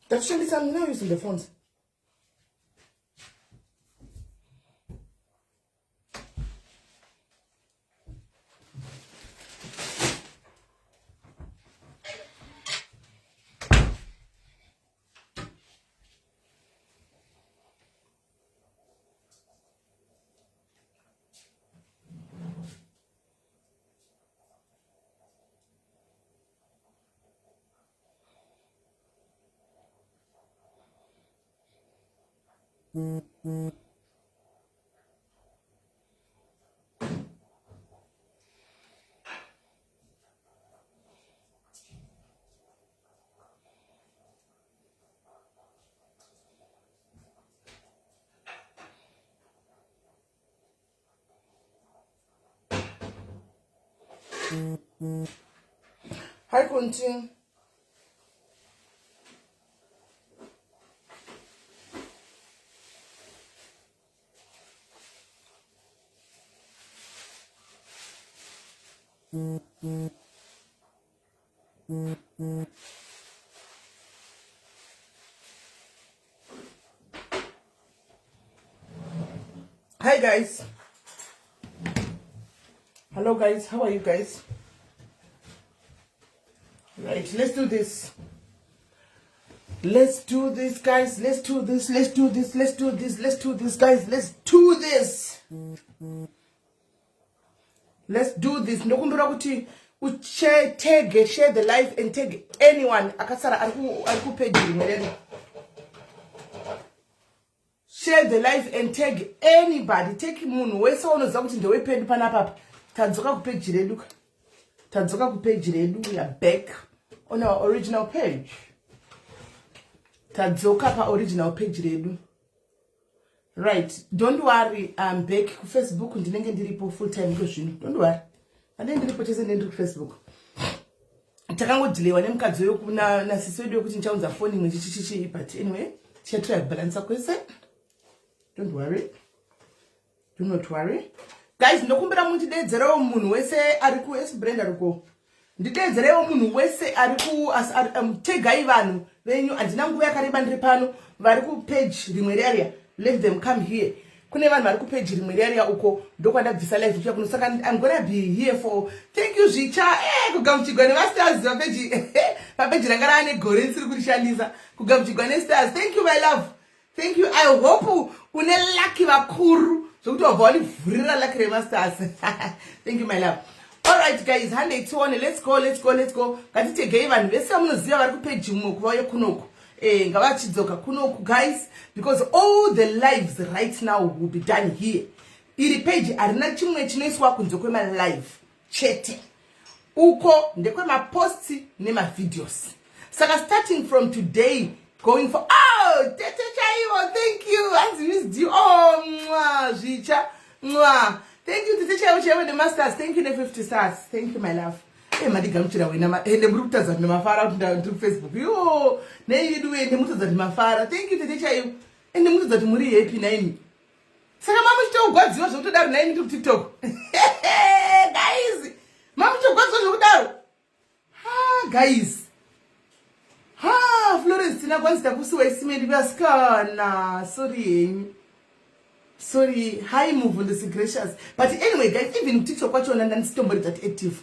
Ndakushandisa, I'm now using the phones. Hi, Kunti. Hi guys. Hello guys, how are you guys? Right, let's do this. Let's do this guys. Let's do this. Let's do this. Let's do this. Let's do this guys. Let's do this. Let's do this. Ndokumbira kuti uchetege share the life and tag anyone akasara ari kupeji rimwe redu. Share the life and tag anybody. Take munhu wese waunoziva kuti ndewepedu panapapa. Tadzoka kupeji redu ka. Tadzoka kupeji redu. We are back on our original page. Tadzoka pa original page redu. Right, don't worry, I'm back kufacebook. Ndinenge ndiripo full time iko zvino. Don't worry, andinenge ndiripo chese, ndinenge ndiri kufacebook. Takangodhilewa nemukadzi uyo nasisi wedu wekuti ndichaunza foni imwe chichichichi, but anyway tichatry kubalansa kwese. Don't worry, do not worry guys. Ndokumbira mundidedzerewo munhu wese ari ku s brand ariko, ndidedzerewo munhu wese ari ku tegai vanhu venyu. Handina nguva yakareba ndiri pano. Vari kupage rimwe riya, let them come here. Kune vanhu vari kupage rimwe riya uko, ndokwandabvisa live kucha kuno, saka I'm gonna be here for. Thank you zvicha kugamuchigwa nemastars papeji, papeji ranga raane gore ndisiri kurishandisa, kugamuchigwa nestars. Thank you my love, thank you. I hope une lucky vakuru zvokuti wabva wanivhurira lucky remastars. Thank you my love. Alright guys, handei tione. Let's go, let's go, let's go. Ngatitegei vanhu vese vamunoziva vari kupeji mumwe kuvauye kunoku. Ngavachidzoka kunoku guys, because all the lives right now will be done here. Iri page harina chimwe chinoiswa kunze kwemalive chete. Uko ndekwemaposts nemavideos. Saka starting from today going for. Oh, tete chaivo, thank you. Hanzi missed you. Oh, mwa zvicha mwa. Thank you tete chaivo chaivo nemasters. Thank you ne50 stars. Thank you my love. Madigamuchira wena, ende muri kutadza kuti mafara kuti ndiri kufacebook yo neidu, ende mutadza kuti mafara. Thank you tete chaivo, ende mutadza kuti muri happy naimi. Saka mamuchitogwadziwa zvekutodaro naimi ndiri kuTikTok guys? Mamuchitogwadziwa zvekudaro? Ha guys, ha Florence tina kwanzi takusiwa isimendi vasikana. Sorry henyu, sorry. Hi muvhundisi Gracious. But anyway guys, even kuTikTok kwachona ndandisitombori that active.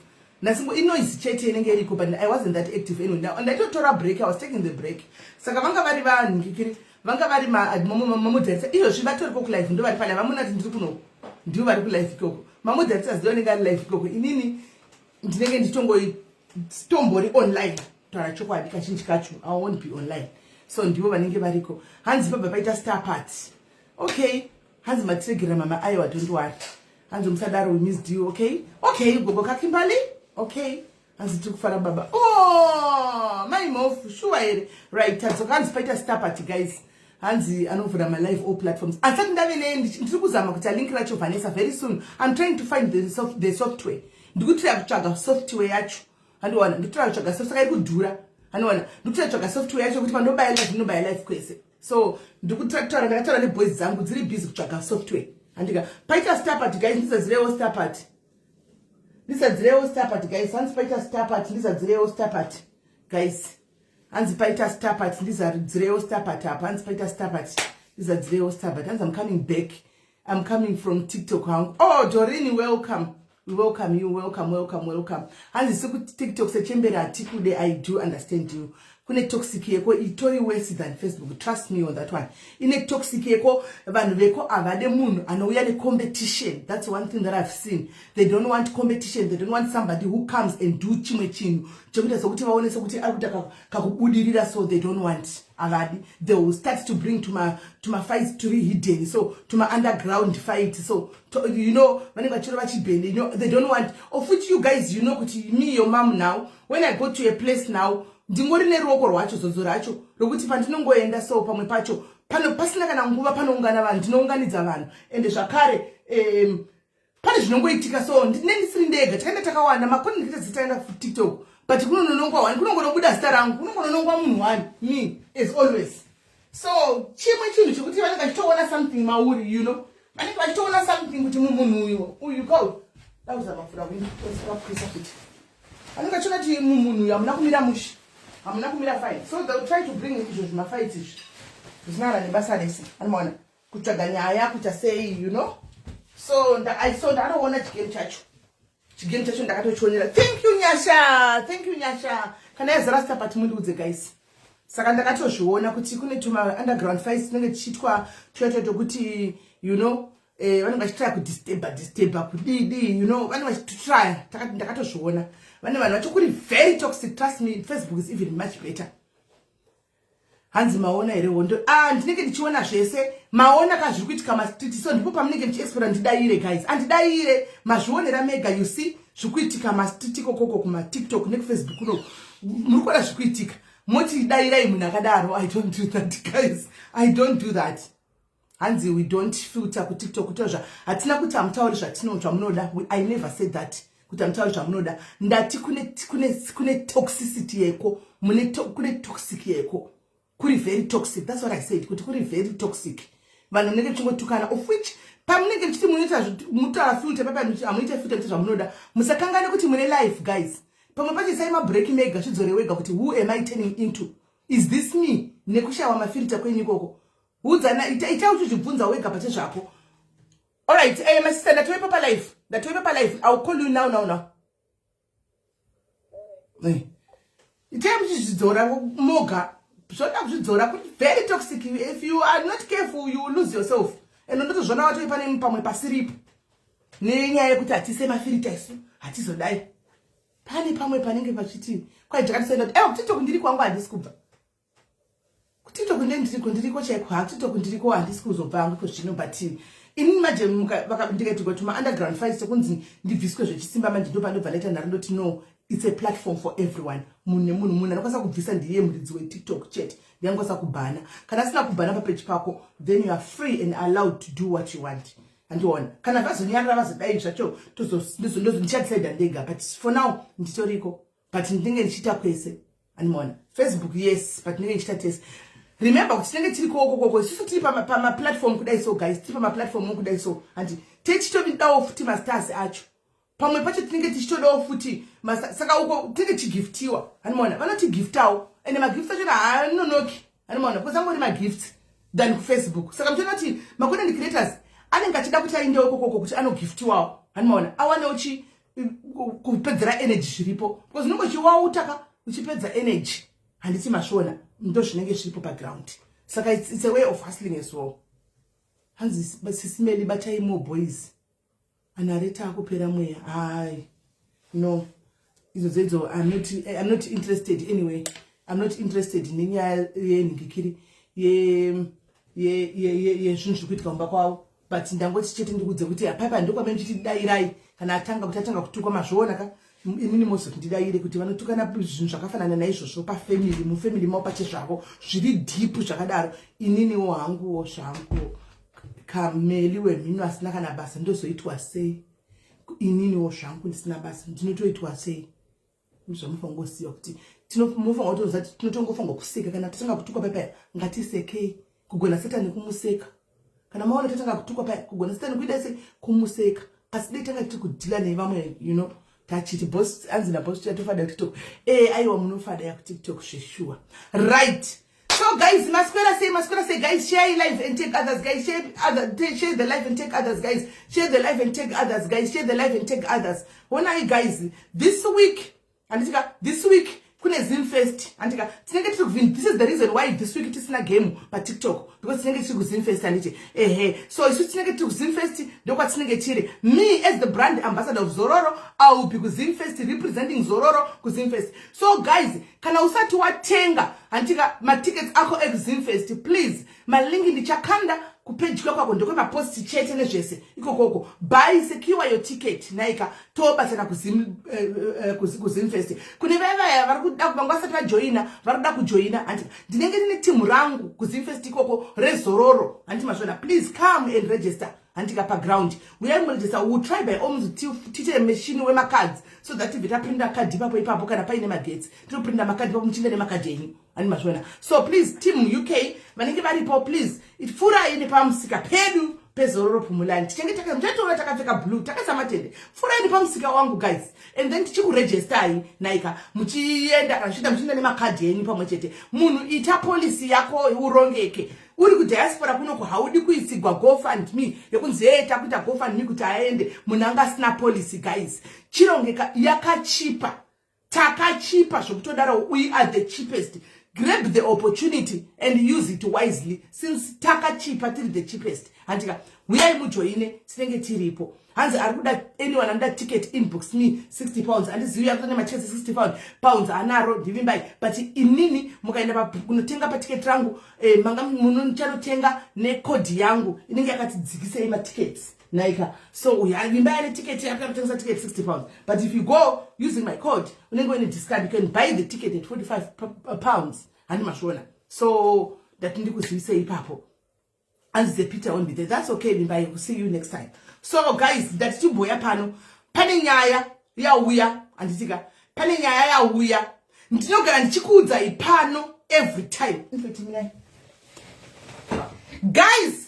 Ndasingo inoise chete inenge iriko, but I wasn't that active anyway. Ndaitotora break, I was taking the break. Saka vanga vari vanhu kikiri, vanga vari mamoderator. Izvozvi vatoriko kulive, ndo vari palive. Vamuna kuti ndiri kunoko, ndivo vari kulive ikoko. Mamoderators ndo anenge ari live ikoko. Inini ndinenge nditongotombori online. Taura chokwadi, kazhinji kacho I won't be online, so ndivo vanenge variko. Hanzi pabva paita star party. Okay, hanzi matiregerera mama. Aiwa, don't worry. Hanzi musadaro, we missed you. Okay, gogo kaKimbali. Okay, hanzi tiri kufara baba. Oh, mai mofu, shuwa here? Right, tadzoka. Hanzi paita star party guys. Hanzi anovhura malive all platforms. Asati ndave ne, ndiri kuzama kuita link racho Vanessa very soon. I'm trying to find the software. Ndikutira kutsvaga software yacho, handiwana. Ndikutira kutsvaga software, saka iri kudhura, handiwana. Ndikutira kutsvaga software yacho kuti pandobaya live, ndinobaya live kwese. So ndikutaura, ndakataura neboys dzangu dziri busy kutsvaga software, handika? Paita star party guys, ndizadzirewo star party, ndizadzirewo star party guys. Hanzi paita star party, ndizadzirewo star party guys. Hanzi paita starpat, ndizadzirewo starpat apa. Hanzi paita starpat, ndizadzirewo starpat. Hanzi, "I'm coming back, I'm coming from TikTok hangu." Oh, Dorini, welcome, we welcome you. Welcome, welcome, welcome. Hanzi sekuTikTok sechembere hatikude. I do understand you. Kune toxic yeko, itori worse than Facebook, trust me on that one. Ine toxic yeko, vanhu veko havade munhu anouya necompetition. That's one thing that I've seen. They don't want competition. They don't want somebody who comes and do chimwe chinhu chekuita sekuti vaone sekuti ari kuita kakubudirira. So they don't want, havadi. They will start to bring tuma fights turi hidden, so tuma underground fight. So to vanenge vachiro vachibhende. They don't want, of which you guys, you know kuti me, your mom, now when I go to a place now, ndingori neruoko rwacho, zodzo racho rokuti pandinongoenda, so pamwe pacho pano pasina kana nguva panoungana vanhu, ndinounganidza vanhu. Ende zvakare pane zvinongoitika, so ndine ndisiri ndega, takaenda takawanda. Macontent creators taenda kuTikTok, but kunononongwa one, kunongonobuda zita rangu, kunongononongwa munhu one, me as always. So chimwe chinhu chekuti vanenge vachitoona something mauri, vanenge vachitoona something kuti mumunhu uyu uyu ko dauza mafura kuisa futi, vanenge vachiona kuti mumunhu uyu hamuna kumira mushe, hamuna kumira fine. So they will try to bring izvo zvimafights izvi zvisina nebasa rese, anomaona kutsvaga nyaya, kuita sei. So so ndanoona chigame chacho, chigame chacho ndakatochionera. Thank you, Nyasha. Thank you, Nyasha. Kana yazara stapati mundiudze, guys. Saka ndakatozviona kuti kune tuma underground fights tinenge tichiitwa tuyaita tokuti vanenge vachitraya kudisturba, disturba kudidi, vanenge vachitraya. Ndakatozviona vane vanhu vacho kuri very toxic. Trust me, Facebook is even much better. Hanzi maona here hondo? Ah, ndinenge ndichiona zvese. Maona ka zviri kuitika mastreet, so ndipo pamunenge muchiexpecta ndidayire. Guys, andidayire, mazvionera mega. You see zviri kuitika mastreet ikokoko, kumaTikTok nekuFacebook kuno, muri kuona zviri kuitika, moti dayirai munhu akadaro. I don't do that, guys, I don't do that. Hanzi we don't filter kuTikTok. Kutaura hatina kuti hamutauri zvatino zvamunoda. I never said that, kuti hamutauri zvamunoda. Ndati kune toxicity yeko, mune kune toxic yeko, kuri very toxic. That's what I said, kuti kuri very toxic. Vanhu munenge muchingotukana, of which pamunenge muchiti munoita mutaura filter papa, hamuite filter muite zvamunoda. Musakangane kuti mune life, guys. Pamwe pacho isai mabreki mega, zvidzore wega kuti who am I turning into? Is this me? Nekushawa mafilter kwenyu ikoko, udzana, ita uchizvibvunza wega pache zvako. Alright, my sister, ndatoipa palive, ndatoipa palive. I will call you now, now, now. Itai muchizvidzora moga, zvoda kuzvidzora kuti very toxic. If you are not careful, you will lose yourself. And ndotozvona watoi pane pamwe pasiripo nenyaya yekuti hatise mafilter isu, hatizodai. Pane pamwe panenge pachiti kwai jakatisaenda kuti kuTikTok ndiri kwangu, handisi kubva kuTikTok, nde ndiriko, ndiriko chaiko. Ha, kuTikTok ndiriko, handisi kuzobva hangu kozvino. But ini manje ndikaitirwa tuma underground fights sekunzi ndibviswe zvechisimba, manje ndo pandobva ndaita nharo, ndoti no, it's a platform for everyone. Munhu nemunhu, munhu anokwanisa kubvisa ndiye muridzi weTikTok chete, ndiangokwanisa kubhana. Kana asina kubhana papeji pako, then you are free and allowed to do what you want. Andiona kana vazonyarara, vazodai zvacho, ndichadecida ndega. But for now nditoriko, but ndinenge ndichiita kwese. Andimaona Facebook, yes, but ndinenge ndichiita tese. Remember kuti tinenge tiri kokokoko isusu, tiri pamaplatform kudai. So guys, tiri pamaplatform kudai, so handi tichitodawo futi mastars acho. Pamwe pacho tinenge tichitodawo futi, saka uko tinenge tichigiftiwa. Handimaona vanotigiftawo, ende magifts achona haanonoki. Handimaona, because angori magifts than kuFacebook. Saka muchiona kuti macontent creators anenge achida kuti aendewo ikokoko kuti anogiftiwawo. Handimaona awanewo chi kupedzera energy zviripo, because unenge uchiwautaka uchipedza energy. Handiti mashona? Ndo zvinenge zviripo paground. Saka it's a way of hustling as well. Hanzi sisimeli, batai more boys, anareta akupera mweya. Hai, no, idzo dzedzo I'm not interested. Anyway, I'm not interested nenyaya yenhingikiri yezvinhu zviri kuitika mumba kwavo, but ndangoti chete ndikudze kuti apapa ndokwame ndichiti kana atanga kuti atanga kutukwa, mazviona ka. Inini mozoti ndidayire kuti vanotukana zvinhu zvakafanana naizvozvo pafamily, mufamily mavo pachezvavo zviri deep zvakadaro. Ininiwo hanguwo zvangu kameli wemhino asina kana basa, ndozoitwa sei? Ininiwo zvangu ndisina basa, ndinotoitwa sei? Zvamufanira kungosiya kuti mufanira kutoziva kuti tinotongofanirwa kuseka. Kana tatanga kutukwa paya, ngatisekei, kugona Satani kumuseka. Kana maona tatanga kutukwa paya, kugona Satani kuida sei? Kumuseka. Asi dei tanga tiri kudeala nevamwe. Tachiti boss, anzi naboss tofada kuTikTok. E, aiwa, munofada yakuTikTok zveshuwa. Right, so guys, maswera sei? Maswera sei, guys? Share live and tag others, guys. Share the live and tag others, guys. Share the live and tag others, guys. Share the live and tag others. Honai guys, this week, handitika, this week kune Zimfest, handika? Tinenge tiri kuvin. This is the reason why this week tisina game paTikTok, because tinenge tiri kuZimfest, handiti? Ehe, so isu tinenge tiri kuZimfest, ndokwatinenge tiri. Me as the brand ambassador of Zororo, I will be kuZimfest representing Zororo kuZimfest. So guys, kana usati watenga, handika, matickets ako ekuZimfest, please, malinki ndichakanda kupeji kwako, ndekwemaposti chete nezvese ikokoko. Buy, secure your ticket naika, tobatana kuZimfest. Kune vaya vaya vari kuda, vanga vasati vajoina, vari kuda kujoina, handi, ndinenge ndine timu rangu kuZimfest ikoko reZororo, handiti mazvona? Please come and register, handika, paground. Uyai muregister. Will try by all means tiite machine wemacards so that tibve taprinda kadhi ipapo ipapo. Kana paine magetsi, tinoprinda makadhi ipapo, muchinda nemakadhi enyu, handi mazvona? So please, team UK vanenge varipo, please pfuurai nepamusika pedu peZororo Pumulani. Tichange muchatoona takapfeka blue, takaisa matende. Pfuurai nepamusika wangu, guys, and then tichikuregistai naika, muchienda kana zvichiita, muchienda nemakadhi enyu pamwe chete. Munhu ita policy yako, urongeke. Uri kudiaspora kunoku, haudi kuisigwa GoFund Me yekunzi, "Ee, takuita GoFund Me kuti aende." Munhu anga asina policy, guys, chirongeka. Yakachipa, takachipa zvokutodaro. We are the cheapest. Grab the opportunity and use it wisely. Since takachipa, tiri the cheapest, handika? Uyai mujoine, tinenge tiripo. Hanzi ari kuda, anyone anoda ticket, inbox me, £60. Handizivi akutone matickets £60 anaro, ndivimbai. But inini mukaenda kunotenga paticket rangu, manga munochanotenga necode yangu inenge yakati dzikisei matickets naika. So vimbai ane ticket, akatengesa ticket £60, but if you go using my code, unenge uine discount. You can buy the ticket at £45, handi mazviona? So ndati ndikuzivisei ipapo. Anzi the Peter won't be there. That's okay, vimbai, we'll see you next time. So guys, ndati chimboya pano, pane nyaya yauya, handitika? Pane nyaya yauya. Ndinogara ndichikuudzai pano every time. In fact, mirai. Guys,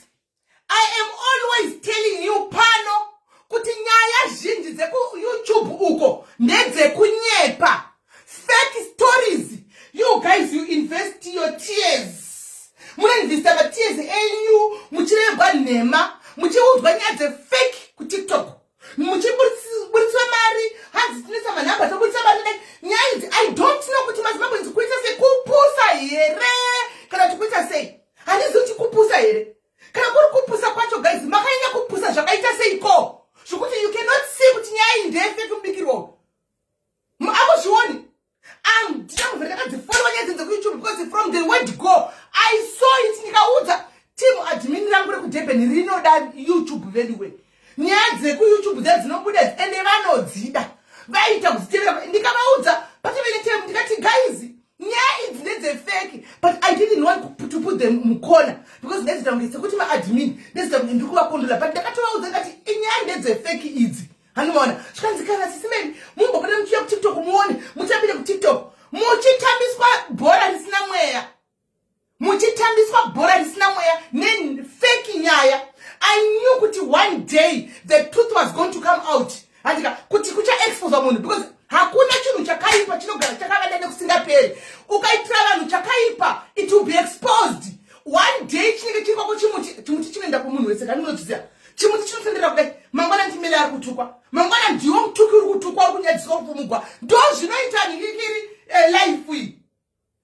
I am always telling you pano kuti nyaya zhinji dzekuYouTube uko ndedzekunyepa, fake stories. You guys, you invest your tears, munoinvesta matears enyu muchirebwa nhema, muchiudzwa nyaya dzefake kuTikTok, muchiburitswa mari, hanzi tinoisa manhamba, toburitsa mari. Nyaya idzi, I don't know kuti maZimbabweans kuita sekupusa here kana kuti kuita sei. Handizivi kuti kupusa here. Kana kuri kupusa kwacho, guys, makanyanya kupusa zvakaita seiko zvokuti you cannot see kuti nyaya iyi ndeyefake mubikirwa? Amuzvioni? Ndinambovhera ndakadzifollowa nyaya dzenze kuYouTube because from the word go I saw it. Ndikaudza team admin rangu rekuDurban rinoda YouTube veduwe. Nyaya dzekuYouTube dza dzinobuda, ende vanodzida, vaita kudzitevera. Ndikavaudza patove netime, ndikati, "Guys, nyaya idzi ndedzefake." But I didn't want to put them mukona because ndaizoita kunge sekuti maadmin, ndaizoita kunge ndiri kuvakondola. But ndakatovaudza ndikati, "Inyaya ndedzefake idzi." Handimaona zvikanzi, "Kana sisimeni mumbobuda muchiuya kuTikTok, muone muchambire kuTikTok muchitambiswa bhora risina mweya, muchitambiswa bhora risina mweya nefake nyaya." I knew kuti one day the truth was going to come out, handika, kuti kuchaexposa munhu, because hakuna chinhu chakaipa chinogara chakavanda nekusingaperi. Ukaitira vanhu chakaipa, it will be exposed one day. Chinenge chiri kwako chimuti, chimuti chinoenda kumunhu wese. Kani munochiziva chimuti chinotendera kudai, mangwana ndimele ari kutukwa, mangwana ndiwo mutuki uri kutukwa, uri kunyadziswa, uri kumugwa. Ndo zvinoita nhikikiri life iyi,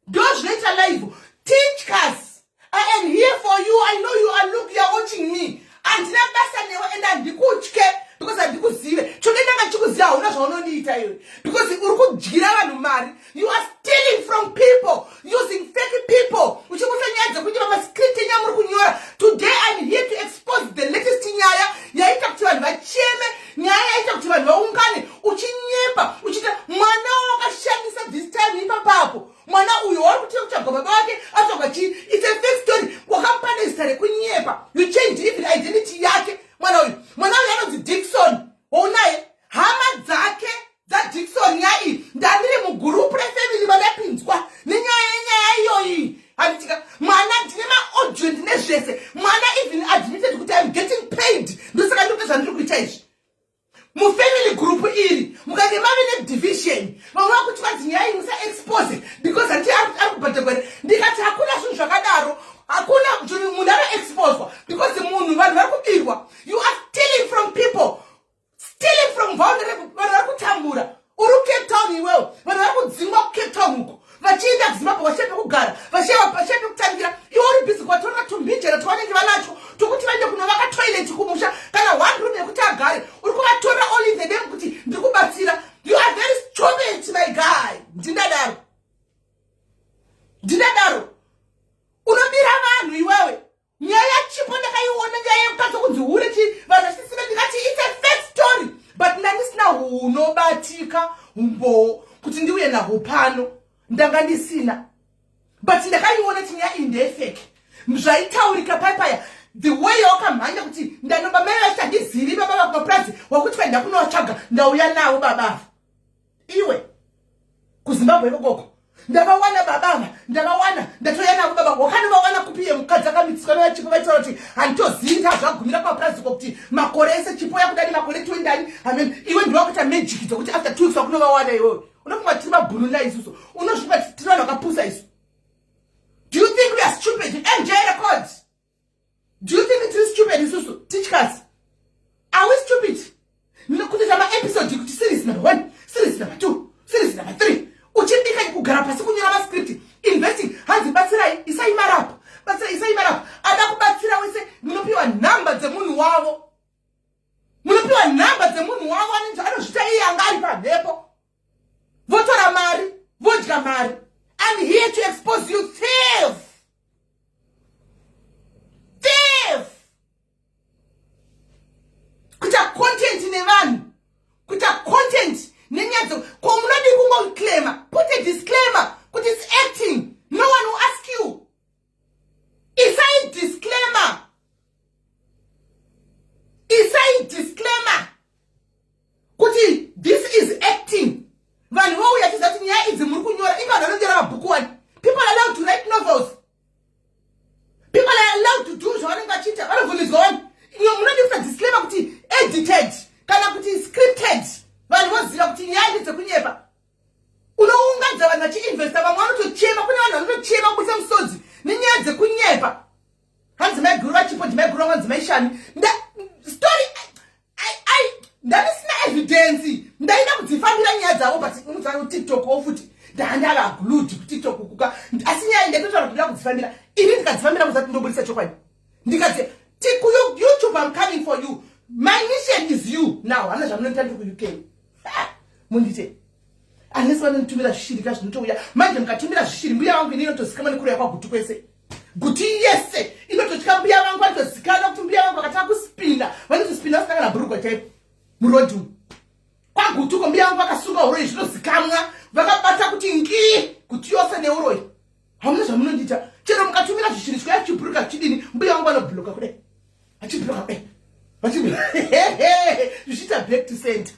ndo zvinoita life. Teachers, I am here for you. I know you are, look, you are watching me. Handina basa newe and handikutye because handikuzive. Chode ndanga chikuziva, hauna zvaunondiita iwe, because uri kudyira vanhu mari. You are stealing from people using fake people, uchibudisa nyaya dzekunyora, mascript enyaya muri kunyora. Today I'm here to expose the latest nyaya yaita kuti vanhu vacheme, nyaya yaita kuti vanhu vaungane. Uchinyepa, uchiita mwana wakashandisa this time ipapapo. Mwana uyo wari kutira kutsvaga baba vake, atsvaga chii? It's a fake story. Wakamupa nezita rekunyepa. You changed even identity yake. Mwana uyu, mwana uyu anonzi Dikson waunaye. Hama dzake dzaDikson, nyaya iyi, ndandiri mugroup refamily vandapinzwa nenyaya yenyaya iyoyi, handitika? Mwana, ndine maaudio, ndine zvese. Mwana even admitted kuti, "I'm getting paid, ndosaka ndikuita zvandiri kuita izvi." Mufamily group iri mukange Nyaya iyi musaexpose because handiti ari kubhadhagwa here? Ndikati hakuna zvinhu zvakadaro, hakuna zvinhu munhu anoexposwa because munhu, vanhu vari kubirwa. You are stealing from people, stealing from vulnerable. Vanhu vari kutambura. Uri kuCape Town iwewo, vanhu vari kudzingwa kuCape Town uko vachienda kuZimbabwe, vachia pekugara, vachia pekutangira. Iwe uri busy kuvatorera tumbijera twavanenge vanacho tokuti vaende kunovaka toilet kumusha, kana one room yekuti agare. Uri kuvatorera all in the name kuti ndiri kubatsira. You are very stupid, my guy. Ndinadaro, ndinadaro. Unobira vanhu iwewe. Nyaya yaChipo ndakaiona, nyaya yemukadzi kunzi hure chi vanhu vachisina. Ndikati it's a fake story, but ndandisina hunobatika umbowo kuti ndiuye nahwo pano, ndanga ndisina. But ndakaiona kuti nyaya iyi ndeyefake. Zvaitaurika paipaya, the way yawakamhanya kuti ndanoba mai vachiti handizivi baba vakumapurazi, wakuti vaenda kunovatsvaga, ndauya navo babava iwe kuZimbabwe ikokoko, ndavawana babava, ndavawana, ndatoya navo baba. Wakanovawana kupi? Yemukadzi akamitswa nevaChipo vaitaura kuti handitozivi tazvagumira kumapurazi ko kuti makore ese Chipo yakudani, makore 20 ani amen. Iwe ndiwakuita magic dzokuti after 2 weeks wakunovawana. Iwewe unofunga tiri mabhununa isusu? Unosvika tiri vanhu vakapusa isu? Do you think we are stupid? MJ Records, do you think tiri stupid isusu? Tichkasi, are we stupid? Kutoita maepisode kuti series number one, series number two, series number three, uchibika kugara pasi kunyora mascript, investing. Hanzi batsirai, isai marapa, batsirai, isai marapa. Ada kubatsira wese munopiwa nhamba dzemunhu wavo, munopiwa nhamba dzemunhu wavo anozvita iye anga ari pamhepo. Votora mari, vodya mari. I'm here to expose you, thief, thief. Kuita content nevanhu, kuita content nenyaya. Ko munodi kungoclaima? Put a disclaimer kuti it's acting. No one will ask you. Isai disclaimer, isai disclaimer kuti this is acting. Vanhu vouya chiziva kuti nyaya idzi muri kunyora. Inga vanhu vanonyora mabhuku wani. People are allowed to write novels, people are allowed to do zvavanenge vachiita, vanobvumidzwa wani. Munodi kuisa disclaimer kuti edited kana kuti scripted, vanhu voziva kuti nyaya ndedzekunyepa. Unounganidza vanhu vachiinvesta, vamwe vanotochema. Kune vanhu vanotochema kubudisa musodzi nenyaya dzekunyepa. Hanzi maiguru vaChipo, ndimaiguru vangu, hanzi maishani. Story ndandisina evidence. Ndaida kudzifambira nyaya dzavo, but unoziva TikTok wo futi, ndandava glued kuTikTok kuka. Asi nyaya ndaitotaura kuti ndida kudzifambira ini. Ndikadzifambira kuzati ndobudisa chokwadi. Ndikadzi YouTube, I'm coming for you. My mission is you now. Hana zvamunoita, ndiri kuUK, mundite unless vanonitumira zvishirika zvinotouya manje. Mukatumira zvishiri, mbuya vangu ini inotozikanwa nekuroya kwaGutu kwese. Guti yese inototya mbuya vangu. Vanotozikanwa kuti mbuya vangu vakatanga kuspinda, vanotospinda vasina kana bhurugwa chaipo murodhi umu kwaGutuko. Mbuya vangu vakasunga uroyi, zvinozikamwa, vakabata kuti ngii kuti yose neuroyi. Hamuna zvamunondiita. Chero mukatumira zvishiri chikauya chichibhuruka zvichidini, mbuya vangu vanobhuloka kudai, vachibhuloka kudai, zvichiita back to center.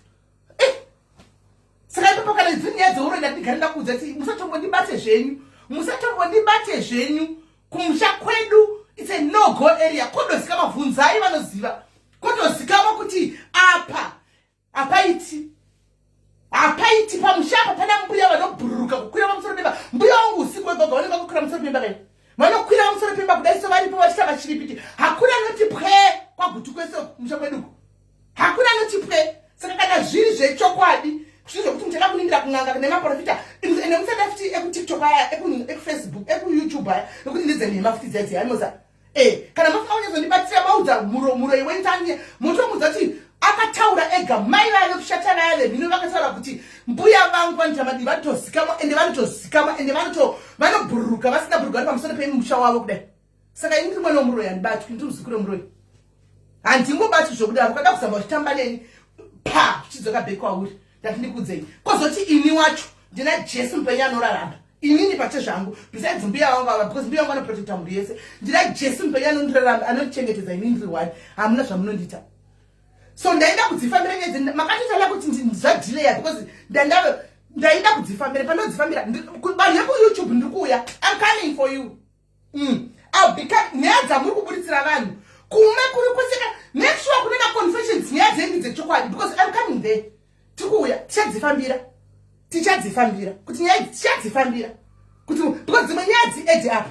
Saka ipapo kana dziri nyaya dzeuroyi, ndatigare ndakuudza kuti musatombondibate zvenyu, musatombondibate zvenyu. Kumusha kwedu it's a no go area. Kodozikama, bvunzai vanoziva. Kodozikama kuti apa hapaiti, hapaiti pamusha apa. Pana mbuya vanobhururuka kukwira pamusoro pemba. Mbuya wangu usiku wegoga vanenge vakukwira pamusoro pemba kai, vanokwira pamusoro pemba kudai so varipo vachiita vachiripiti. Hakuna anoti pwe kwaGutu kwese kumusha kweduko, hakuna anoti pwe. Saka kana zviri zvechokwadi, zviri zvekuti muchada kuningira kun'anga nemaprofita, ende musada futi ekuTikTok aya, ekuFacebook, ekuYouTube aya, nekuti ndedzenhema futi dziya dziya anoza. Kana mafunga kunyazondibatsira, maudza muroi wentanye, motomudza kuti akataura ega mai vaya vekushata vaya vemhino vakataura kuti mbuya vangu vanoita madii. Vanotozikamwa, ende vanotozikamwa, ende vanobhururuka vasina bhururuka vari pamusoro pemusha wavo kudai. Saka ini ndiri mwana womuroi, handibatwi. Ndiri muzukuru wemuroi, handingobatwi zvokudaro. Ukada kuzama uchitamba neni, pa zvichidzoka back kwauri. Ndati ndikudzei. Kozoti ini wacho ndina Jesu mupenyu anorarama. Inini pache zvangu, besides mbuya vangu ava, because mbuya vangu vanoprotecta mhuri yese, ndina Jesu mupenyu anondirarama, anondichengetedza. Inini ndiri one, hamuna zvamunondiita. So ndaida kudzifambira nyaya dze makatotaura kuti zvadhileya because ndaida kudzifambira. Pandodzifambira, vanhu vekuYouTube, ndiri kuuya. I'm coming for you. I'll become nyaya dzamuri kuburitsira vanhu kumwe kuri kweseka. Make sure kune maconfessions, nyaya dzenyu dzechokwadi, because I'm coming there. Tiri kuuya, tichadzifambira. Tichadzifambira kuti nyaya idzi tichadzifambira kuti, because dzimwe nyaya dzi add up.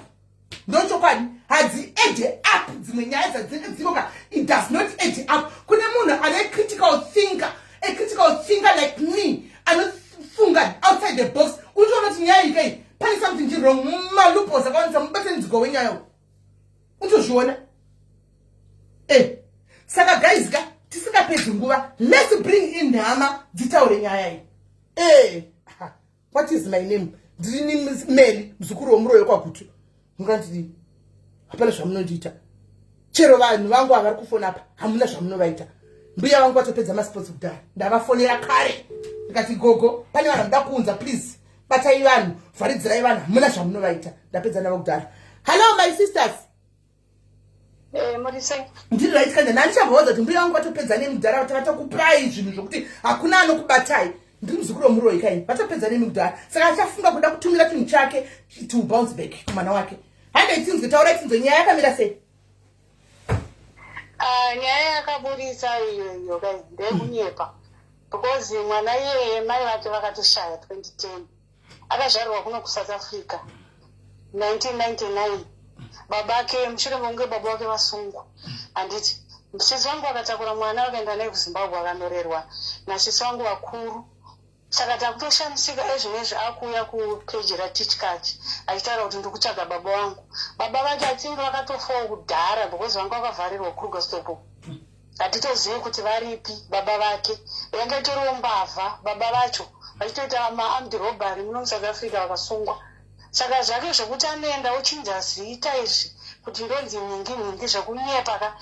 Ndochokwadi, hadzi add up. Dzimwe nyaya dzadzinenge dzinoka, it does not add up kune munhu ane critical thinker, a critical thinker like me, anofunga outside the box. Unotoona kuti nyaya ikai pane something chiri wrong, maloopholes akawandisa, mubatanidziko wenyaya unotozviona. Saka guys ka, tisingapedzi nguva, let's bring in hama dzitaure nyaya iyi. What is my name? Ndirini Meli, muzukuru wemuroyo kwaGutu. Mungandidii? Hapana zvamunondiita. Chero vanhu vangu avari kufona apa, hamuna zvamunovaita. Mbuya vangu vatopedza masports kudhara. Ndavafonera kare, ndikati, "Gogo, pane vanhu vanoda kuunza, please batai vanhu, vharidzirai vanhu." Hamuna zvamunovaita, ndapedza navo kudhara. Hallo, my sisters. Muri sei? Ndiri right. Kanja ndandichabvaudza kuti mbuya vangu vatopedza nemudhara, vati vatokupai zvinhu zvokuti hakuna anokubatai. Ndiri muzukuru wemuroyi kai, vatopedza nemi kudhara. Saka achafunga kuda kutumira chinhu chake to bounce back kumwana wake. Handei tinzwe, taurai tinzwe, nyaya yakamira sei? Ah, nyaya yakaburitsa iyo iyo kai ndeyekunyepa, because mwana iyeye mai vake vakatoshaya 2010. Akazvarirwa kuno kuSouth Africa 1999. Babake, mushure mekunge baba vake vasungwa, handiti sisi vangu vakatakura mwana, vakaenda naye kuZimbabwe, akanorerwa nasisi vangu vakuru. Saka takutoshamisika ezvinezvi akuuya kupeji raTichkach achitaura kuti, "Ndikutsvaga baba vangu." Baba vake atinge vakatofawo kudhara, because vanga vakavharirwa Krugersdorp. Hatitozivi kuti varipi baba vake. Yanga itoriwo mbavha baba vacho, vachitoita maarmed robbery muno muSouth Africa, vakasungwa. Saka zvake zvekuti anoenda ochinja zita izvi kuti ndonzi nhingi nhingi, zvekunyepa ka.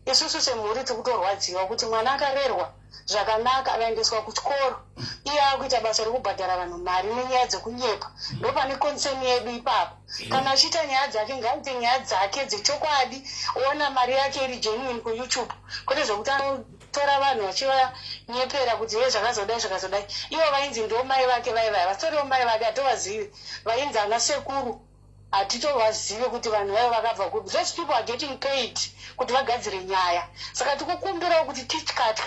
Isusu semhuri tiri kutorwadziwa kuti mwana akarerwa zvakanaka, akaendeswa kuchikoro, iye akuita basa rekubhadhara vanhu mari nenyaya dzekunyepa. Ndo pane concern yedu ipapo. Kana achiita nyaya dzake, ngaaite nyaya dzake dzechokwadi, oona mari yake iri genuine kuYouTube, kwete zvokuti anotora vanhu vachivanyepera kuti ye zvakazodai, zvakazodai. Ivo vainzi ndo mai vake vaivaya, vatoriwo mai vake hatovazivi. Vainzi ana sekuru, hatitovazive kuti vanhu vaivo vakabva kupi. Those people are getting paid kuti vagadzire nyaya. Saka tikukumbirawo kuti Tichkach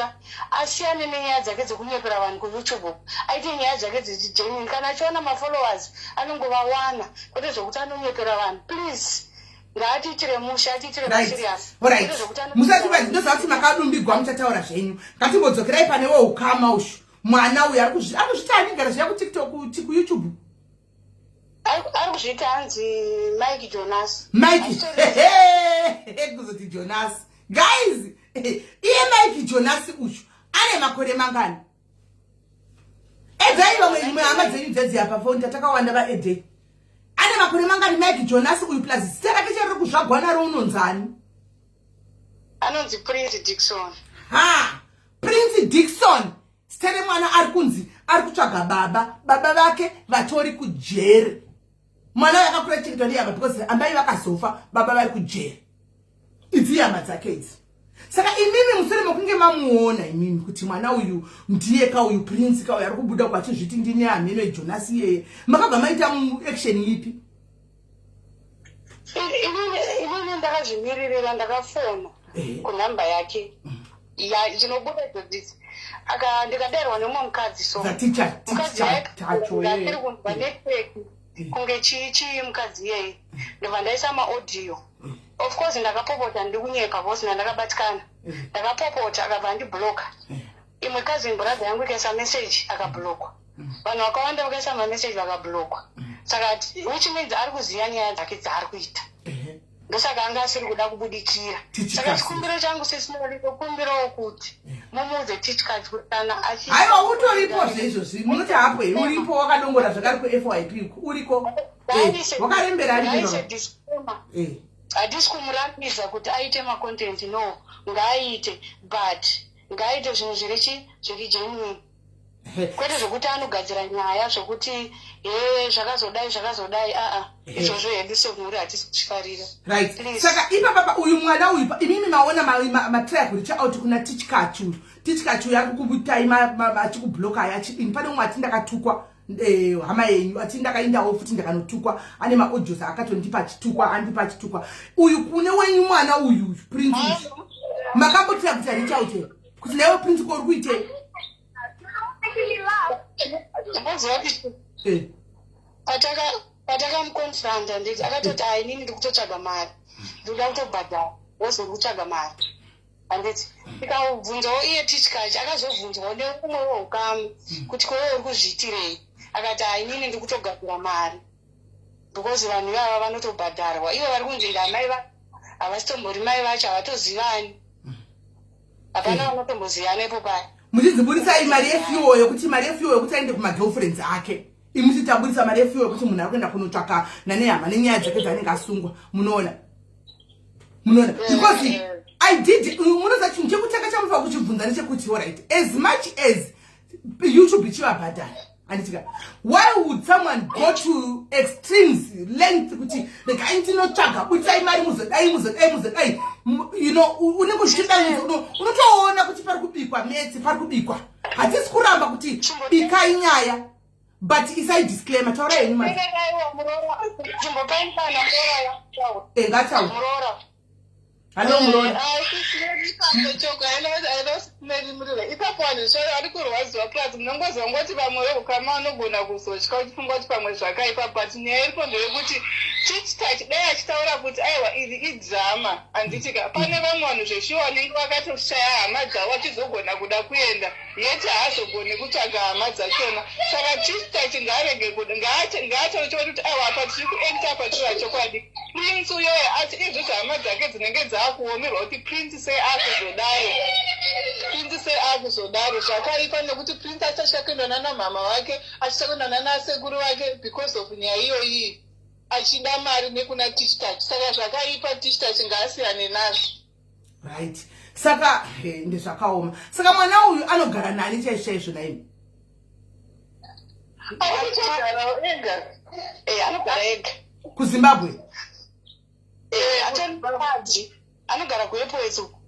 asiyane nenyaya dzake dzekunyepera vanhu kuYouTube, aite nyaya dzake dzichigenuine. Kana achiwana mafollowers, anongovawana, kwete zvokuti anonyepera vanhu. Please, ngaatiitire mushe, atiitire maserious. Musati ndoziva kuti makadumbigwa, muchataura zvenyu. Ngatimbodzokerai panewo ukama ushu. Mwana uyu ari kuzvita anigara zviya kuTikTok, kuYouTube? Ari kuzviita hanzi Mike Jonas. Mike, kuzoti Jonas. Guys, iye Mike Jonas uchu ane makore mangani? Edzai vamwe, imwe hama dzenyu dzedziya pafoni, tatakawanda vaedei. Ane makore mangani Mike Jonas uyu? Plus zita rake chariri kuzvagwa naro unonzani? Anonzi Prince Dixon. Ha, Prince Dixon, zita remwana ari kunzi ari kutsvaga baba. Baba vake vatori kujeri. Mwana uyu akakura chengetwa ndiyaba, because amai vakazofa, baba vari kujeri. Idzi hama dzake idzi. Saka imimi, mushure mekunge mamuona imimi kuti mwana uyu ndiye ka uyu Prince ka uyu ari kubuda kwachizviti ndini hameno Jonas iyeye, makabva maita action ipi? Inini ndakazvimiririra, ndakafona kunhamba yake ya ndinobuda idzodzidzi, aka ndikaderwa nemumwe mukadzi. So mukadzi tacho atiri kunzwa network kunge chii chii. Mukadzi iyeye, ndobva ndaisa maaudio. Of course ndakapopota, ndiri kunyepa because ndandakabatikana. Ndakapopota, akabva andibloka. Imwe cousin brother yangu ikaisa message, akablokwa. Vanhu vakawanda vakaisa mameseji, vakablokwa. Saka which means ari kuziva nyaya dzake dzaari kuita, ndosaka anga asiri kuda kubudikira. Saka chikumbiro changu sesinori, tokumbirawo kuti mumuudze Tichkach kuti kana Haiwa, utoripo zveizvozvi. Munoti hapo here? Uripo, wakadongora zvakare kuFYP uriko. Wakarembera ari. Disclaimer, hatisi kumurambidza kuti aite macontent, no, ngaaite, but ngaaite zvinhu zviri chi zviri genuine, kwete zvokuti anogadzira nyaya zvokuti he zvakazodai, zvakazodai. Aa, izvozvo hedu semhuri hatisi kuzvifarira. Right, saka ipapapa uyu mwana uyu, imimi maona matrya kureach out kuna Tichkach uyu. Tichkach uyu ari kukubutai, achikublokai, achidini. Pane umwe ati ndakatukwa, hama yenyu ati ndakaendawo futi ndakanotukwa, ane maaudios akatondipa achitukwa, andipa achitukwa. Uyu kune wenyu mwana uyu Prince uyu, makambotira kuti areach out here kuti naiwe Prince, ko uri kuitei? Ndimboziva kuti patakamuconfronta nditi akatoti, "Ai, inini ndiri kutotsvaga mari, ndikuda kutobhadhara, wozori kutsvaga mari," handiti? Tikabvunzawo iye Tichkachi, akazobvunzwawo neumwe weukama kuti, "Kwewe uri kuzviitirei?" Akati, "Ai, inini ndiri kutogadzira mari because vanhu ivava vanotobhadharwa. Ivo vari kunzi ndamai va havasitombori mai vacho, havatozivani, hapana vanotombozivana ipo paya." Muchidziburisai mari yefuel, yokuti mari yefuel yokuti aende kumagirlfriends ake. Imuchitaburisa mari yefuel yokuti munhu ari kuenda kunotsvaka nanehama nenyaya dzake dzaanenge asungwa. Munoona, munoona, because I did, munoziva, chinhu chekutanga chamufanira kuchibvunza nechekuti, alright, as much as YouTube ichivabhadhara, handitika, why would someone go to extremes length kuti regai ndinotsvaga, burisai mari, muzodai, muzodai, muzodai? Unenge uchitoda, unotoona kuti pari kubikwa metsi, pari kubikwa. Hatisi kuramba kuti bikai nyaya, but isai disclaimer. Taurai henyu ma. Chimbopai mukana muroora taura. Ngataura. Muroora. Hallo, muroora. Ipapo vanhu zvaro vari kurwadziwa, plus munongoziva ngoti vamwe veukama vanogona kuzotya uchifunga kuti pamwe zvakaipa, but nyaya iripo ndeyekuti Tichkach dai achitaura kuti, "Aiwa, iri idrama," handitika? Pane vamwe vanhu zveshuwa vanenge vakatoshaya hama dzavo, vachizogona kuda kuenda, yeti haazogoni kutsvaga hama dzachona. Saka Tichkach ngaarege, ngaataure chokwadi kuti, "Aiwa, apa tiri kuacta, apa tiri chokwadi." Prince uyoyo ati izvozvo hama dzake dzinenge dzaakuomerwa kuti Prince sei akuzodaro, Prince sei akuzodaro. Zvakaipa nekuti Prince achatya kuenda nana mama vake, achitya kuenda nana sekuru vake because of nyaya iyoyi, achida mari nekuna Tichtach. Saka zvakaipa, Tichtach ngaasiyane nazvo. Right, saka ndezvakaoma. Saka mwana uyu anogara nani chaizvo chaizvo naimi? Arikutogara ega. Anogara ega. KuZimbabwe? Atori mukadzi, anogara kuEpworth uku,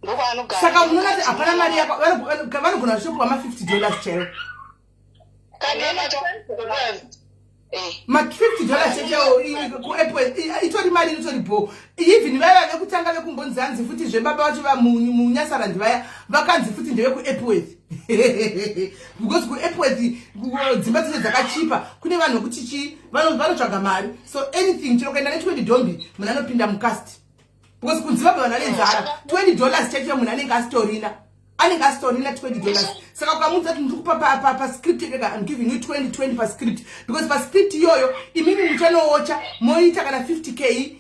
ndokwaanogara. Saka munoona kuti hapana mari yako, vanogona vachitopiwa ma$50 chaiwo. Kana Ma$50 chaiwo kuEpworth itori mari inotori bho. Even vaya vekutanga vekumbonzi hanzi futi zvebaba vacho vamuNyasarandi vaya, vakanzi futi ndevekuEpworth, because kuEpworth dzimba dzacho dzakachipa. Kune vanhu vekuti chi vanotsvaga mari, so anything chero kuenda ne20 dombi, munhu anopinda mucast, because kuZimbabwe vanhu vane nzara. $20 chaicho munhu anenge asitorina, anenge asitorina $20. Saka ukamudza kuti ndiri kupa pascript ega, I'm giving you 20 20 pascript, because pascript iyoyo imimi muchanowocha moita kana 50K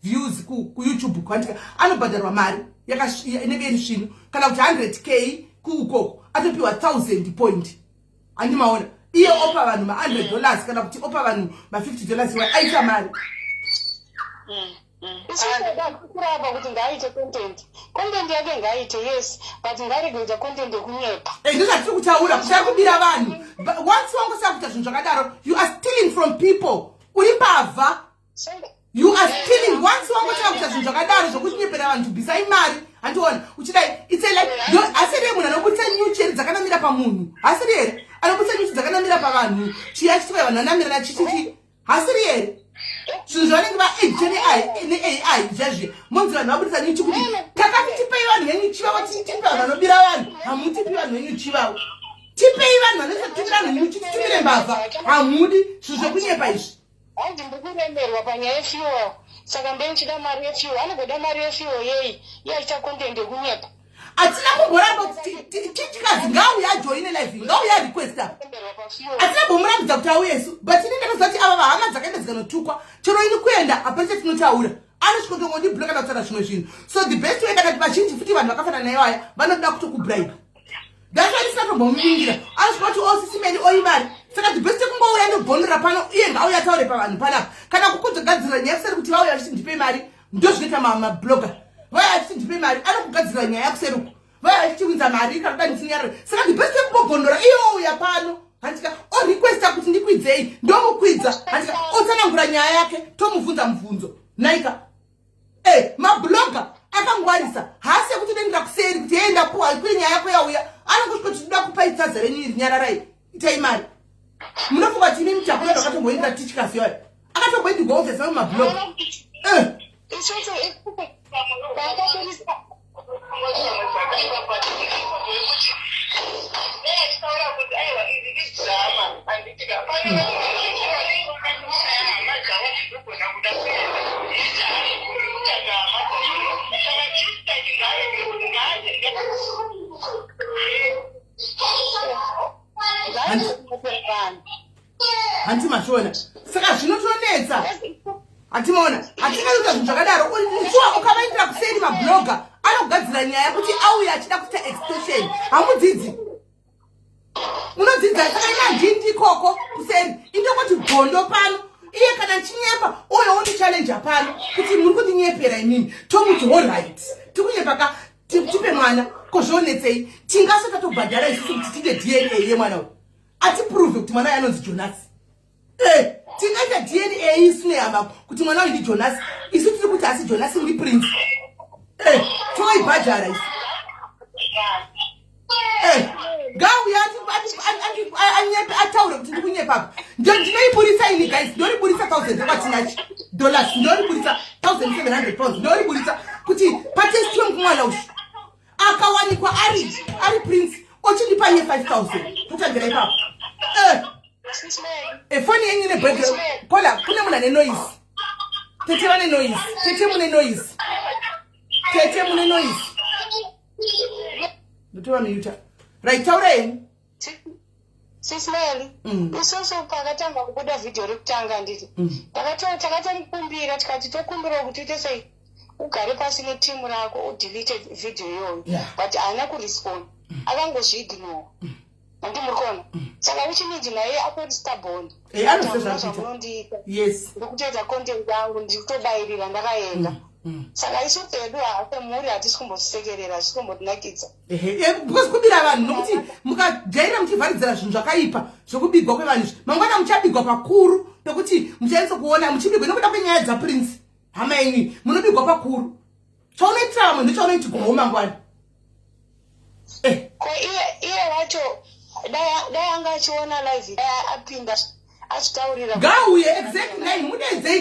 views kuYouTube, kwantika anobhadharwa mari inenge iri svinu, kana kuti 100K kuukoko atopiwa 1000 point. Handimaona iye opa vanhu ma$100 kana kuti opa vanhu ma$50, iwa aita mari. Isusu kuramba kuti ngaaite content, content yake ngaaite, yes, but ngaarege kuita content yekunyepa. Ndozvatiri kutaura kuti ari kubira vanhu. Once wangosaka kuita zvinhu zvakadaro, you are stealing from people, uri mbavha. You are stealing once wangotanga kuita zvinhu zvakadaro zvokunyepera vanhu, bvisai mari, handiona uchidai. It's a like hasiri munhu anobudisa nyuchi here dzakanamira pamunhu? Hasiri here anobudisa nyuchi dzakanamira pavanhu? Chiya chitwa vanhu vanamirana chichichi, hasiri here zvinhu zvavanenge vaedita neAI zviya? Monzi vanhu vabudisa nyuchi, kuti takati tipei vanhu venyuchi vavo, tipe vanhu vanobira vanhu. Hamutipi vanhu venyuchi vavo. Tipei vanhu vanosatumira vanhu nyuchi, titumire mbavha. Hamudi zvinhu zvekunyepa izvi. Hanzi ndikuremerwa panyaya yefuel, saka ndendichida mari yefuel. Anogoda mari yefuel yei iye achiita content yekunyepa? Hatina kumboramba kuti Tichkazi ngauye ajoine live, ngauye arequesta. Kuremerwa pafuel. Hatina kumborambidza kuti auyesu, but ini ndakaziva kuti ava vahama dzakaenda dzikanotukwa, chero ini kuenda hapana chatinotaura, anosvika kutongondibloka kana kutaura zvimwe zvinhu. So the best way, ndakati vazhinji futi vanhu vakafanana naivo aya vanoda kutokubribe. That's why ndisina tombomuningira. Anosvika kuti osisimeni oi mari. Saka the best kungouya ndobhonora pano, iye ngauye ataure pavanhu panapa, kana kukuzogadzira nyaya kuseri kuti vauya vachiti ndipe mari. Ndozvinoita mablogger, vauya vachiti ndipe mari, anokugadzira nyaya kuseri uku, vauya vachichiunza mari kana kuda ndisinyarare. Saka the best yekungobhondora, iye ouya pano, handika, orequesta kuti ndikwidzei, ndomukwidza, handika, otsanangura nyaya yake, tomubvunza mubvunzo naika. Mablogger akangwarisa, haasi ekuti dendera kuseri kuti ei ndapuwa kune nyaya yako yauya. Anongosvika kuti toda kupa itsadza renyu iri, nyararai, itai mari. Munofunga kuti imi mutakura zvakatomboendera Tichkazi yoyo akatomboendigwa ofesi vemablogger? Isusu paakabudisa Dai achitaura kuti aiwa, iri idrama, handitika pane hama dzavo dzinogona kuda kuenda kutsvaga hama dzavo. Saka Tichkach ngaarege kuti ngaarege. Vanhu. Hanti mazviona? Saka zvinotonetsa, hatimaona? Hatingaita zvinhu zvakadaro. Shuwa, ukavaindira kuseri, mablogger anogadzira nyaya kuti auya achida kuita extortion. Hamudzidzi, munodzidza. Saka ina ndindi ikoko kuseri, indongoti gondo pano. Iye kana ndichinyepa, uyo wondichallenja pano kuti muri kundinyepera inini, tomuti allright, tikunyepa ka, tipe mwana. Kozvionetsei? Tingase tatobhadhara isusu kuti tiite DNA yemwana uyu, atiprove kuti mwana uyu anonzi Jonas. Tingaita DNA isu nehama kuti mwana uyu ndiJonas? Isu tiri kuti asi Jonas ndiPrince. Toibhadhara isu. Ngauya anyepe, ataure kuti ndikunyepa apa. Ndinoiburisa ini, guys, ndoriburisa 1000 rekwaTinachi dollars, ndoriburisa £1700, ndoriburisa kuti patestiwe mukumwana uyu. Akawanikwa ari Prince, ochindipa iye 5000, totangira ipapo. Foni yenyu ine background. Kola kune munhu ane noise. Tete vane noise. Tete, mune noise. Tete, mune noise. Ndotova mute. Right, taura yenyu. Sis Melly, isusu pakatanga kubuda vhidhiyo rekutanga, nditi takatomukumbira, tikati tokumbirawo kuti uite sei, ugare pasi netimu rako, udelete vhidhiyo iyoyo. But haana kurespond, akangozviignore. Handi muri kuona? Saka which means naye atori stubborn. Anoziva zvaari kuita. Zvamunondiita, Yes. ndikutoita content yangu, ndikutobayirira ndakaenda. Saka isu pedu semhuri hatisi kumbotisekerera, hatisi kumbotinakidza. Ehe, because kubira vanhu, nokuti mukajaira muchivharidzira zvinhu zvakaipa zvokubigwa kwevanhu izvi, mangwana muchabigwa pakuru, pekuti muchanyatso kuona muchibigwa nekuda kwenyaya dzaPrince hama yenyu. Munobigwa pakuru. Chaunoitira vamwe ndochaunoitirwawo mangwana. Ko iye wacho, dai anga achiona live, dai apinda achitaurira. Ngauye, exactly. Nai mudedzei,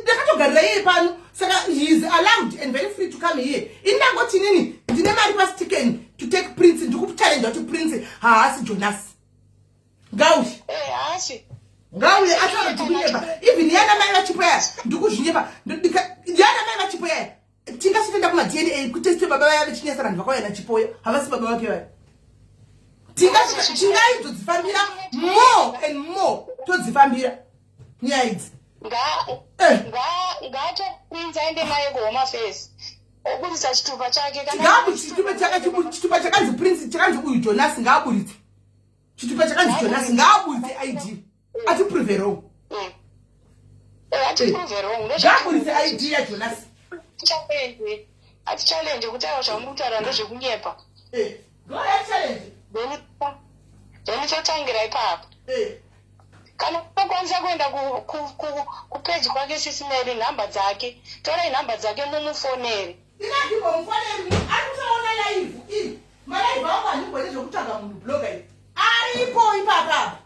ndakatogarira iye pano. Saka he is allowed and very free to come here. Indangoti nini ndine mari pasitiken to take Prince. Ndikuchallenge kuti Prince haasi Jonas. Ngauye. Haasi. Ngauye ataura kuti kunyepa. Even yana mai vachipo yaya, ndikuzvinyepa. Yana mai vachipo yaya, tingasitoenda kumaDNA kutestwe baba vaya vechinyasa vanhu vakauya naChipoya? Havasi baba vake vaya. Tingaizodzifambira more and more, todzifambira nyaya idzi. Ngaatoprince aende naye kuHome Affairs, oburitsa chitupa chake. Ngaabu chitupa chakanzi Prince, chakanzi uyu Jonas, ngaaburitse chitupa chakanzi Jonas. Ngaaburitse ID, atiprove wrong. Atiprove wrong. Ngaaburitse ID yaJonas. Challenge, atichallenge kuti aiwa, zvamuri kutaura ndezvekunyepa. Ngauya challenge. Then totangira ipapo. Kana unokwanisa kuenda kupeji kwake, Sis Melly, nhamba dzake, torai nhamba dzake mumufonere. Inandimbomufoneri, ari kutoona live iri. Malive angu handimbone zvekutsvaga munhu. Blogger iri aripo ipapapa,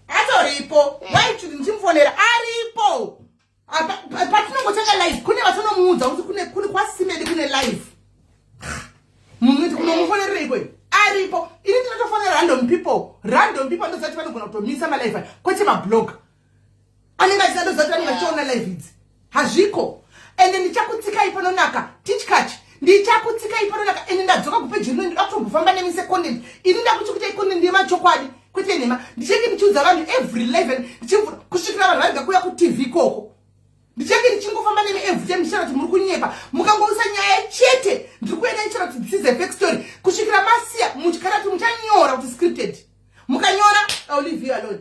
atoripo. Why should ndichimufonera? Aripo. Patinongotanga live, kune vatinomuudza kuti kune kwasimedi kune live. Munhu kunomufonereiko? Aripo. Ini ndinotofonera random people, random people ndozati vanogona kutomisa malive aya, kwete mablog anenge achida. Ndozati vanenge vachiona live idzi. Hazviko. Ende ndichakutsikai panonaka, Tichkach, ndichakutsikai panonaka. Ende ndadzoka kupeji rino, ndinoda kutombofamba nemi secontent. Ini ndakuchikutai content yemachokwadi, kwete nhema. Ndichange ndichiudza vanhu every level, ndichivhura kusvikira vanhu varega kuuya kuTV ikoko. Ndichange ndichingofamba nemi every time, ndichitaura kuti muri kunyepa. Mukangoisa nyaya chete, ndiri kuenda ndichitaura kuti this is a fake story kusvikira masiya. Kana kuti muchanyora kuti scripted, mukanyora, I will leave you alone.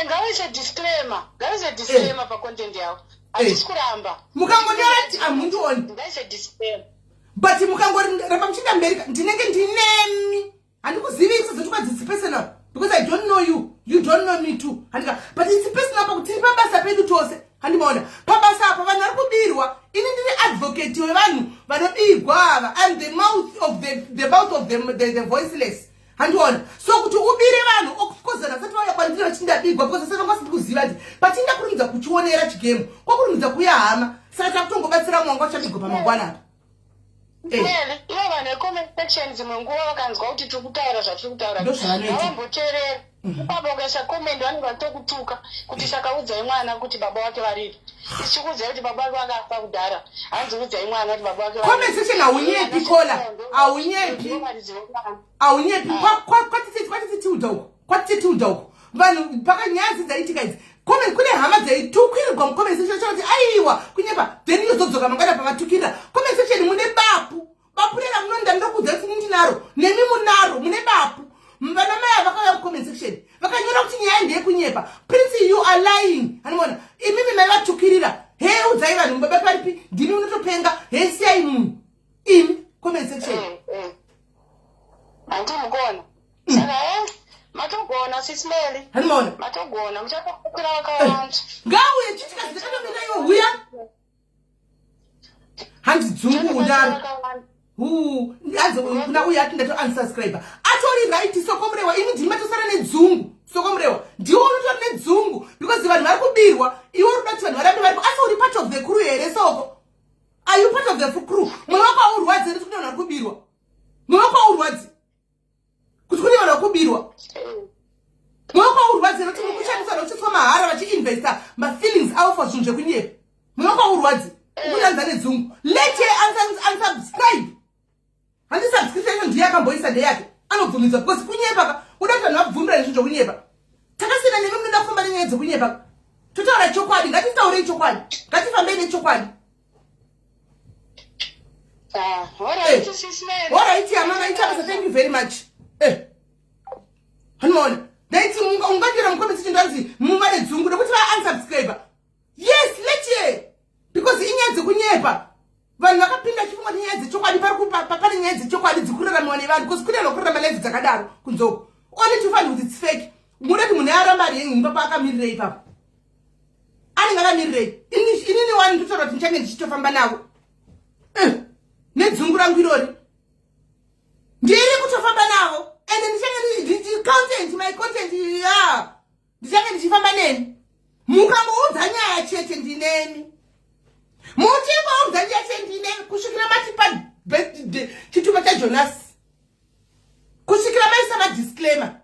Ngavaise disclaimer, ngavaise disclaimer pacontent yavo. Hatisi kuramba. Mukangonyora ti hamundioni. Ngaise disclaimer. But mukangoramba muchienda mberi, ndinenge ndinemi. Handikuzivi kusazoti it's personal, because I don't know you, you don't know me too, handika? But it's personal pakuti tiri pabasa pedu tose, handimaona? Pabasa apa vanhu vari kubirwa. Ini ndiri advocate wevanhu vanobirwa ava. I'm the mouth of the mouth of the voiceless, handiona? So kuti ubire vanhu, of course vanhu vasati vauya kwandiri vachindabigwa, because asati vanga vasati kuziva ti patinda kurumidza kuchionera chigame, kwakurumidza kuya hama. Saka takutongobatsira mwangu achabigwa pamangwana apa. Eh. Meli, ivo vanhu vecomment section dzimwe nguva vakanzwa kuti tiri kutaura zvatiri kutaura Ndozvavanoita. Havamboteerera. Ipapo ukaisa comment vanenge vatokutuka kuti saka udzai mwana kuti baba wake varipi. Ichikuudzai kuti baba wake vakafa kudhara. Hanzi udzai mwana kuti baba wake Comment section haunyepi, Kola. Haunyepi. Haunyepi. Kwatititiudza uko, kwatititiudza uko, vanhu pakanyaya dzaitika idzi, comment kune hama dzaitukwirirwa mucomment section choti aiwa kunyepa, then yozodzoka mangwana pavatukirira. Comment section mune bapu, bapu rera munonda. Ndokudza kuti ndinaro, nemi munaro, mune bapu. Vana mai ava vakauya mucomment section vakanyora kuti nyaya ndeyekunyepa. Prince, you are lying. Anoona imimi mai vatukirira. He, udzai vanhu baba paripi. Ndimi munotopenga. He, siyai munhu imi, comment section. Handimukona. Saka matogona, Sis Meli. Hanimaona. Matogona, muchatokumbira vakawanda. Ngauye chitikadzi ndakatomira iwe huya. Hanzi dzungu udaro. Hanzi kuna uyu ati ndato unsubscribe. Atori right, Sokomurewa. Imi ndimi matosara nedzungu. Sokomurewa, ndiwo unotori nedzungu because vanhu vari kubirwa. Iwe uri kuda kuti vanhu varambe varipo, asi uri part of the crew here, Soko? Are you part of the crew? Mwoyo wako haurwadzi here kuti kune vanhu vari kubirwa? Mwoyo wako haurwadzi kuti kune vanhu vari kubirwa? Mwoyo wako haurwadzi here kuti muri kushandisa vanhu vachiswa mahara vachiinvesta mafeelings avo for zvinhu zvekunyepa? Mwoyo wako haurwadzi? Ukutanza nedzungu. Let her unsubscribe. Handi subscription yacho ndiye akamboisa, ndeyake, anobvumidzwa because kunyepa ka. Uda kuti vanhu vabvumira nezvinhu zvokunyepa? Takasiyana nemi munoda kufamba nenyaya dzekunyepa. Totaura chokwadi, ngatitaurei chokwadi, ngatifambei nechokwadi. Alright, Sis Meli. Alright, yamama ichabasa. Thank you very much. Hanimaona ndaiti unganyora mucomment section ndanzi muma nedzungu nekuti vaunsubscribe. Yes, let ye, because inyaya dzekunyepa. Vanhu vakapinda chifunga kuti nyaya dzechokwadi pari pane nyaya dzechokwadi dzikuraramiwa nevanhu, because kune vanhu vakurarama life dzakadaro kunzoko, only to find kuti it's fake. Muda kuti munhu aramba ari yenyu ipapo akamirirei? Ipapo anenge akamirirei? Inini wani ndotaura kuti ndichange ndichitofamba navo nedzungu rangu irori. Ndiri kutofamba navo ende ndichange content, my content ya ndichange ndichifamba neni. Mukangoudza nyaya chete, ndinemi. Muchingoudza nyaya chete, ndinemi kusvikira matipa chitupa chaJonas, kusvikira maisa madisclaimer.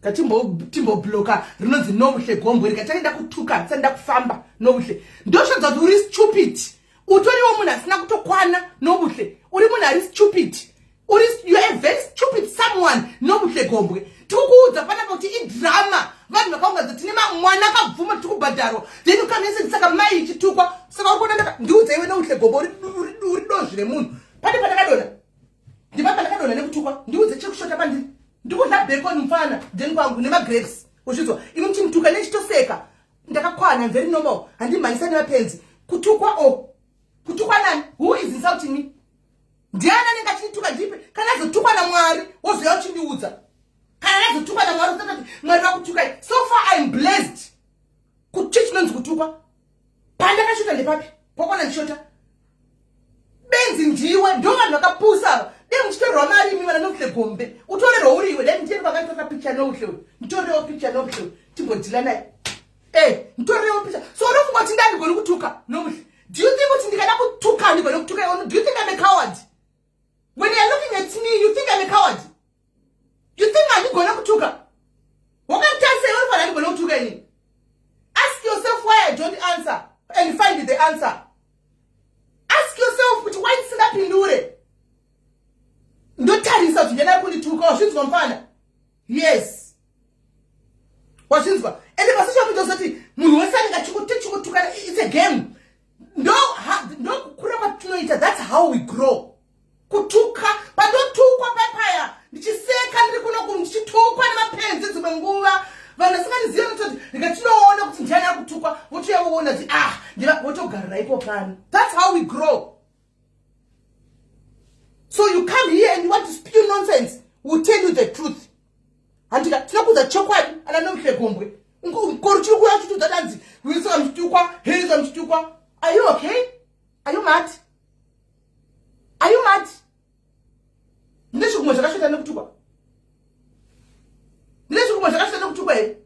Katimbobloka rinonzi Nobuhle Gombwe rikatanga kutuka tisanda kufamba. Nobuhle, ndoshodza kuti uri stupid. Utoriwo munhu asina kutokwana. Nobuhle, uri munhu ari stupid. Uri, you are a very stupid someone, Nobuhle Gombwe. Tikukuudza panapa kuti idrama. Vanhu vakaunganza, tine mwana akabvuma, tiri kubhadharwa, then ukamese. Saka mai ichitukwa, saka uri kuona? Ndiudza iwe, Nobuhle Gombwe, uri dozvi remunhu. Pane pandakadonha, ndipa pandakadonha nekutukwa? Ndiudze chekushota pandiri. Ndikudla bacon mufana then kwangu nemagrapes. Uzvidzwa imi muchinituka nechitoseka. Ndakakwana, very normal. Handimhanyisa nemapenzi. Kutukwa o kutukwa nani? Who is insulting me? Ndiani anenge achinituka? Ndipe kana azotukwa naMwari, wozoya uchindiudza. Kana azotukwa naMwari, usatati Mwari vakutukai. So far I'm blessed. Kuchi chinonzi kutukwa, pandakashota ndepapi? Kwakwana ndichota benzi ndiwe. Ndo vanhu vakapusa ava. Dei muchitorerwa mari imi vana Nobuhle Gombe, utorerwa uriwe. Dai nditiende kwakaitora picha Nobuhle, nditorewo picha Nobuhle, timbodhila naye. Nditorewo picha. So unofunga kuti ndandigoni kutuka, Nobuhle? Do you think kuti ndikada kutuka ndigone kutuka? Do you think I'm a coward? When you're looking at me, you think I'm a coward? You think handigone kutuka? Wakatarisa iwe, unofanira handigone kutuka inini. Ask yourself why I don't answer and find the answer. Ask yourself kuti why ndisingapindure. Ndotarisa kuti ndiani ari kundituka. Wazvinzwa mufana? Yes, wazvinzwa. Ende pasocial media usati munhu wese anenge achikutukana. It's a game. Ndokukura kwatinoita. That's how we grow, kutuka. Pandotukwa papaya ndichiseka, ndiri kuno ndichitukwa nemapenzi. Dzimwe nguva vanhu vasingandizivi vanototi ndikatinoona kuti ndiani ari kutukwa, votouya voona kuti ah, votogarira ipo pano. That's how we grow. So you come here and you want to spew nonsense, we'll tell you the truth. Handika tinokuudza chokwadi. Ana Nobuhle Gombwe, koro chiri kuuya chitiudza tanzi wisa muchitukwa, heisa muchitukwa. Are you okay? Are you mad? Are you mad? Ndine zvikumwe zvakashota nekutukwa? Ndine zvikumwe zvakashota nekutukwa here?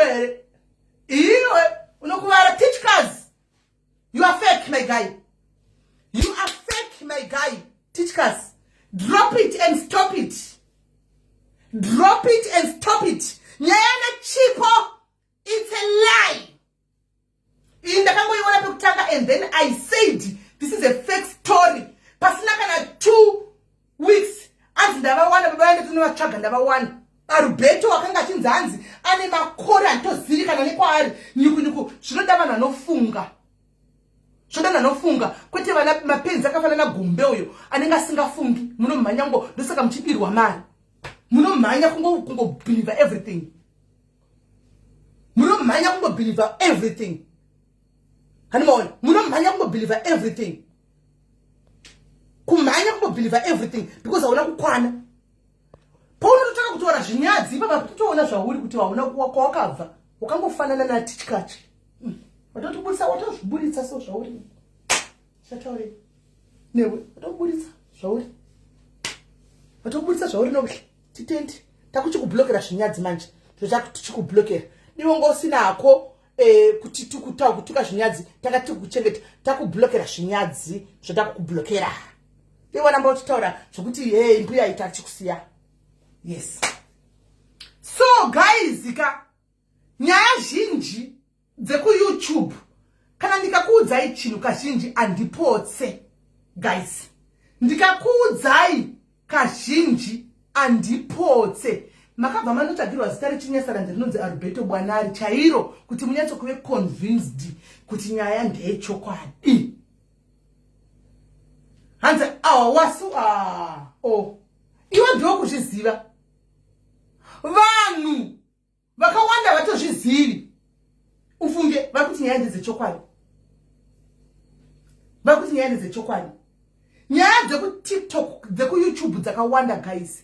Unobigwa here? Iwe unokuvara. Teachcars, you are fake, my guy. You are fake, my guy. Teachcars, drop it and stop it. Drop it and stop it. Nyaya naChipo, it's a lie. Iyi ndakangoiona pekutanga and then I said this is a fake story. Pasina kana 2 weeks, anzi ndavawana. Baba vaende tinovatsvaga, ndavawana. Arubeto wakanga achinzi hanzi ane makore handitozivi kana nekwaari. Nyukunyuku zvinoda vanhu vanofunga, zvoda vanhu vanofunga, kwete vana mapenzi akafanana Gumbe uyo anenge asingafungi. Munomhanya ngo, ndosaka muchibirwa mari. Munomhanya kungobelieva everything, munomhanya kungobelieva everything. Hanimaona, munomhanya kungobelieva everything, kumhanya kungobelieva everything because hauna kukwana. Paunototanga kutaura zvinyadzi ipapa, totoona zvauri kuti hauna kwawakabva. Wakangofanana naTichkachi. Watotibudisa, watozviburitsa. So zvauri chataurei newe, watoburitsa zvauri, watoburitsa zvauri. Nokuhle titendi takuchikublokera zvinyadzi manje, tochikublokera iwe ngosinako kuti kutuka zvinyadzi. Takati kuchengeta, takublokera zvinyadzi, zvotakukublokera iwe. Ramba uchitaura zvokuti hey, mbuya ita achikusiya. Yes, so guys ka, nyaya zhinji dzekuYouTube, kana ndikakuudzai chinhu kazhinji handipotse. Guys, ndikakuudzai kazhinji handipotse. Makabva manotsvagirwa zita rechinyasarandi rinonzi Alberto Bwanari chairo kuti munyatsokuve convinced kuti nyaya ndeyechokwadi. Hanzi awa wasu a o iwe ndokuzviziva. Vanhu vakawanda vatozvizivi, ufunge. Vari kuti nyaya ndedzechokwadi, vari kuti nyaya ndedzechokwadi. Nyaya dzekuTikTok, dzekuYouTube dzakawanda, guys.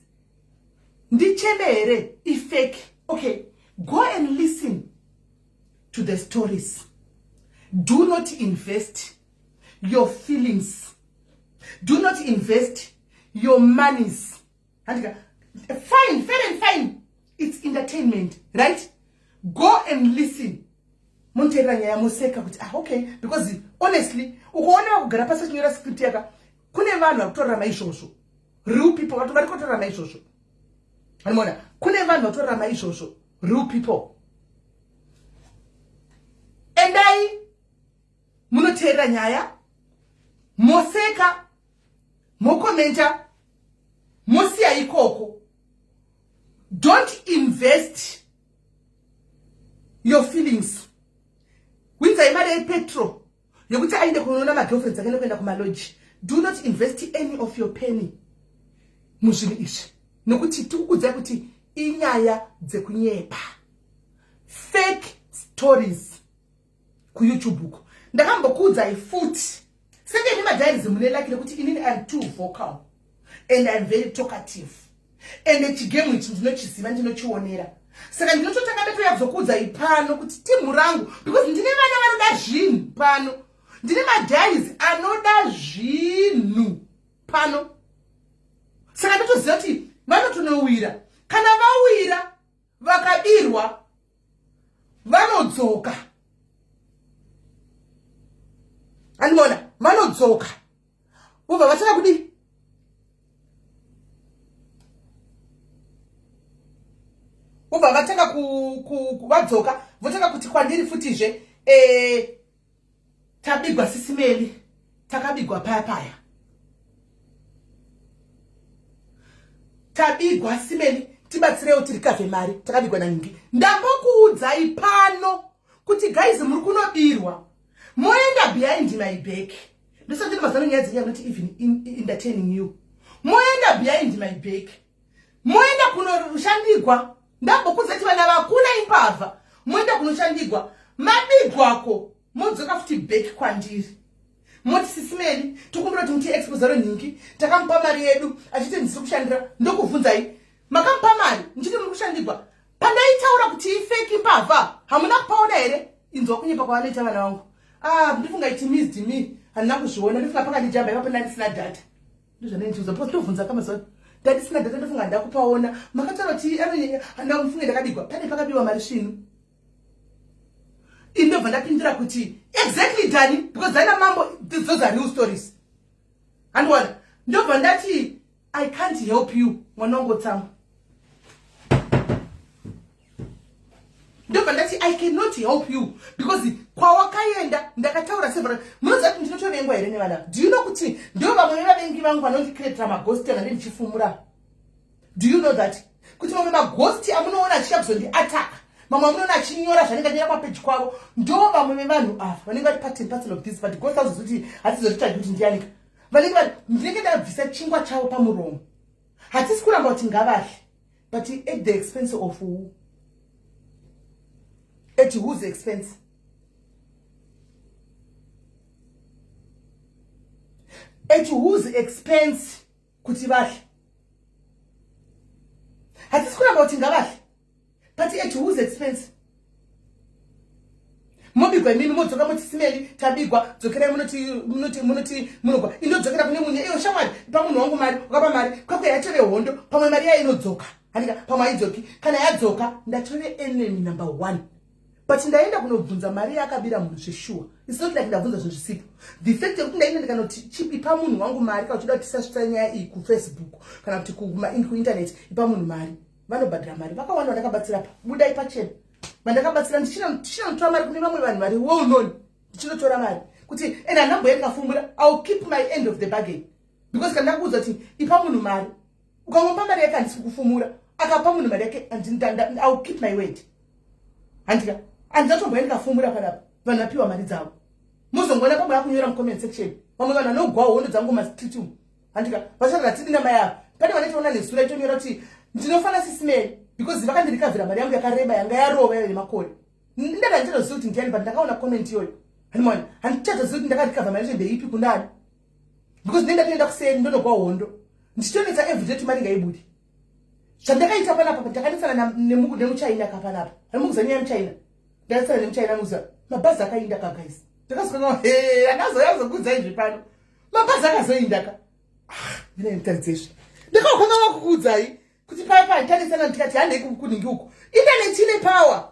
Ndicheme here? Ifake. Okay, go and listen to the stories. Do not invest your feelings, do not invest your monies. Handika fine, fair and fine, it's entertainment, right? Go and listen, munoteerera nyaya, moseka kuti ah, okay. Because honestly, ukaona vakugara pasi vachinyora script yaka, kune vanhu vari kutorarama izvozvo, real people vari kutorarama izvozvo. Anoona kune vanhu vatorarama izvozvo, real people. Endai munoteerera nyaya, moseka, mokomenta, mosiya ikoko. Don't invest your feelings. Winzai mari yepetrol yekuti aende kunoona magirlfriends ake nekuenda kumaloji. Do not invest any of your penny muzvinhu izvi, nekuti tikukudzai kuti inyaya dzekunyepa, fake stories kuYouTube uko. Ndakambokuudzai futi, senge nemadiaries mune luck rekuti inini I'm too vocal and I'm very talkative, and chigame ichi ndinochiziva, ndinochionera. Saka ndinototanga ndatoya kuzokuudzai pano kuti timu rangu, because ndine vana vanoda zvinhu pano, ndine madiaries anoda zvinhu pano. Saka ndotoziva kuti vanotonowira. Kana vawira, vakabirwa, vanodzoka. Andimona vanodzoka, vobva vatanga kudii? Vobva vatanga vadzoka, votanga kuti kwandiri futizve, tabigwa sisimeli, takabigwa paya paya, tabigwa simeli, tibatsirewo tirikavhe mari, takabigwa naningi. Ndambokuudzai pano kuti guys, muri kunobirwa, moenda behind my back. Ndosati mazano nyaya dzenyu, not even entertaining you. Moenda behind my back, moenda kunoshandigwa. Ndambokuudza kuti vana vakuna imbavha. Moenda kunoshandigwa, mabigwako, modzoka futi back kwandiri, moti sisimeli, tokumbira kuti muti exposero nhingi, takamupa mari yedu achiti ndisiri kushandira. Ndokubvunzai, makamupa mari ndichiti muri kushandigwa? Pandaitaura kuti ifake, mbavha, hamuna kupaona here? Inzwa kunyepa kwavanoita vana vangu. Ah, ndifunga it missed me, handina kuzviona. Ndifunga pakandijamba ipapo ndandisina data. Ndozvandaindiudza because ndobvunza kamazuva, ndandisina data, ndofunga handina kupaona. Makataura kuti handina mufunge ndakabigwa. Pane pakabiwa mari svinu. Indobva ndapindura kuti exactly Dani, because dana mambo, those are real stories. Handiwana ndobva ndati I can't help you, mwana wangu otsamwa. Ndobva ndati I cannot help you because kwawakaenda ndakataura several. Munoziva kuti ndinotovengwa here nevana? Do you know kuti ndo vamwe vevavengi vangu vanondicreatira maghost anga ndichifumura? Do you know that kuti mamwe maghost amunoona achiya kuzondiataka, mamwe amunoona achinyora zvanenge anyora papeji kwavo, ndo vamwe vevanhu ava vanenge vari part and parcel of this? But ghost azozoti hatizoritsvagi kuti ndianika vanenge vari. Ndinenge ndabvisa chingwa chavo pamuromo. Hatisi kuramba kuti ngavahle, but at the expense of who? At whose expense? At whose expense kuti vahle? Hatisi kuramba kuti ngavahle, but at whose expense? Mobigwa imimi, modzoka moti simeli tabigwa, dzokerai. Munoti munoti munoti munogwa, inodzokera kune munhu iyo. Shamwari, ipa munhu wangu mari. Ukapa mari kwakwe, yatove hondo. Pamwe mari yayo inodzoka, handika? Pamwe haidzoki. Kana yadzoka, ndatove enemy number one. But ndaenda kunobvunza mari yaakabira munhu zveshuwa. It's not like ndabvunza zvinhu zvisipo. The fact yekuti ndaenda ndikanoti ipa munhu wangu mari, kana uchida kuti tisasvitsa nyaya iyi kuFacebook kana kuti kuinternet, ipa munhu mari. Vanobhadhara mari vakawanda vandakabatsira pa budai pachena, vandakabatsira ndichinotora mari kune vamwe vanhu vari well known, ndichinotora mari kuti and handamboye ndikafumbura. I will keep my end of the bargain, because kana ndakuudza kuti ipa munhu mari, ukangopa mari yake, handisi kukufumura. Akapa munhu mari yake, I will keep my word, handika? Handichatomboya ndikafumura panapa. Vanhu vapiwa mari dzavo, muzongoona pamwe akunyora mucomment section. Vamwe vanhu vanogwa hondo dzangu mumastreet umu, handika? Vachati hatidi namai ava. Pane vanotoona nezura itonyora kuti ndinofana sisimeri because vakandirikavhira mari yangu yakareba yanga yarova yave nemakore. Ndada handichatozivi kuti ndiani, but ndakaona comment iyoyo, hanimona. Handichatozivi kuti ndakarikavha mari yacho ndeipi kunani, because ndinenge ndatoenda kuseri, ndonogwa hondo ndichitonetsa everyday kuti mari ngaibudi. Zvandakaita panapa, ndakanetsana nemuchina ka panapa. Handimukuza nyaya yemuchina. Ndakanetsana nemuchina muza mabhazi akainda ka, guys. Ndakazokanga he andazoyazokuudza izvi pano. Mabhazi akazoinda ka. Ndine nditaridze izvi. Ndakakanga vakukuudzai kuti paya paya tanetsana, ndikati handei kuningi uku. Internet ine power,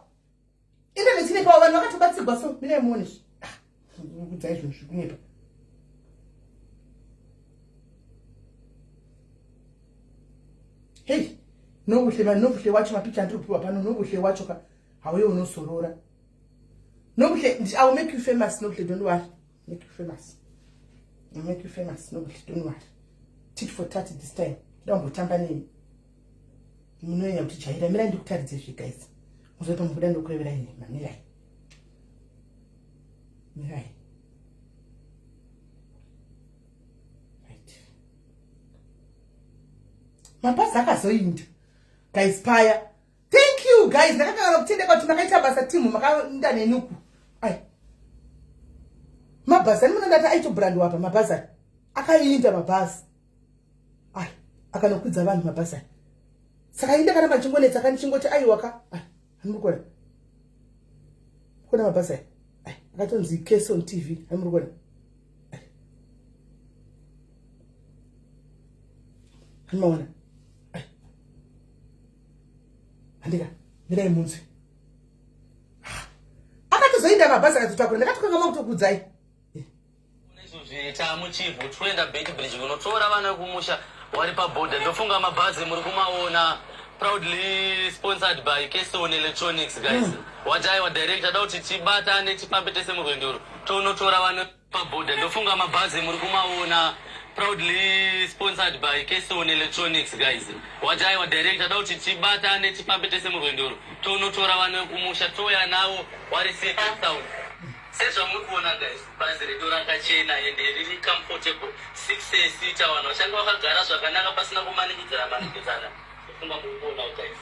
internet ine power. Vanhu vakatobatsirwa, so minai muone izvi. Kuudzai zvinhu zvikunyepa. Hei, Nobuhle mani, Nobuhle wacho, mapicha andiri kupiwa pano, Nobuhle wacho ka, hauye unosorora. Nobuhle, I will make you famous, Nobuhle, don't worry. Make you famous, I will make you famous, Nobuhle, don't worry. Tit for tat this time. Ndambotamba nemi, munonyanya kuti jaira. Mirai ndikutaridze zvi, guys. Muzoita mukuda ndokureverai nhema. Mirai, mirai. Right, mabhazi akazoinda, guys, paya. Thank you, guys. Ndakakangana kutendeka kuti makaita basa, timu makaenda nenuku. Ai, mabhazi ani munondati aitobrandwa apa. Mabhazi ani akainda, mabhazi ai akanokwidza vanhu, mabhazi ai. Saka inda kana machingonetsa kanichingoti aiwaka. Ai, hamuri kuona kuona mabhazi ai? Ai, akatonzi Cason TV. Hamuri kuona? Hanimaona? Handika, mirai munzwi. Akatozoinda mabhazi akatotakura. Ndakatokangama kutokuudzai. Izvozvi tamuchivhu, toenda Beitbridge kunotora vana vekumusha wari pabhodha. Ndofunga mabhazi muri kumaona, proudly sponsored by Keson Electronics, guys. Wataiwa director da kuti tibatane, tifambe tese murwendo urwu, tonotora vana pabhodha. Ndofunga mabhazi muri kumaona, proudly sponsored by Keson Electronics, guys. Wataiwa director da kuti tibatane, tifambe tese murwendo urwu, tonotora vana vekumusha, touya navo wari safe and sound. Sezvamuri kuona, guys, bhazi redu rakachena ende riri comfortable, six seater. Vanhu vachange vakagara zvakanaka pasina kumanikidzana manikidzana. Ndofunga muri kuonawo, guys.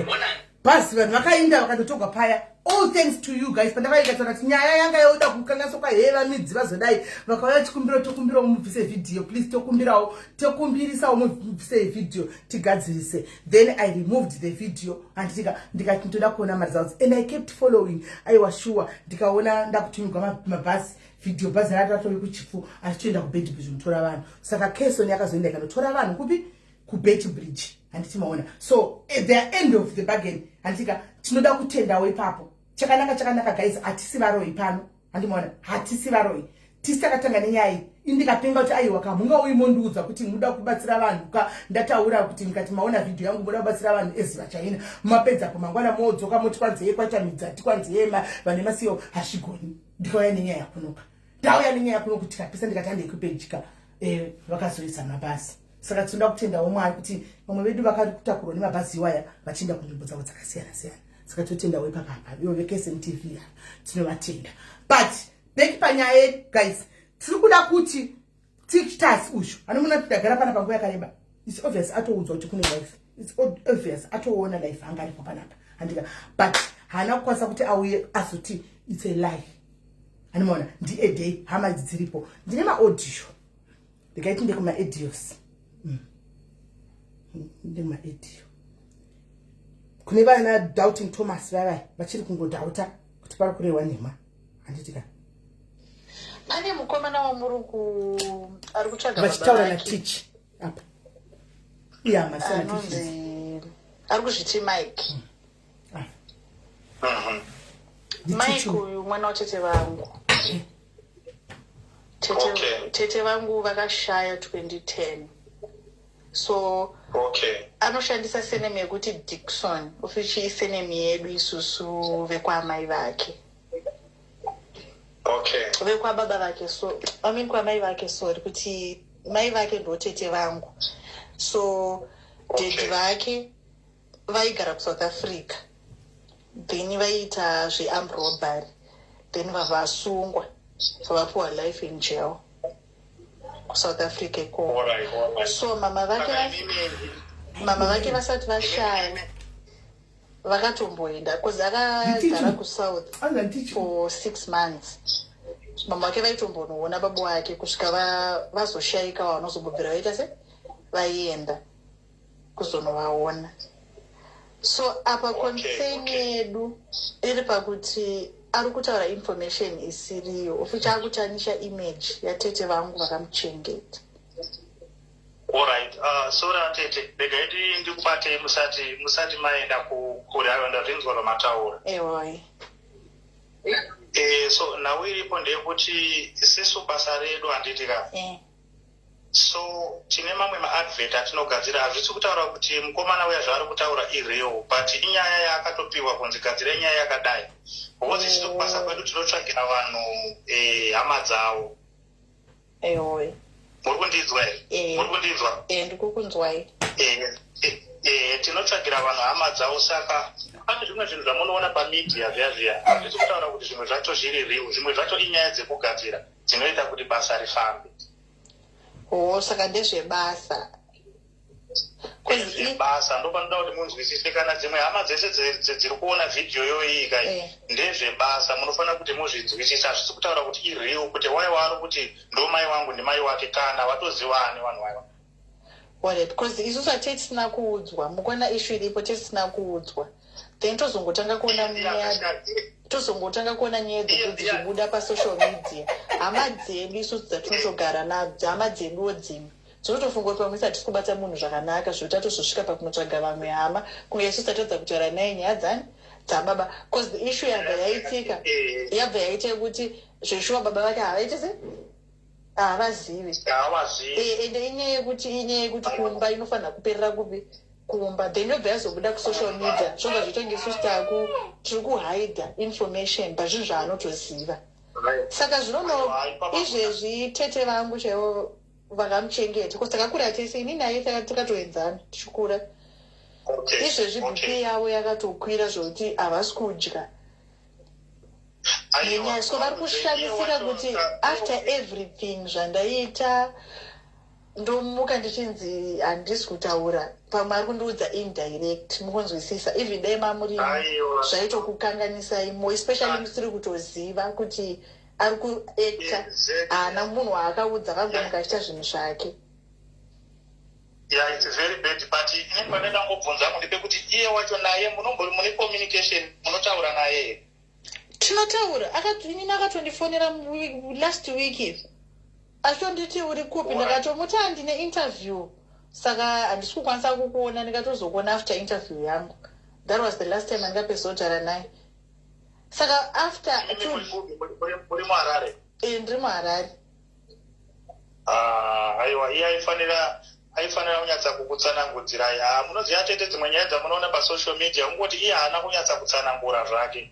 Onani. Bhazi, vanhu vakainda vakatotogwa paya. All thanks to you guys. Pandakaita taura kuti nyaya yanga yoda kukanganiswa kwaheva midzi, vazodai vakauya chikumbiro, tokumbirawo mubvise vhidhiyo please, tokumbirawo, tokumbirisawo mubvise vhidhiyo tigadzirise. Then I removed the video, handitika? Ndikati ndoda kuona maresults and I kept following. Aiwa, sure, ndikaona ndakutumirwa mabhazi vhidhiyo, bhazi rato ratove kuchipfu achitoenda kuBeitbridge kunotora vanhu. Saka Keson yakazoenda ikanotora vanhu kupi? KuBeitbridge, handiti maona? So at the end of the bargain, handitika, tinoda kutendawo ipapo. Chakanaka, chakanaka guys, hatisi varoi pano, handimaona, hatisi varoi. Tisi takatanga nenyaya iyi. Indikapenga kuti aiwa ka, mungauyi mondiudza kuti muda kubatsira vanhu ka. Ndataura kuti ndikati maona vhidhiyo yangu, muda kubatsira vanhu eziva China, mapedzapo mangwana modzoka moti kwanzeye kwaita midzati, kwanzeye vane masiyo, hazvigoni. Ndikauya nenyaya yakunoka, ndauya nenyaya yakuno kuti tikapisa, ndikati handei kupejika. Vakazoisa mabhazi. Saka tinoda kutendawo Mwari kuti vamwe vedu vakatakurwa nemabhazi iwaya vachienda kunzvimbo dzavo dzakasiyana siyana. Saka totendawo ipapapa ivo veKSM TV, tinovatenda. But back panyaya yedu guys, tiri kuda kuti Tichtas uyu anomona kuti ndagara pana panguva yakareba. It's obvious atoudzwa kuti kune life. It's obvious atoona life anga aripo panapa, handika? But haana kukwanisa kuti auye azoti it's a lie. Anomaona ndiedei, hama idzi dziripo. Ndine maaudio, ndikaiti ndekumaaudios, Ndekumaaudio kune vana Doubting Thomas vavai vachiri kungodoubta kuti pari kurehwa nhema, handiti ka? Pane mukomana wamuri ku ari kutsvaga baba vachitaura vake. naTich apa iya masana. Anonzi, ari kuzviti Mike. Mike uyu mwana watete vangu. Tete, tete vangu vakashaya 2010, so anoshandisa surname yekuti Dikson, of which isurname yedu isusu vekwamai vake, vekwababa vake, so I mean kwamai vake, sorry, kuti mai vake ndo tete vangu. So daddy vake vaigara kuSouth Africa, then vaiita zvearmed robbery, then vavasungwa, vapiwa life in jail kuSouth Africa ikoko. So mama vake Saka mama vake vasati vashaya vakatomboenda, because akagara kuSouth for 6 months. Mama vake vaitombonoona baba wake kusvika vazoshayika, vanozombobvira vaita se vaienda kuzonovaona. So apa concern yedu iri pakuti ari kutaura information isiriyo, of which akutarnisha image yatete vangu vakamuchengeta. Alright, sorry atete, regai ndikubatei musati maenda kure. Aiwa, ndazvinzwa zvamataura. Ewoi. So nhau iripo ndeyekuti isisu basa redu, handiti ka? Eh. So tine mamwe maadvert atinogadzira. Hazvisi kutaura kuti mukomana uya zvaari kutaura ireal, but inyaya yaakatopiwa kunzi gadzira nyaya yakadai, because isusu kubasa kwedu tinotsvagira vanhu hama dzavo. Ewoi. Muri kundinzwa here? Eh. Muri kundinzwa? E, ndikukunzwai. Tinotsvagira vanhu hama dzavo. Saka pane zvimwe zvinhu zvamunoona pamedia zviya zviya, hazvisi kutaura kuti zvimwe zvacho zviri real. Zvimwe zvacho inyaya dzekugadzira dzinoita kuti basa rifambe. O, saka ndezvebasa. Ndezvebasa. Ndopanoda kuti munzwisise, kana dzimwe hama dzese dziri kuona vhidhiyo yoiyi kai, ndezvebasa. Munofanira kuti muzvinzwisise. Hazvisi kutaura kuti ireal, kuti wai waari kuti ndo mai wangu ndimai wake, kana vatozivani vanhu vaiva. Alright, because isusu hatei tisina kuudzwa. Mukuona issue iripo, tisina kuudzwa, then tozongotanga kuona nyaya dzedu dzichibuda pasocial media. Hama dzedu isusu dzatinotogara nadzo, hama dzeduwo dzimwe dzinotofunga kuti pamwe hatisi kubata munhu zvakanaka, zvekuti tatozosvika pakunotsvaga vamwe hama, kunge isusu tatadza kutaura naye nyaya dzani dzababa. Because the issue yabva yaitika, yabva yaita yekuti zveshuwa baba vake havaiti se havazivi. Havazivi. Ende inyaya yekuti kumba inofanira kuperera kupi? Kumba. Then yobva yazobuda kusocial media, zvobva zvotonge isusu taku tiri kuhida information pazvinhu zvaanotoziva. Saka zvinono izvezvi tete vangu chaivo vakamuchengeta, because takakura tese, ini naye takatoenzana tichikura. Izvezvi BP yavo yakatokwira zvokuti havasi kudya nenyaya. So vari kushamisika kuti after everything zvandaiita, ndomuka ndichinzi handisi kutaura. Pamwe ari kundiudza indirect, mukunzwisisa? Even dai mamurimi zvaitokukanganisai mo, especially musiri kutoziva kuti ari kuacta, haana munhu waakaudza, akangomuka achiita zvinhu zvake. Yeah, it's very bad, but ini pandandangobvunza hangu ndepekuti iye wacho naye munombori mune communication, munotaura naye here? Tinotaura. Inini akatondifonera last week achitonditi, "Uri kupi?" Ndakatomuti handine interview, saka handisi kukwanisa kukuona, ndingatozokuona after interview yangu. That was the last time andingapedza kutaura naye. Saka after muri muHarare? Eh, ndiri muHarare. Ah, aiwa, iye aifanira kunyatsa kukutsanangudzirai. Ah, munoziva tete, dzimwe nyaya dzamunoona pasocial media, kungoti iye haana kunyatsa kutsanangura zvake.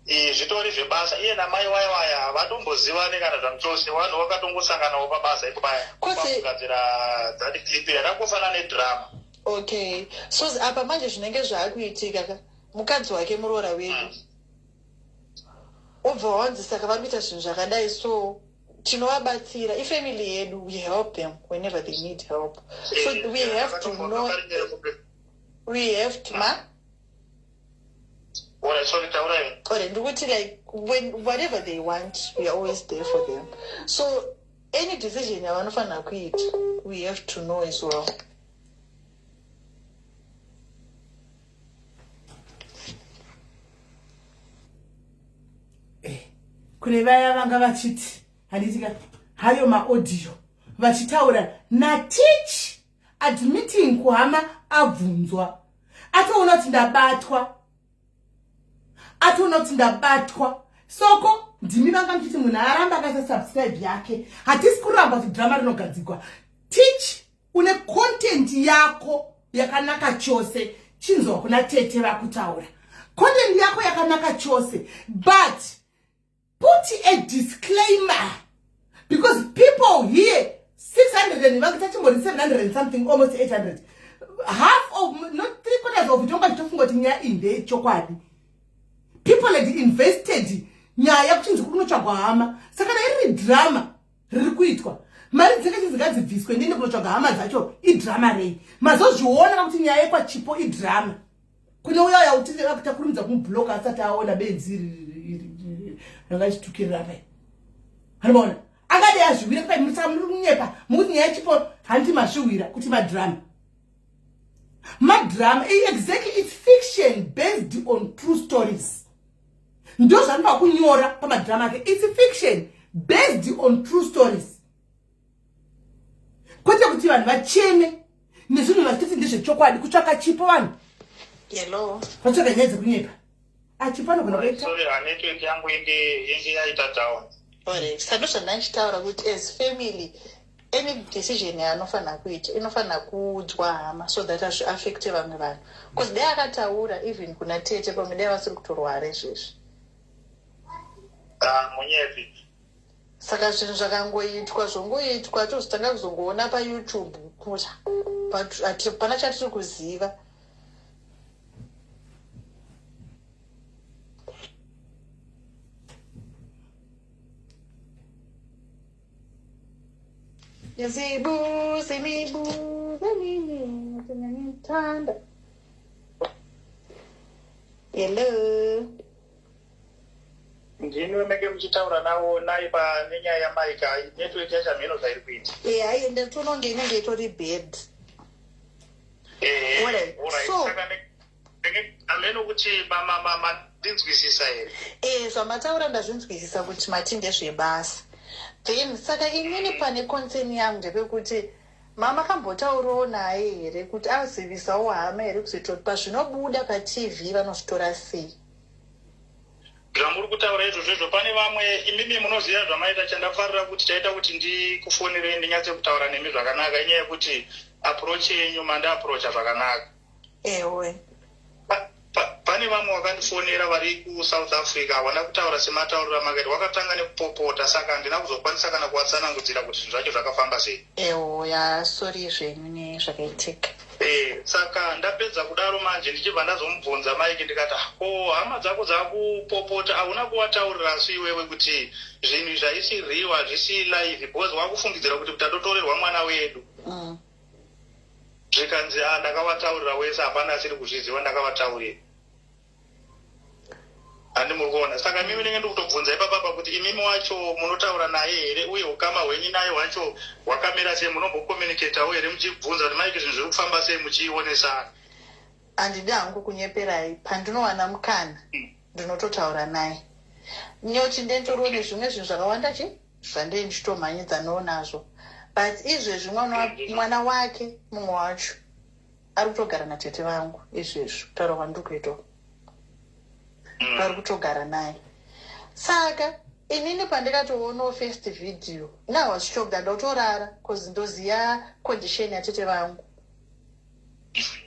Zvitori zvebasa. Iye namai waya waya havatombozivani kana zvamuchose. Vanhu vakatongosanganawo pabasa ipaya kugadzira dzati clip yakangofanana nedrama. Okay, so apa manje zvinenge zvaakuitika ka, mukadzi wake muroora wedu obva wanzi saka vari kuita zvinhu zvakadai, so tinovabatsira, ifamily yedu, we help them whenever they need help, so we have to know, we have to ma Sorry, taurai. Ore, ndikuti like when whatever they want, we are always there for them, so any decision yavanofanira kuita, we have to know as well. Kune vaya vanga vachiti handitika hayo maaudio vachitaura naTich admitting kuhama, abvunzwa atoona kuti ndabatwa, atoona kuti ndabatwa. Soko ndimi vanga muchiti munhu aramba akaisa subscribe yake. Hatisi kuramba kuti drama rinogadzikwa. Tich, une content yako yakanaka chose. Chinzwa kuna tete vakutaura, content yako yakanaka chose, but put a disclaimer, because people here, 600 and vangu tachimbori 700 and something, almost 800, half of, not three quarters of it, onga chitofunga kuti nyaya iyi ndeyechokwadi. People had invested nyaya kuchinzi kuri kunotsvagwa hama. Saka kana iriri drama riri kuitwa, mari dzinenge chinzi ngadzibviswe, ndiende kunotsvaga hama dzacho, idrama rei? Mazozviona kuti nyaya yekwaChipo idrama. Kune uya uya kuti takurumidza kumubloka asati aona benzi ranga chitukirira pai. Hanomaona akadai azviwira pai. Saka muri kunyepa mukuti nyaya yeChipo handiti mazviwira kuti madrama, madrama. Exactly, it's fiction based on true stories. Ndo zvanoda kunyora pamadrama ake, it's fiction based on true stories, kwete kuti vanhu vacheme nezvinhu vachitoti ndezvechokwadi. Kutsvaka Chipo, vanhu Hello. vatsvaka nyaya dzekunyepa. Achipo anogona kuita. Sorry, network yangu inge yaita down. Alright, saka ndozvandandichitaura kuti as family, any decision yaanofanira kuita inofanira kuudzwa hama, so that hazviaffecte vamwe vanhu, because dai akataura even kuna tete, pamwe dai vasiri kutorwara izvezvi. Ah, munyepi. Saka zvinhu zvakangoitwa, zvongoitwa, tozotanga kuzongoona paYouTube kuta, but hapana chatiri kuziva. Ngizibuza imibuzo eminingi, ngiyangithanda. Hello. Ndini wemeke muchitaura nawo naye panenyaya yaMaika. Network yacho hameno zvairi kuita. Eh, hayi, ndatoona kunge inenge itori bad. Alright, Alright, saka hameno kuti mandinzwisisa here? Eh, zvamataura ndazvinzwisisa kuti mati ndezvebasa. Then saka inini pane concern yangu ndepekuti mama kambotaurawo naye here kuti azivisawo hama here, kuzoita kuti pazvinobuda paTV vanozvitora sei? Zvamuri kutaura izvozvo izvo, pane vamwe imimi munoziva zvamaita. Chandafarira kuti chaita kuti ndikufonerei ndinyatse kutaura nemi zvakanaka, inyaya yekuti approach yenyu mandiapproacha zvakanaka. Ewe. Pane vamwe vakandifonera vari kuSouth Africa, havana kutaura sematauriro amakaita. Wakatanga nekupopota, saka handina kuzokwanisa kana kuvatsanangudzira kuti zvinhu zvacho zvakafamba sei. Ewo, ya, sorry zvenyu nezvakaitika. Saka ndapedza kudaro manje, ndichibva ndazomubvunza Mike, ndikati, "Ah, ko hama dzako dzakupopota, hauna kuvataurira asi iwewe kuti zvinhu izvi haisi real, hazvisi live, because wakufungidzira kuti tatotorerwa mwana wedu?" Zvikanzi, "A, ndakavataurira wese, hapana asiri kuzviziva, ndakavataurira." Handi muri kuona? Saka imimi ndenge ndikutobvunza ipapapa kuti imimi wacho munotaura naye here, uye ukama hwenyu naye hwacho hwakamira sei? Munombokommunicatawo here muchibvunza kuti, "Mike, zvinhu zviri kufamba sei?" muchionesana? Handidi hangu kunyeperai, pandinowana mukana ndinototaura naye nyoti ndentoriwo nezvimwe zvinhu zvakawanda chi zvandee ndichitomhanyidzanawo nazvo, but izvezvi mwana wake mumwe wacho ari kutogara natete vangu izvezvi, kutaura kwandiri kuitawo. Vari kutogara naye. Saka inini pandikatoonawo first video, ini I was shocked. Handotorara 'cause ndoziya condition yatete vangu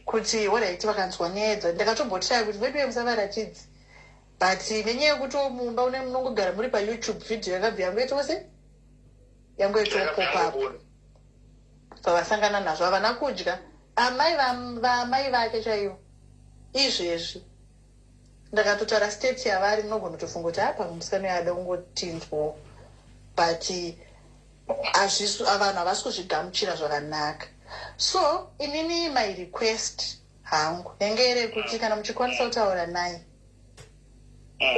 kuti alright, vakanzwa nyaya idzo. Ndakatombotry kuti veduwe musavaratidzi, but nenyaya yekuti mumba une munongogara muri paYouTube, video yakabva yangoitawo se yangoitawo pop up. Pavasangana nazvo, havana kudya. Amai vamai vake chaivo izvezvi, ndakatotaura state yavari, munogona kutofunga kuti apa musikana uyo ada kungotinzwawo, but hazvisi, vanhu havasi kuzvigamuchira zvakanaka. So inini my request hangu yange iri kuti kana muchikwanisa kutaura naye,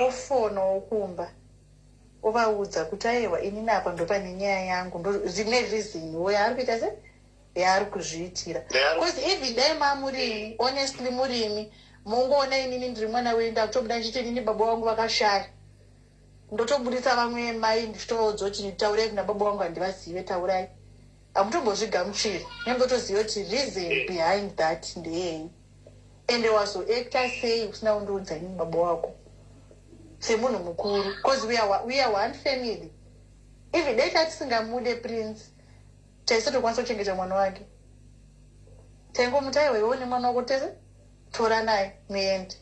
ofonawo kumba, ovaudza kuti aiwa, inini apa ndopane nyaya yangu, zvine reason wo yaari kuita se yaari kuzviitira. Because even dai mamurimi, honestly, murimi mungoona inini ndiri mwana wenyu, ndakutobuda ndichiti inini baba vangu vakashaya, ndotobudisa vamwe mai ndichitovaudza kuti taurai kuna baba vangu, handivazive, taurai. Hamutombozvigamuchiri, nembotoziva kuti reason behind that ndeyei. Ende wazoacta sei usina kundiudza inini baba wako semunhu mukuru? Because we are one family. Even dai tatisingamude Prince, taisatokwanisa kuchengeta mwana wake. Taingomuti aiwa, iwe nemwana wako tese tora naye muende,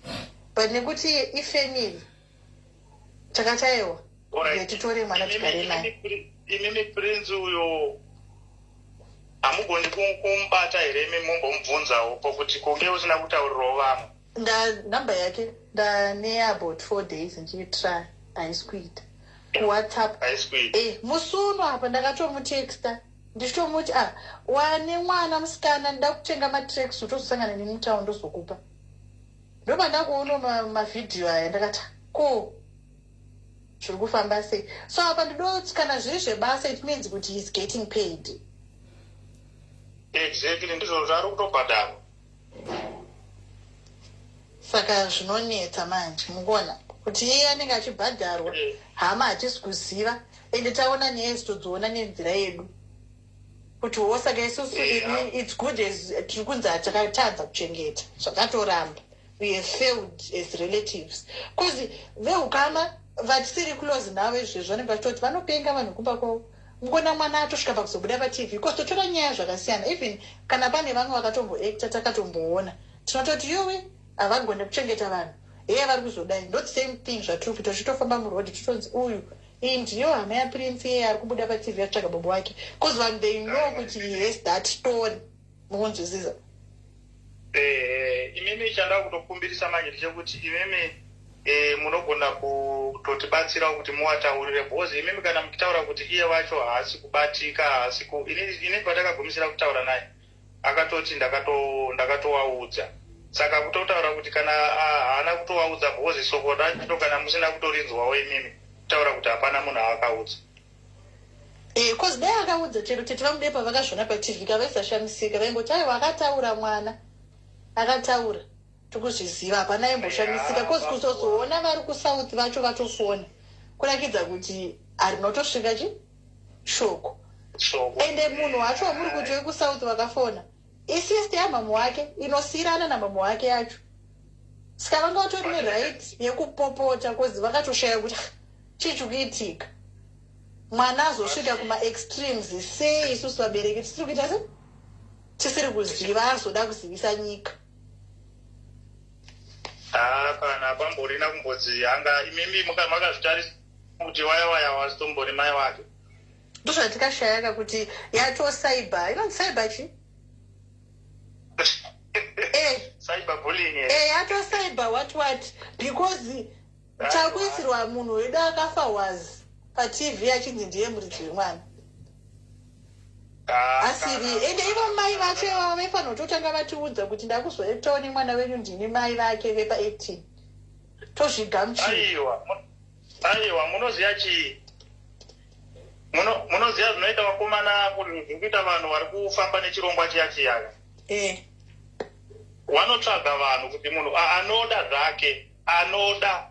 but nekuti ifamily takati aiwa, titore mwana tigare naye. Imimi, Prince uyo hamugoni kumubata here imi, mumbomubvunzawo pokuti kunge usina kutaurirawo vamwe? Namba yake ndane about 4 days ndichitry, haisi kuita kuWhatsApp. Haisi kuita. Musi uno apa ndakatomutexta ndichitomuti, "Ah, wane mwana musikana, ndida kutenga matracks, utozosangana neni mutaun, ndozokupa." Ndoba ndakuona mavhidhiyo aya, ndakati ko zviri kufamba sei? So apa ndidoti kana zviri zvebasa, it means kuti he is getting paid. Exactly, ndizvo zvaari kutobhadharwa. Saka zvinonetsa manje, mukuona kuti iye anenge achibhadharwa. Hama hatisi kuziva, ende taona nyaya idzi, todziona nenzira yedu kuti wo. Saka isusu it's good as tiri kunzi takatadza kuchengeta, zvakatoramba, we have failed as relatives, because veukama vatisiri close navo izvezvo vanenge vachitoti vanopenga vanhu kumba kwavo. Mukuona mwana atosvika pakuzobuda paTV, because totora nyaya zvakasiyana. Even kana pane vamwe vakatomboacta, takatomboona, tinototi yowe, havagone kuchengeta vanhu, heye vari kuzodai. Ndo same thing zvatiri kuita, tichitofamba murodhi, titonzi uyu, iyi ndiyo hama yaPrince iyeye ari kubuda paTV atsvaga baba wake, because vanhu they know kuti he has that story, mukunzwisisa? Imimi, chanda kutokumbirisa manje ndechekuti imimi munogona kutotibatsirawo kuti muwataurire, because imimi kana muchitaura kuti iye wacho haasi kubatika, haasi ku ini patakagumisira kutaura naye akatoti ndakatowaudza. Saka kutotaura kuti kana haana kutowaudza, because soko racho kana musina kutorinzwawo imimi, kutaura kuti hapana munhu aakaudza. 'Cause dai akaudza chero tete vamudepa vakazviona paTV, kavaisashamisika, vaingoti aiwa, akataura mwana, akataura, tikuzviziva. Hapana aimboshamisika, 'cause kuzozoona vari kuSouth vacho vatofona kurakidza kuti harinotosvika chi shoko. Soko. Ende munhu wacho wamuri kuti wekuSouth vakafona isister yamamu wake inosiyirana namamu wake yacho, saka vanga vatori neright yekupopota, 'cause vakatoshaya kuti, "Ah, chii chikuitika? Mwana azosvika kumaextremes sei? Isusu vabereki tisiri kuita se tisiri kuziva, azoda kuzivisa nyika." Haa, kana pamborina kumbodzi anga imimi makazvitarisa kuti waya waya wasitombori mai wake. Ndozvatikashayaka kuti yato cyber, inonzi cyber chi Cyber bullying. Yato cyber what what, because takuisirwa munhu wedu akafa was paTV achinzi ndiye muridzi wemwana, asiri. Ende ivo mai vacho ivavo vaifanira kutotanga vatiudza kuti ndakuzoactawo nemwana wenyu, ndini mai vake vepa18, tozvigamuchira. Aiwa, aiwa, munoziva chii? Munoziva zvinoita vakomana, zviri kuita vanhu vari kufamba nechirongwa chiya chiyaka. Vanotsvaga vanhu kuti munhu anoda zvake, anoda,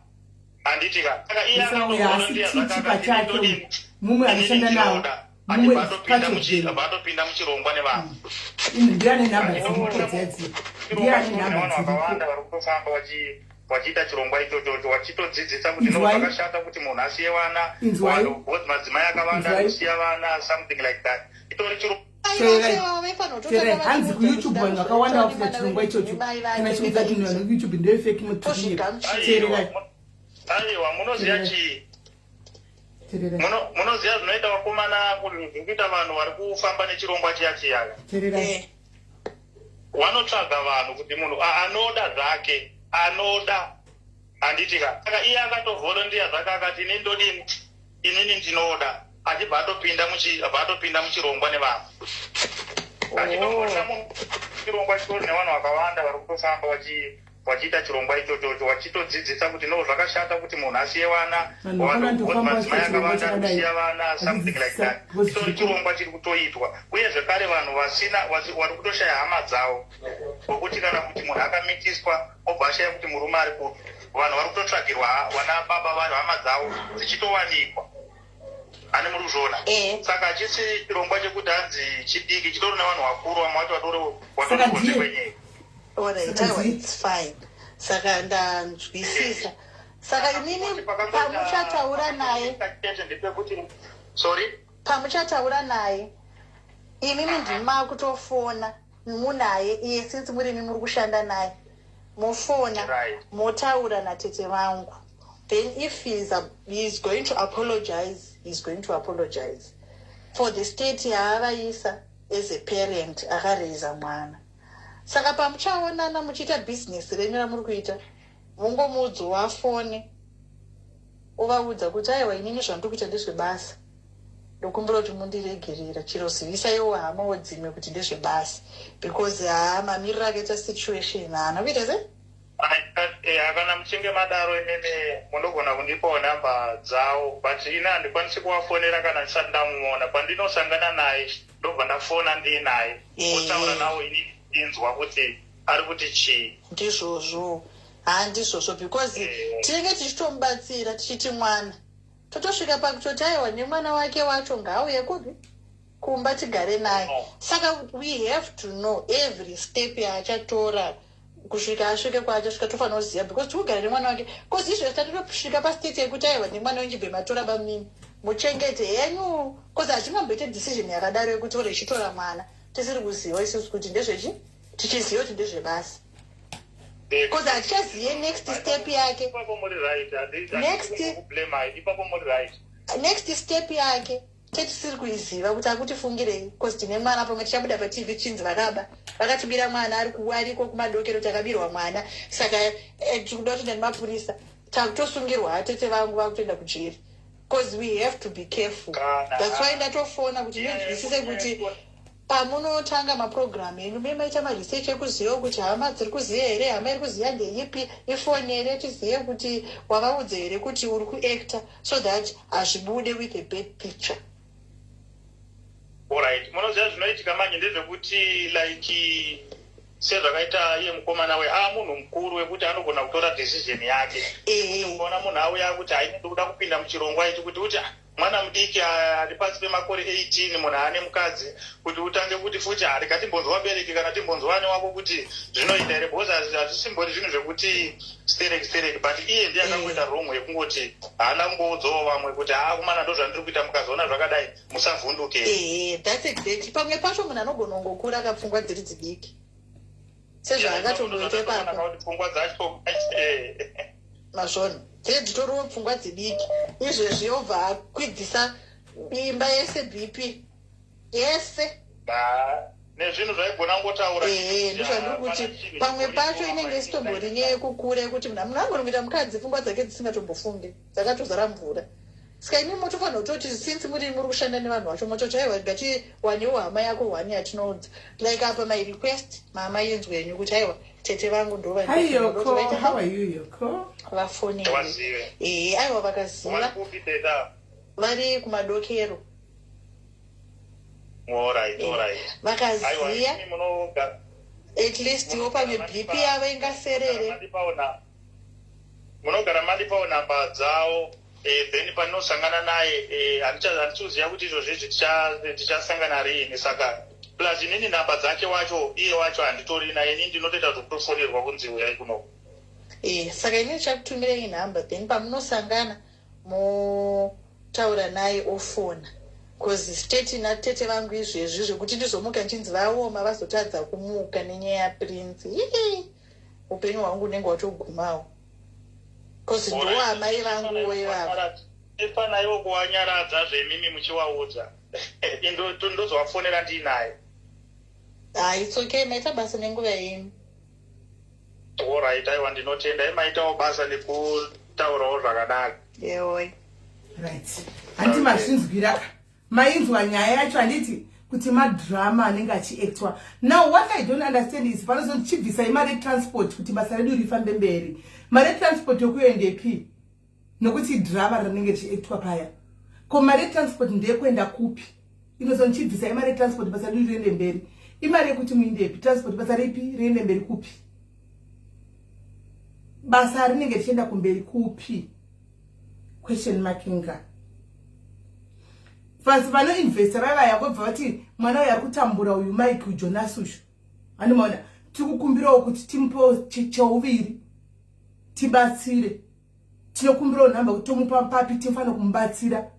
handiti ka? Saka iye Musauya, akatoona asi ndiye Chichi zvakakati pachake ndodini? mumwe Inini anoshanda nawo ndinoda. mumwe Handibva atopinda part of them. atopinda muchirongwa nevanhu. Ini ndiye ane nhamba dziripo dzedzi, ndiye ane nhamba Nevanhu dziripo. vakawanda vari kutofamba vachi Wachiita chirongwa ichochocho, wachitodzidzisa kuti no, Inzwai. zvakashata kuti munhu asiye vana. Inzwai. Vanhu, because madzimai akawanda Inzwai. ari kusiya vana, something like that. Itori chirongwa. Teerai. Teerai, hanzi kuYouTube vanhu vakawanda vakuita chirongwa ichocho. Kana chiudza kuti vanhu kuYouTube ndevefake, motikunyepa. Teererai. Aiwa, munoziva chii? Teererai. Munoziva zvinoita vakomana, zviri kuita vanhu vari kufamba nechirongwa chiya chiyaya. Teererai. Vanotsvaga vanhu kuti munhu anoda zvake, anoda, handiti ka? Saka iye akatovolunteer zvake, akati, "Inini ndodini? Inini ndinoda." Achibva atopinda muchirongwa nevanhu, achitongosha muchirongwa chitori nevanhu vakawanda vari kutofamba vachiita chirongwa ichochocho, vachitodzidzisa kuti no, zvakashata kuti munhu asiye vana. Vanhu vakawanda kutofamba Madzimai vachiita chirongwa akawanda ari chakadai. kusiya vana, something like that. Vachidzidzisa. Chitori chirongwa chiri kutoitwa. Uye zvekare vanhu vasina, vari kutoshaya hama dzavo, vokuti kana kuti munhu akamitiswa, obva ashaya kuti murume ari kupi, vanhu vari kutotsvagirwa vana baba vayo, hama dzavo dzichitowanikwa. Ani muri kuzviona? Saka hachisi chirongwa chekuti hanzi chidiki, chitori nevanhu vakuru, vamwe vacho vatori Saka kunze kwenyika. Alright, Saka aiwa, it's fine. Saka ndanzwisisa. Saka inini pamuchataura naye, Chete ndepekuti, sorry. Pamuchataura naye, imimi ndimi makutofona munaye iye, since murimi muri kushanda naye, mofona, motaura natete vangu. Then if he is going to apologize, he is going to apologize for the state yaavaisa as a parent akareza mwana. Saka pamuchaonana muchiita bhizinesi renyu ramuri kuita, mungomuudzi wafone, ovaudza kuti, "Aiwa, inini zvandiri kuita ndezvebasa, ndokumbira kuti mundiregerera." Chiro zivisaiwo hamawo dzimwe kuti ndezvebasa, because haa, mamiriro akaita situation haana kuita sei. Kana muchinge madaro, imimi munogona kundipawo namba dzavo, but ini handikwanisi kuvafonera kana ndisati ndamuona. Pandinosangana naye, ndobva ndafona ndiinaye, otaura nawo, ini inzwa kuti ari kuti chii. Ndizvozvo, ha, ndizvozvo, because tinenge tichitomubatsira, tichiti mwana, totosvika pakutoti, aiwa, nemwana wake wacho ngaauye kupi, kumba, tigare naye. Saka we have to know every step yaachatora kusvika asvike kwaachasvika. Tofanira kuziva because tikugara nemwana wake, because izvezvi tatotosvika pastate yekuti, aiwa, nemwana wenyu matora bamini, muchengete henyu, because hatingamboite decision yakadaro yekuti ore ichitora mwana tisiri kuziva isusu kuti ndezvechi, tichiziva kuti ndezvebasa, because hatichazive next step yake. Ipapo muri right. Handikublame, ipapo muri right. Next step yake tetisiri kuiziva kuti akutifungirei, because tine mwana. Pamwe tichabuda paTV chinzi vakaba, vakatibira mwana, ari ariko kumadokero, takabirwa mwana, saka tikuda kutoenda nemapurisa, takutosungirwa, atete vangu vakutoenda kujeri, because we have to be careful. That's why ndatofona kuti ndinzwisise kuti pamunotanga mapurogiramu enyu, memaita maresearch ekuziva kuti hama dziri kuziva here, hama iri kuziva ndeipi, ifoni here, tizive kuti wavaudza here kuti uri kuacta, so that hazvibude with a bad picture. Alright, munoziva zvinoitika manje ndezvekuti, like sezvakaita iye mukomana we a munhu mukuru wekuti anogona kutora decision yake. Ukaona munhu auya kuti, "Haini, ndikuda kupinda muchirongwa ichi," kuti uti, "Ah, mwana mudiki ari pasi pemakore 18, munhu ane mukadzi," kuti utange kuti futi, "Harika timbonzwa vabereki kana timbonzwa ane wako kuti zvinoita here?" Because hazvisimbori zvinhu zvekuti stereki stereki, but iye ndiye akangoita wrong yekungoti haana kungoudzawo vamwe kuti, "Haa kumana, ndo zvandiri kuita, mukazoona zvakadai musavhunduke." Ehe, that's exactly. Pamwe pacho munhu anogona kungokura akapfungwa dziri dzidiki sezvaakatomboita ipapo. Kuti pfungwa dzacho Mazvona, dzee dzitoriwo pfungwa dzidiki. Izvezvi obva akwidzisa imba yese, BP yese. Nezvinhu zvaigona kungotaura. Ehe, ndozvandiri kuti pamwe pacho inenge isitombori nyaya yekukura, yekuti munhu angona kuita mukadzi, pfungwa dzake dzisingatombofunge, dzakatozara mvura. Saka imi motofanira kutoti, since muri kushanda nevanhu vacho, mototi, "Aiwa, ngatiwanewo hama yako one yatinoudza." Like apa my request, mama yenzwa yenyu kuti, aiwa, tete vangu ndo Hi Yoko, how are you, Yoko? vafonere. Wazive. Ehe, aiwa, vakaziva. Vari kupi, teta? Vari kumadokero. Alright. Aiwa, Vakaziva, imi munoga at least wo pamwe BP yavo ingaserere. Munogara mandipawo namba dzavo, then pandinosangana naye, handichiziva kuti izvozvo izvi tichasangana riini. Saka plus inini namba dzake wacho, iye wacho handitorina. Ini ndinotoita zvokutofonerwa kunzi, "Uyai kuno." E, saka ini ndichakutumirai nhamba, then pamunosangana motaura naye ofona, because state natete vangu izvezvi zvekuti ndizomuka nchinzi vaoma, vazotadza kumuka nenyaya yaPrince, ii, upenyu hwangu unenge hwatogumawo, because ndo amai vanguwo ivavo. Ifanaiwo kuwanyaradza zvemimi muchiwaudza. Ndozovafonera ndiinaye. Ah, it's okay, maita basa nenguva yenyu. Alright, aiwa, ndinotenda. Imaitawo basa nekutaurawo zvakanaka. Yewoi. Right, handiti mazvinzwira, mainzwa nyaya yacho, handiti, kuti madrama anenge achiactwa. Now what I don't understand is panozondichibvisai mari yetransport kuti basa redu rifambe mberi. Mari yetransport yokuendepi? Nokuti drama rinenge richiactwa paya, ko mari yetransport ndeyekuenda kupi? Inozondichibvisai mari yetransport, basa redu riende mberi, imari yekuti muindepi? Transport basa ripi? Riende mberi kupi? Basa rinenge richienda kumberi kupi? Question markinga. Fasi vanoinvesta vavaya vobva vati mwana uyu ari kutambura uyu, Mike Jonas uyu, handimaona, tiri kukumbirawo kuti timupewo cheuviri, tibatsire, tinokumbirawo nhamba kuti tomupa papi, tinofanira kumubatsira.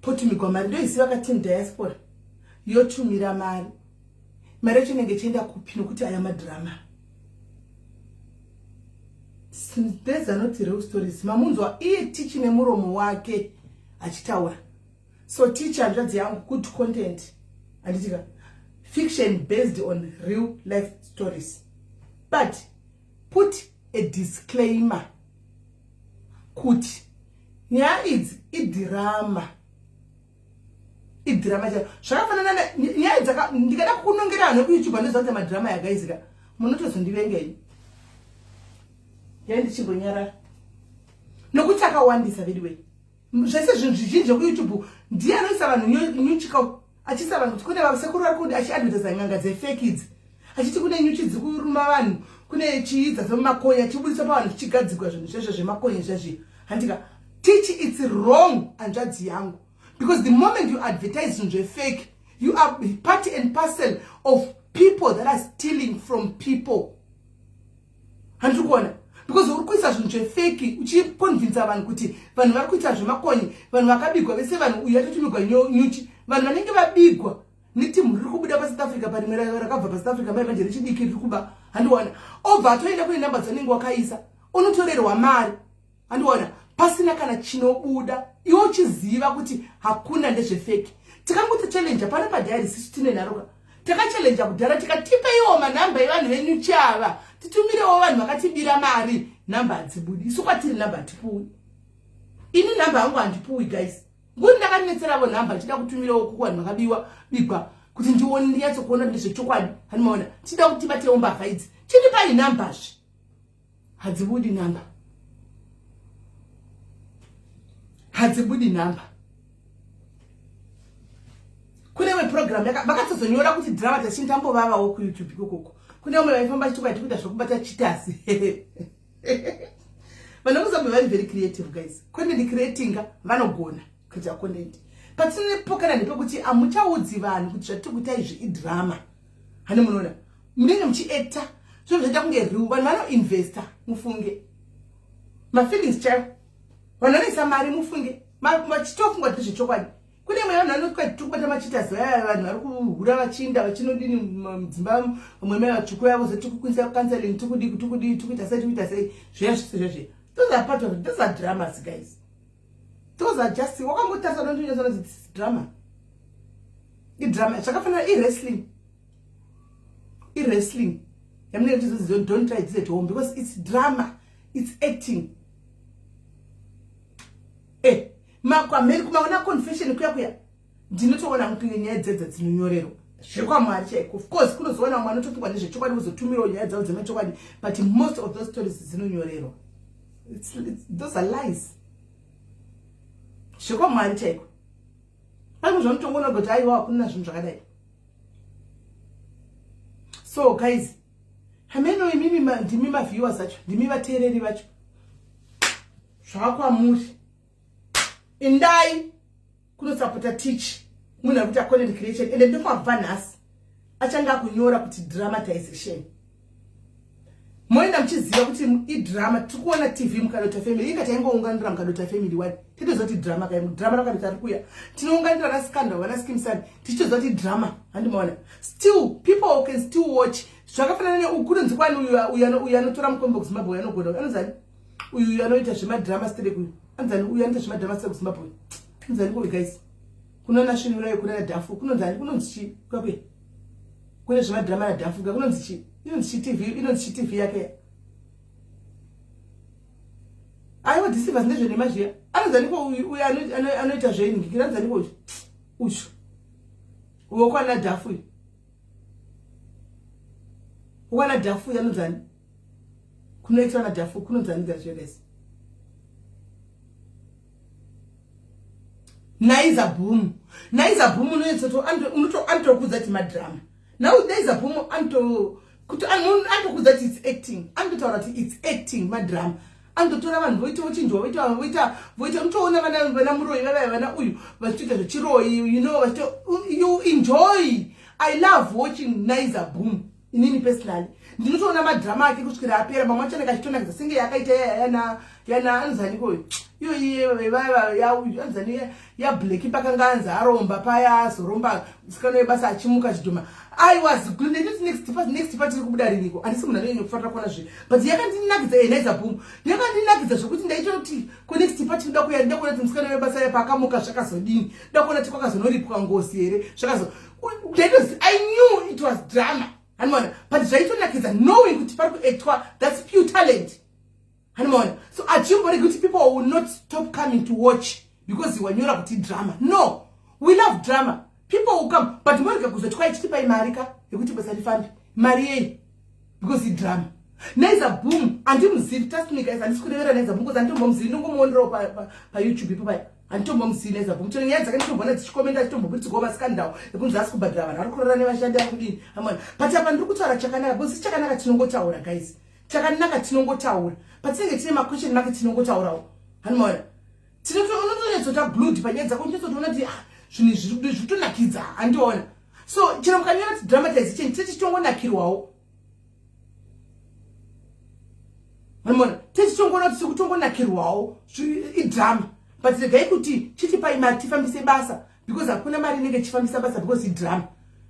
Potumigwa mari, ndoiziva kateam diaspora yotumira mari. Mari yacho inenge ichienda kupi? Nokuti aya madrama, these are not real stories. Mamunzwa iye Tichi nemuromo wake achitaura. So Tichi, hanzvadzi yangu, good content, handitika? Fiction based on real life stories, but put a disclaimer kuti nyaya idzi idhirama, idhirama chaio. Zvakafanana nyaya dzaka ndikada kukunongera vanhu vekuYouTube vanoziva kuti madhirama yakaizika, munotozondivengei. Yai ndichimbonyarara nokuti akawandisa vediwei. Zvese zvinhu zvizhinji zvekuYouTube ndiye anoisa vanhu nyuchika, achiisa vanhu kuti kune vasekuru vari kudi, achiadvertisa n'anga dzefake idzi, achiti kune nyuchi dziri kuruma vanhu, kune chiidza dzemumakonye, achibudisa pavanhu zvichigadzigwa zvinhu zvezvo zvemakonye zvezvi, handika? Tichi, it's wrong, hanzvadzi yangu, because the moment you advertise zvinhu zvefake, you are part and parcel of people that are stealing from people, handiri kuona? Because uri kuisa zvinhu zvefake uchiconvinsa vanhu kuti vanhu vari kuita zvemakonye, vanhu vakabigwa vese, vanhu uyu atotumigwa nyuchi, vanhu vanenge vabigwa netimu riri kubuda paSouth Africa, parimwe rakabva paSouth Africa mai manje rechidiki riri kuba, handiona? Obva atoenda kune namba dzanenge wakaisa, unotorerwa mari, handiona, pasina kana chinobuda, iwe uchiziva kuti hakuna, ndezvefake. Tikangoti challenge pano padiary, sisu tine nharoka, takachallenja kudhara, tikatipeiwo manhamba evanhu venyuchi ava, titumirewo vanhu vakatibira mari. Nhamba hadzibudi. Isu kwatiri nhamba hatipuwi. Ini nhamba yangu handipuwi, guys. Nguri ndakanetseravo nhamba ndichida kutumirawo kuvanhu vakabiwa bigwa kuti ndione, ndinyatsokuona ndezvechokwadi, hanimaona? Tichida kuti tibatewo mbavha idzi, chindipai nhambazve, hadzibudi nhamba, hadzibudi nhamba. Kune imwe program vakatozonyora kuti drama tachindambovavawo kuYouTube ikokoko. Kune vamwe vaifamba chituka tikuita zvokubata chitasi. Vanhu vekuzambia vari very creative, guys. Content creatinga, vanogona kuita content. Patinepokana ndepekuti hamuchaudzi vanhu kuti zvatiri kuita izvi idrama, hani munoona munenge muchiacta zvinhu zvaita kunge real. Vanhu vanoinvesta, mufunge, mafeelings chaivo. Vanhu vanoisa mari, mufunge, vachitofunga kuti zvechokwadi. Kune imwe vanhu vanoti tiri kubata machitas vaya, vanhu vari kuhura vachiinda vachinodini mudzimba, vamwe mai vatsvuku vaya vozo tikukwinisa counseling, tikudii, tikudii, tikuita sei, tikuita sei, zviya zvese zvezve. Those are part of it. Those are dramas, guys. Those are just wakangotarisa unondinyatsoona kuti drama, idrama. Zvakafanana iwrestling, iwrestling yamunenge tizozi don't try this at home because it's drama, it's acting. Makwamheri kumaona confession kuya kuya, ndinotoona kunge nyaya dzedza dzinonyorerwa zvekwamwari chaiko. Of course kunozoona vamwe vanotofungwa nezvechokwadi, vozotumirawo nyaya dzavo dzemachokwadi, but most of those stories dzinonyorerwa. Those are lies zvekwamwari chaiko. Pane zvanotongoona kuti aiwa, hakuna zvinhu zvakadai. So guys, hameno imimi, ndimi maviewers acho, ndimi vateereri vacho, zvakwamuri. Endai kunosapota Teach, munhu ari kuita content creation, ende ndofunga kubva nhasi achange akunyora kuti dramatization. Moenda muchiziva kuti idrama. Tiri kuona TV Mukadota Family. Inga taingounganira Mukadota Family wani, titoziva kuti drama kai, drama rakadota riri kuuya. Tinounganira vana Scandal, vana Skim Sun, tichitoziva kuti drama. Handimaona, still people can still watch. Zvakafanana neukunonzi kwani uyu anotora mukombe kuZimbabwe, uyu anogona, anonzani uyu anoita zvemadrama sterek uyu, anzani uyu anoita zvemadrama sterek kuZimbabwe, anzani koyu guys, kunona svinurayo, kunana Dhafu, kunonzani, kunonzi chii kwakwe kune zvemadrama naDhafu ka, kunonzi chii, inonzi chii TV, inonzi chii TV yake? Aiwa, Deceivers ndezvenhema zviya. Anonzaniko uyu anoita zveinhikira, anonzaniko uyu uyu wokwana Dhafu uyu, wokwana Dhafu uyu anonzani, kunoitwa naDhafu kunonzani gazviya guys? Naiza Boom. Naiza Boom unotokudza kuti madrama. Now Naiza Boom kuti anotokudza kuti it's acting, anototaura kuti it's acting, madrama. Anototora vanhu voita, vochinjwa, voita, voita, voita. Unotoona vana muroyi vavaya, vana uyu vachitoita zvechiroyi, vachito you enjoy. I love watching Naiza Boom. Inini personally ndinotoona madrama ake kusvikira apera. Mamwe acho anenge achitonakidza, senge yakaita yana yana anozaniko iyo anzani yaBlack, pakanga anzi aromba paya, azoromba musikana webasa achimuka chidhoma. I was ndinoti next part, next part iri kubuda riniko? Handisi munhu anonyanya kufarira kuona zve, but yakandinakidza. Naiza Boom yakandinakidza zvekuti ndaitoti ko next part ndoda kuya, ndoda kuona kuti musikana webasa paakamuka zvakazodini, ndoda kuona kuti kwakazonoripwa ngozi here, zvakazo ndaitozi I knew it was drama, hanimona, but zvaitonakidza knowing kuti pari kuactwa. That's pure talent, hanimona. So achimboregi kuti people will not stop coming to watch because wanyora kuti drama. No, we love drama. People will come, but morega kuzoti kwai chitipai mari ka yekuti basa rifambe. Mari yei? Because idrama. Naiza Boom handimuzivi, trust me guys, handisi kurevera Naiza Boom because handitombomuzivi. Ndingomuonerawo paYouTube ipo paya. Handitombomuzivi Naiza Boom. Chero nyaya dzake nditomboona dzichikomenda, achitomboburitsirwawo mascandal ekunzi asi kubhadhira vanhu, ari kurara nevashandi, ari kudini amona. But apa ndiri kutaura chakanaka because chakanaka tinongotaura guys, chakanaka tinongotaura. Patinenge tine maquestion mark tinongotaurawo, hanimaona. Unotonyatsota glued panyaya dzako, unonyatsotoona kuti ah, zvinhu izvi zviri kutonakidza, handiona. So chero mukanyora kuti dramatization, tichitongonakirwawo, maimona, tichitongoona kuti tiri kutongonakirwawo, idrama. But regai kuti chitipai mari tifambise basa, because hakuna mari inenge ichifambisa basa because idrama.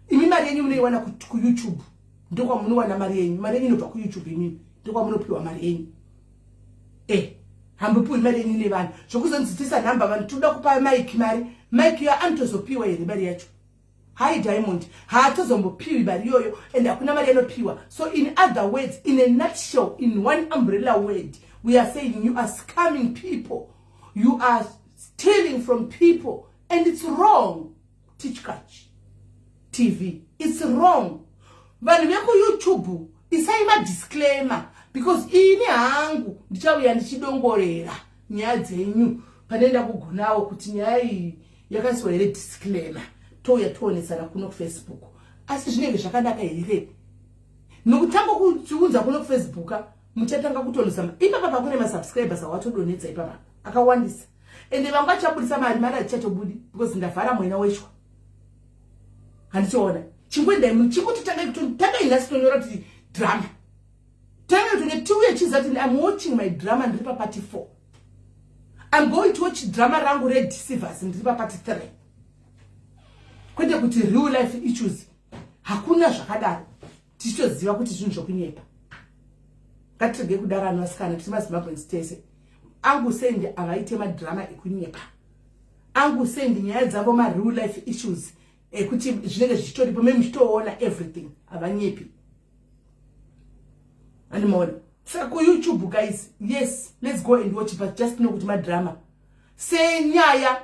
Imi mari yenyu munoiwana kuYouTube, ndokwamunowana mari yenyu. Mari yenyu inobva kuYouTube, imimi ndokwamunopiwa mari yenyu. Hambopiwi mari yenyu nevanhu zvokuzonzitisa nhamba vanhu toda kupa Mike mari. Mike yo anotozopiwa here mari yacho? Hi Diamond, haatozombopiwi mari iyoyo and hakuna mari yanopiwa. So in other words, in a nutshell, in one umbrella word, we are saying you are scamming people, you are stealing from people, and it's wrong. Tichkach TV, it's wrong. Vanhu vekuYouTube, isai madisclaimer, because ini hangu ndichauya ndichidongorera nyaya dzenyu panenda kugonawo kuti nyaya iyi yakaiswa here disclaimer. Touya toonesana kuno kuFacebook. Asi zvinenge zvakanaka here nokutanga kutiunza kuno kuFacebook? Muchatanga kutonesa ipapa pakune masubscribers awatodonedza ipapa akawandisa, ende vanga vachabudisa mari, mari hadzichatobudi because ndavhara mwena weshwa. Handichiona chingoendai, chingoti tangai nhasi tonyora kuti drama. Tanga kutonge tiuye chiziva kuti I'm watching my drama, ndiri papart 4. I'm going to watch drama rangu reDeceivers, ndiri papart 3, kwete kuti real life issues. Hakuna zvakadaro, tichitoziva kuti zvinhu zvokunyepa. Ngatirege kudarano vasikana, tiri maZimbabweans tese. Angu Sendi havaite madrama ekunyepa. Angu Sendi nyaya dzavo mareal life issues ekuti zvinenge zvichitoripo, me muchitoona everything, havanyepi, andimaona. Saka kuYouTube guys, yes, let's go and watch, but just know kuti madrama. Senyaya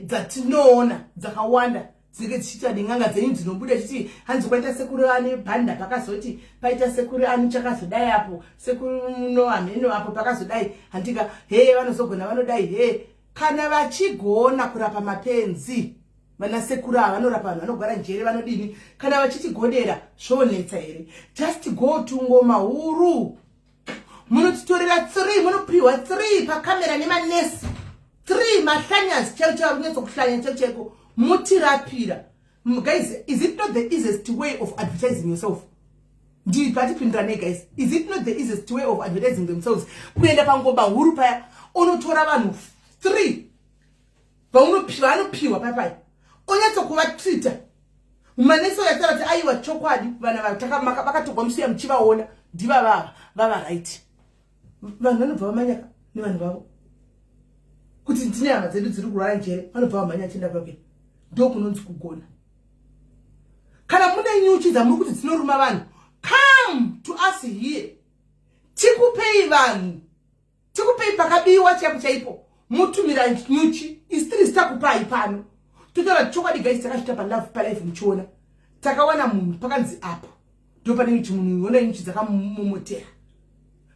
dzatinoona dzakawanda dzinenge dzichiita nen'anga dzenyu dzinobuda chiti hanzi kwaita sekuru ane bhanda, pakazoti paita sekuru ani chakazodai apo, sekuru no hameno apo pakazodai, handika he vanozogona vanodai he. Kana vachigona kurapa mapenzi, vana sekuru ava vanorapa vanhu vanogwara njere, vanodini? Kana vachitigonera, zvonetsa here? Just go to Ngoma Huru, munotitorera 3, munopiwa 3 pakamera nemanesi 3, mahlanyas chaivo chaivo, kunyatsokuhlanya chaiko chaiko, mutirapira. Guys, is it not the easiest way of advertising yourself? Ndipatipindiranei, guys. Is it not the easiest way of advertising themselves, kuenda pangoma huru paya, onotora vanhu three vaanopiwa paya paya, onyatsokuvatreata mumaneso yataura kuti aiwa, chokwadi vana vakatogwa musiya muchivaona ndivavava vava right? Vanhu vanobva vamanyaka nevanhu vavo kuti ndine hama dzedu dziri kurwara njere, vanobva vamhanya achienda kwake. Ndokunonzi kugona. Kana mune nyuchi dzamuri kuti dzinoruma vanhu, come to us here, tikupei vanhu, tikupei pakabiwa chaipo chaipo, mutumira nyuchi, isi tiri zitakupai pano. Totaura chokwadi, guys, takazvita palive muchiona. Takawana munhu pakanzi apo ndo pane nyuchi, munhu ona nyuchi dzakamumomotera.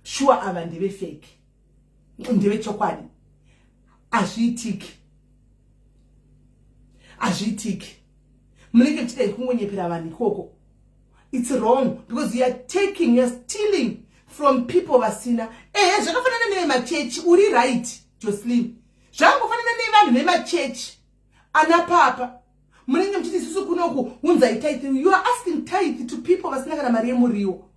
Shuwa ava ndevefake, ndevechokwadi? Hazviitiki, hazviitiki. Munenge muchida kungonyepera vanhu ikoko. It's wrong because you are taking, you are stealing from people vasina. Ehe, zvakafanana nevemachechi. Uri right, Jocelyn. Zvakangofanana nevanhu vemachechi ana papa. Munenge muchiti isusu kunoku unzai tithe. You are asking tithe to people vasina kana mari yemuriwo,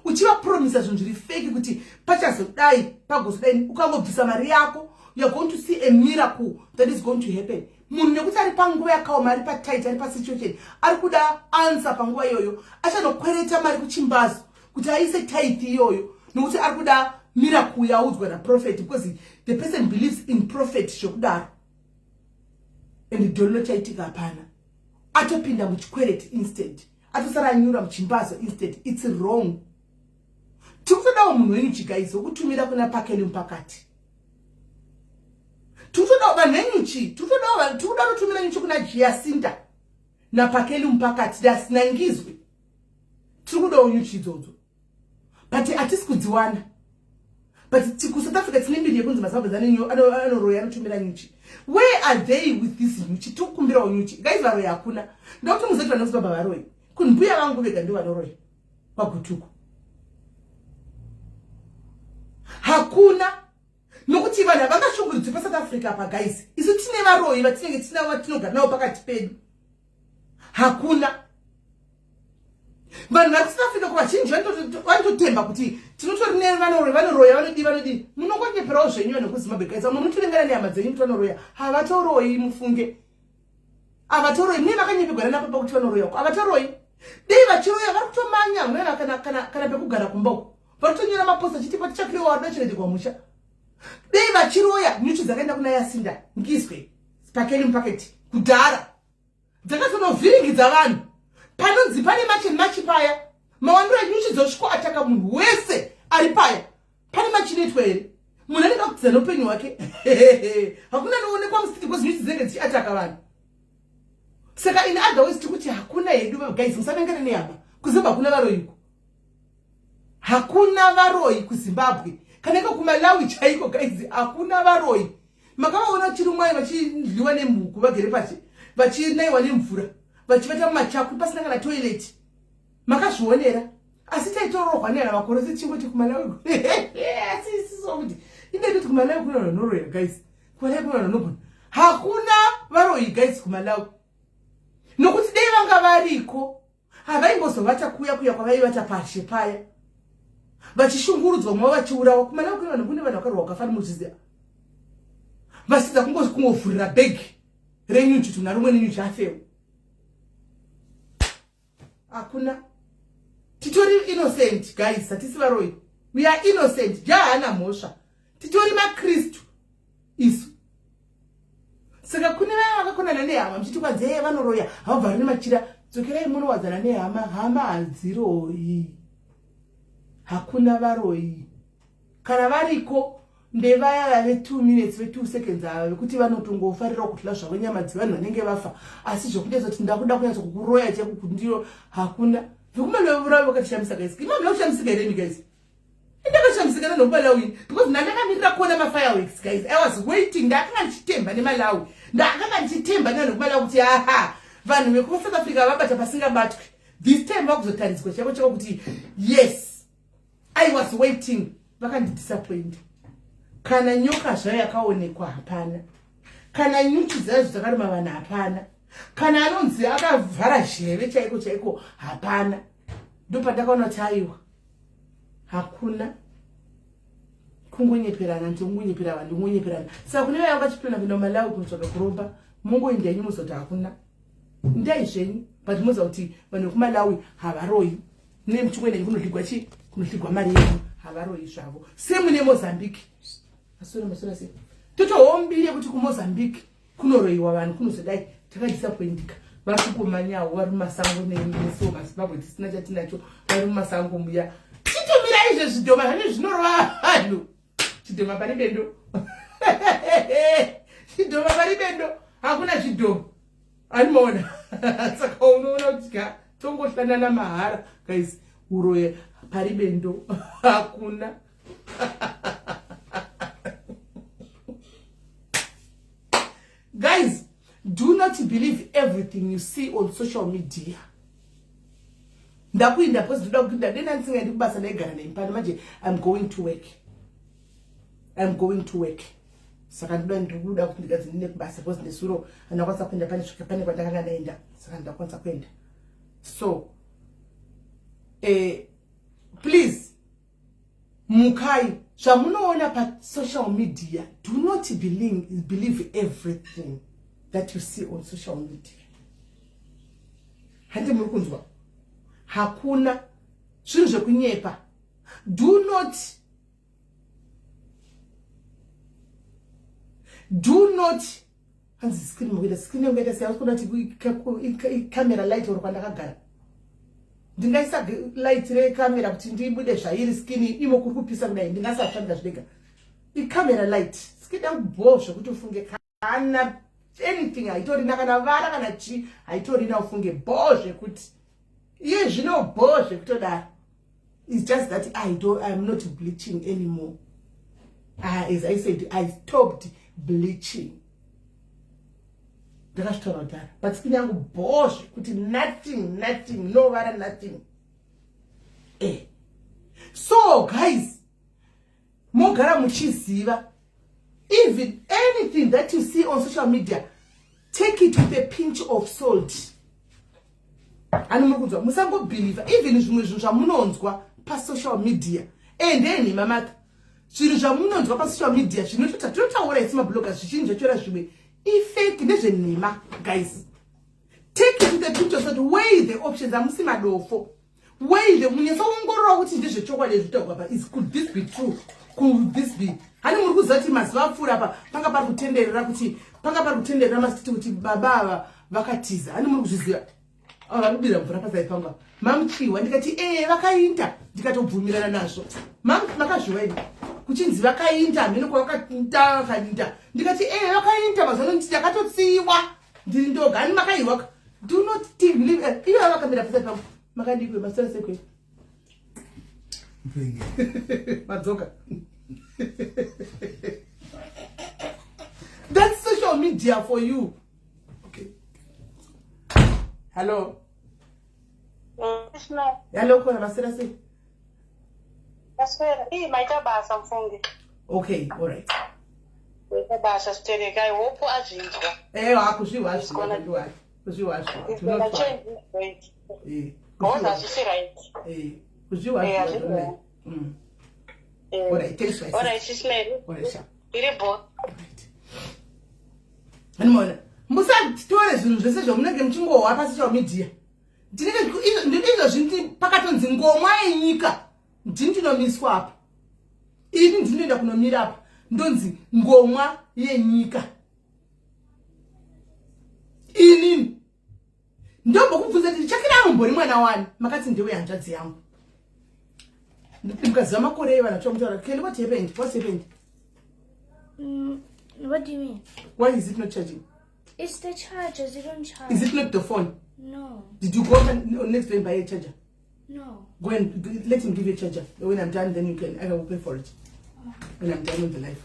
uchivapromisa zvinhu zviri fake kuti pachazodai, pagozodai. Ukangobvisa mari yako, you are going to see a miracle that is going to happen. Munhu nekuti ari panguva yakaoma, ari patight, ari pasituation, ari kuda answer panguva iyoyo, achanokwereta mari kuchimbazo kuti aise tithe iyoyo nokuti ari kuda miracle yaudzwa naprophet, because the person believes in prophet zvekudaro. And dhololo chaitika hapana, atopinda muchikwereti instead, atosara anyura muchimbazo instead. It's wrong. Tikutodawo munhu wenyuchi, guys, wekutumira kuna Pakeli mupakati. Tikutodawo vanhu venyuchi, tikuda kutumira nyuchi kuna Jacinta naPakeli mupakati dasinangizwe. Tiri kudawo nyuchi idzodzo, but hatisi kudziwana. But kuSouth Africa tine mbiri yekunzi maZimbabwe anoroya, anotumira nyuchi. Where are they with this nyuchi? Tiri kukumbirawo nyuchi, guys. Varoyi hakuna. Ndakuti muzoti vanhu vekuZimbabwe varoyi, kunmbuya vangu vega ndo vanoroya pagutuku. Hakuna, nokuti vanhu havangashungurudzwi paSouth Africa apa, guys. Isu tine varoyi vatinenge tinavo vatinogara navo pakati pedu. Hakuna vanhu vari kuSouth Africa. Kuvazhinji vanototemba kuti tinotori nevanoroya, vanoroya, vanodii, vanodii. Munongonyeperawo zvenyu vanhu vekuZimbabwe, guys. Vamwe munotovengana nehama dzenyu kuti vanoroya. Havatoroyi, mufunge, havatoroyi. Mune vakanyepegwana napapa kuti vanoroya ko, havatoroyi. Dei vachiroya, vari kutomanya muna kana pekugara kumba uko, vari kutonyora maposta achiti patichakirewo wadocheredzerwa musha. Dei vachiroya, nyuchi dzakaenda kuna Yasinda Ngiswe, Pakeni mupaketi kudhara, dzakazonovhiringidza vanhu. Panonzi pane March and March paya, mawandiro enyuchi dzosvikoataka munhu wese ari paya. Pane machinoitwa here? Munhu anenge akutiza neupenyu hwake, hakuna noonekwa mustreet because nyuchi dzinenge dzichiataka vanhu. Saka in other ways tikuti hakuna hedu, guys. Musavengane nehama. KuZimbabwe hakuna varoyiko, hakuna varoyi kuZimbabwe, kana iko kuMalawi chaiko, guys, hakuna varoyi. Makavaona vachirumwai, vachidliwa nemhuku, vagere pachi, vachinayiwa nemvura, vachivata mumachakwi pasina kana toilet. Makazvionera. Asi taitorohwa neana makore tichingoti kuMalawi, asi isiso kuti indetoti kuMalawi kuna vanhu vanoroya. Guys, kuMalawi kuna vanhu vanogona. Hakuna varoyi, guys, kuMalawi, nokuti dei vanga variko havaimbozovata kuya kuya kwavaivata pashe paya, vachishungurudzwa, mava vachiurawa. KuMalawi kune vanhu, kune vanhu vakarwa vakafani muzviziva, vasidza kungovhurira bhegi renyuchi kuti munhu rumwe nenyuchi afewo. Hakuna, titori innocent, guys. Hatisi varoyi, we are innocent. Jahana mhosva, titori maKristu isu. Saka kune vaya vakakonana nehama muchiti kwanzi ee vanoroya, havabvari nemachira, dzokerai munowadzana nehama. Hama hadziroyi, hakuna varoyi. Kana variko ndevaya vave 2 minutes, ve 2 seconds ava, vekuti vanotongofarira kudya zvavo nyama dzevanhu vanenge vafa. Asi zvekudeza kuti ndakuda kunyatso kukuroya chaiko kundiro, hakuna. VekuMalawi vakatishamisa, guys. Imamula kushamisika here imi, guys? Ndakashamisika nanokuMalawi because ndandakamirira kuona mafireworks, guys. I was waiting. Ndakanga ndichitemba neMalawi, ndakanga ndichitemba nevanhu vekuMalawi kuti aha, vanhu vekuSouth Africa vabata pasingabatwi. This time vakuzotaridzwa chaiko chaiko kuti yes, I was waiting. Vakandidisappoint. Kana nyoka zvayo yakaonekwa hapana, kana nyuchi dzacho dzakaruma vanhu hapana, kana anonzi akavhara zheve chaiko chaiko hapana. Ndopandakaona kuti aiwa, hakuna kungonyeperana, ndingonyeperana, vanhu ndingonyeperana. Saka kune vaya vakachipinda kuenda kuMalawi kunotsvaga kuromba, mongoenda henyu mozoti hakuna, ndai zvenyu, but moziva kuti vanhu vekuMalawi havaroyi. Mune muchingoenda kunohligwa chi kunohligwa mari yenyu, havaroyi zvavo. Semune Mozambique, masura masura sei totohombire kuti kuMozambique kunoroyiwa vanhu kunozodai. Takadisappointika, vari kukumanyawo vari mumasango nesuwo maZimbabwe tisina chatinacho, vari mumasango muya. Chitomira izve zvidhoma zvacho zvinorova vanhu. Chidhoma pari bendo, chidhoma pari bendo, hakuna chidhoma animaona. Saka unoona kuti ka tongohlanana mahara guys, uroye pari bendo hakuna. Guys, do not believe everything you see on social media. Ndakuinda because ndoda kuinda dena ndisingaendi kubasa, ndaigara nempano. Manje I'm going to work, I'm going to work. Saka ndoda ndikuda kuti ndigadzi ndine kubasa because nesuro handakwanisa kuenda pane svika pane kwandakanga ndaenda, saka ndakwanisa kuenda. So please mukai zvamunoona pasocial media, do not believe everything that you see on social media. Handi muri kunzwa? Hakuna zvinhu zvekunyepa. Do not hanzi screen mukuita screen yangu yaita sei? Kuda kuti icamera light or kwandakagara ndingaisa light recamera kuti ndibude zvairi skin imo kuri kupisa kudai, ndingasasvandika zvidega. Icamera light. Skin yangu bho zvekuti ufunge, kana anything haitorina, kana vara kana chi haitorina, ufunge bho zvekuti iye zvino bho zvekutodaro. It's just that I don't, I'm not bleaching anymore. As I said, I stopped bleaching, ndakazvitaura kudhara, but skin yangu bho zvekuti nothing, nothing, no vara, nothing. So guys, mogara muchiziva, even anything that you see on social media, take it with a pinch of salt. Ani muri kunzwa? Musangobhilivha even zvimwe zvinhu zvamunonzwa pasocial media. Endeni mamatha zvinhu zvamunonzwa pasocial media zvinotota tinotaura isi mabloggers, zvichinji zvachora zvimwe ifake, ndezvenhema. Guys, take it with a pinch of salt. Weigh the options. Hamusi madofo. Weigh the munyatsoongorora kuti ndezvechokwadi zvitaurwa pa is could this be true? Could this be? Hani muri kuziva kuti mazuva apfuura apa panga pari kutenderera kuti panga pari kutenderera masiti kuti baba ava vakatiza? Hani muri kuzviziva? Ava vari kudira mvura pasai panga mamuchiwa. Ndikati ee, vakainda, ndikatobvumirana nazvo. Makazviwa ini kuchinzi vakainda hamene kwavakainda, vakainda. Ndikati ee, vakainda. Mazuva ano ndakatotsiwa ndiri ndoga. Hani makaiwa? Do not believe. Iyo vakamira pasai pangu. Makadikwe masara sekwe madzoka. That's social media for you. Okay, hello. Hello, khona masera sei? Maswera. Ii, maita basa mufunge. Okay, all right. Maita basa stereka. I hope azvinzwa. Hakuzviwa zviwa, kuzviwa zviwa. It's gonna change his voice. Because hazvisi right. Kuzviwa zviwa. All right, thanks, my All right, Sis Mary. All right, sha. Iri bo. Animona musatore zvinhu zvese zvamunenge muchingohwa pasocial media. Ndinenge izvo zvindi pakatonzi ngomwa yenyika, ndini ndinomiswa apa, ini ndinoenda kunomira apa ndonzi ngomwa yenyika. Inini ndombokubvunza kuti chakira amumbori mwana wani? Makati ndewe hanzvadzi yangu. Mukaziva makore evana chamutaura. Kelly, what happened? What happened? What do you mean? Why is it not charging? It's the chargers. You don't charge. Is it not the phone? No. Did you go next day and buy a charger? No. Go and let him give you a charger. When I'm done, then you can, I will pay for it when I'm done with the life.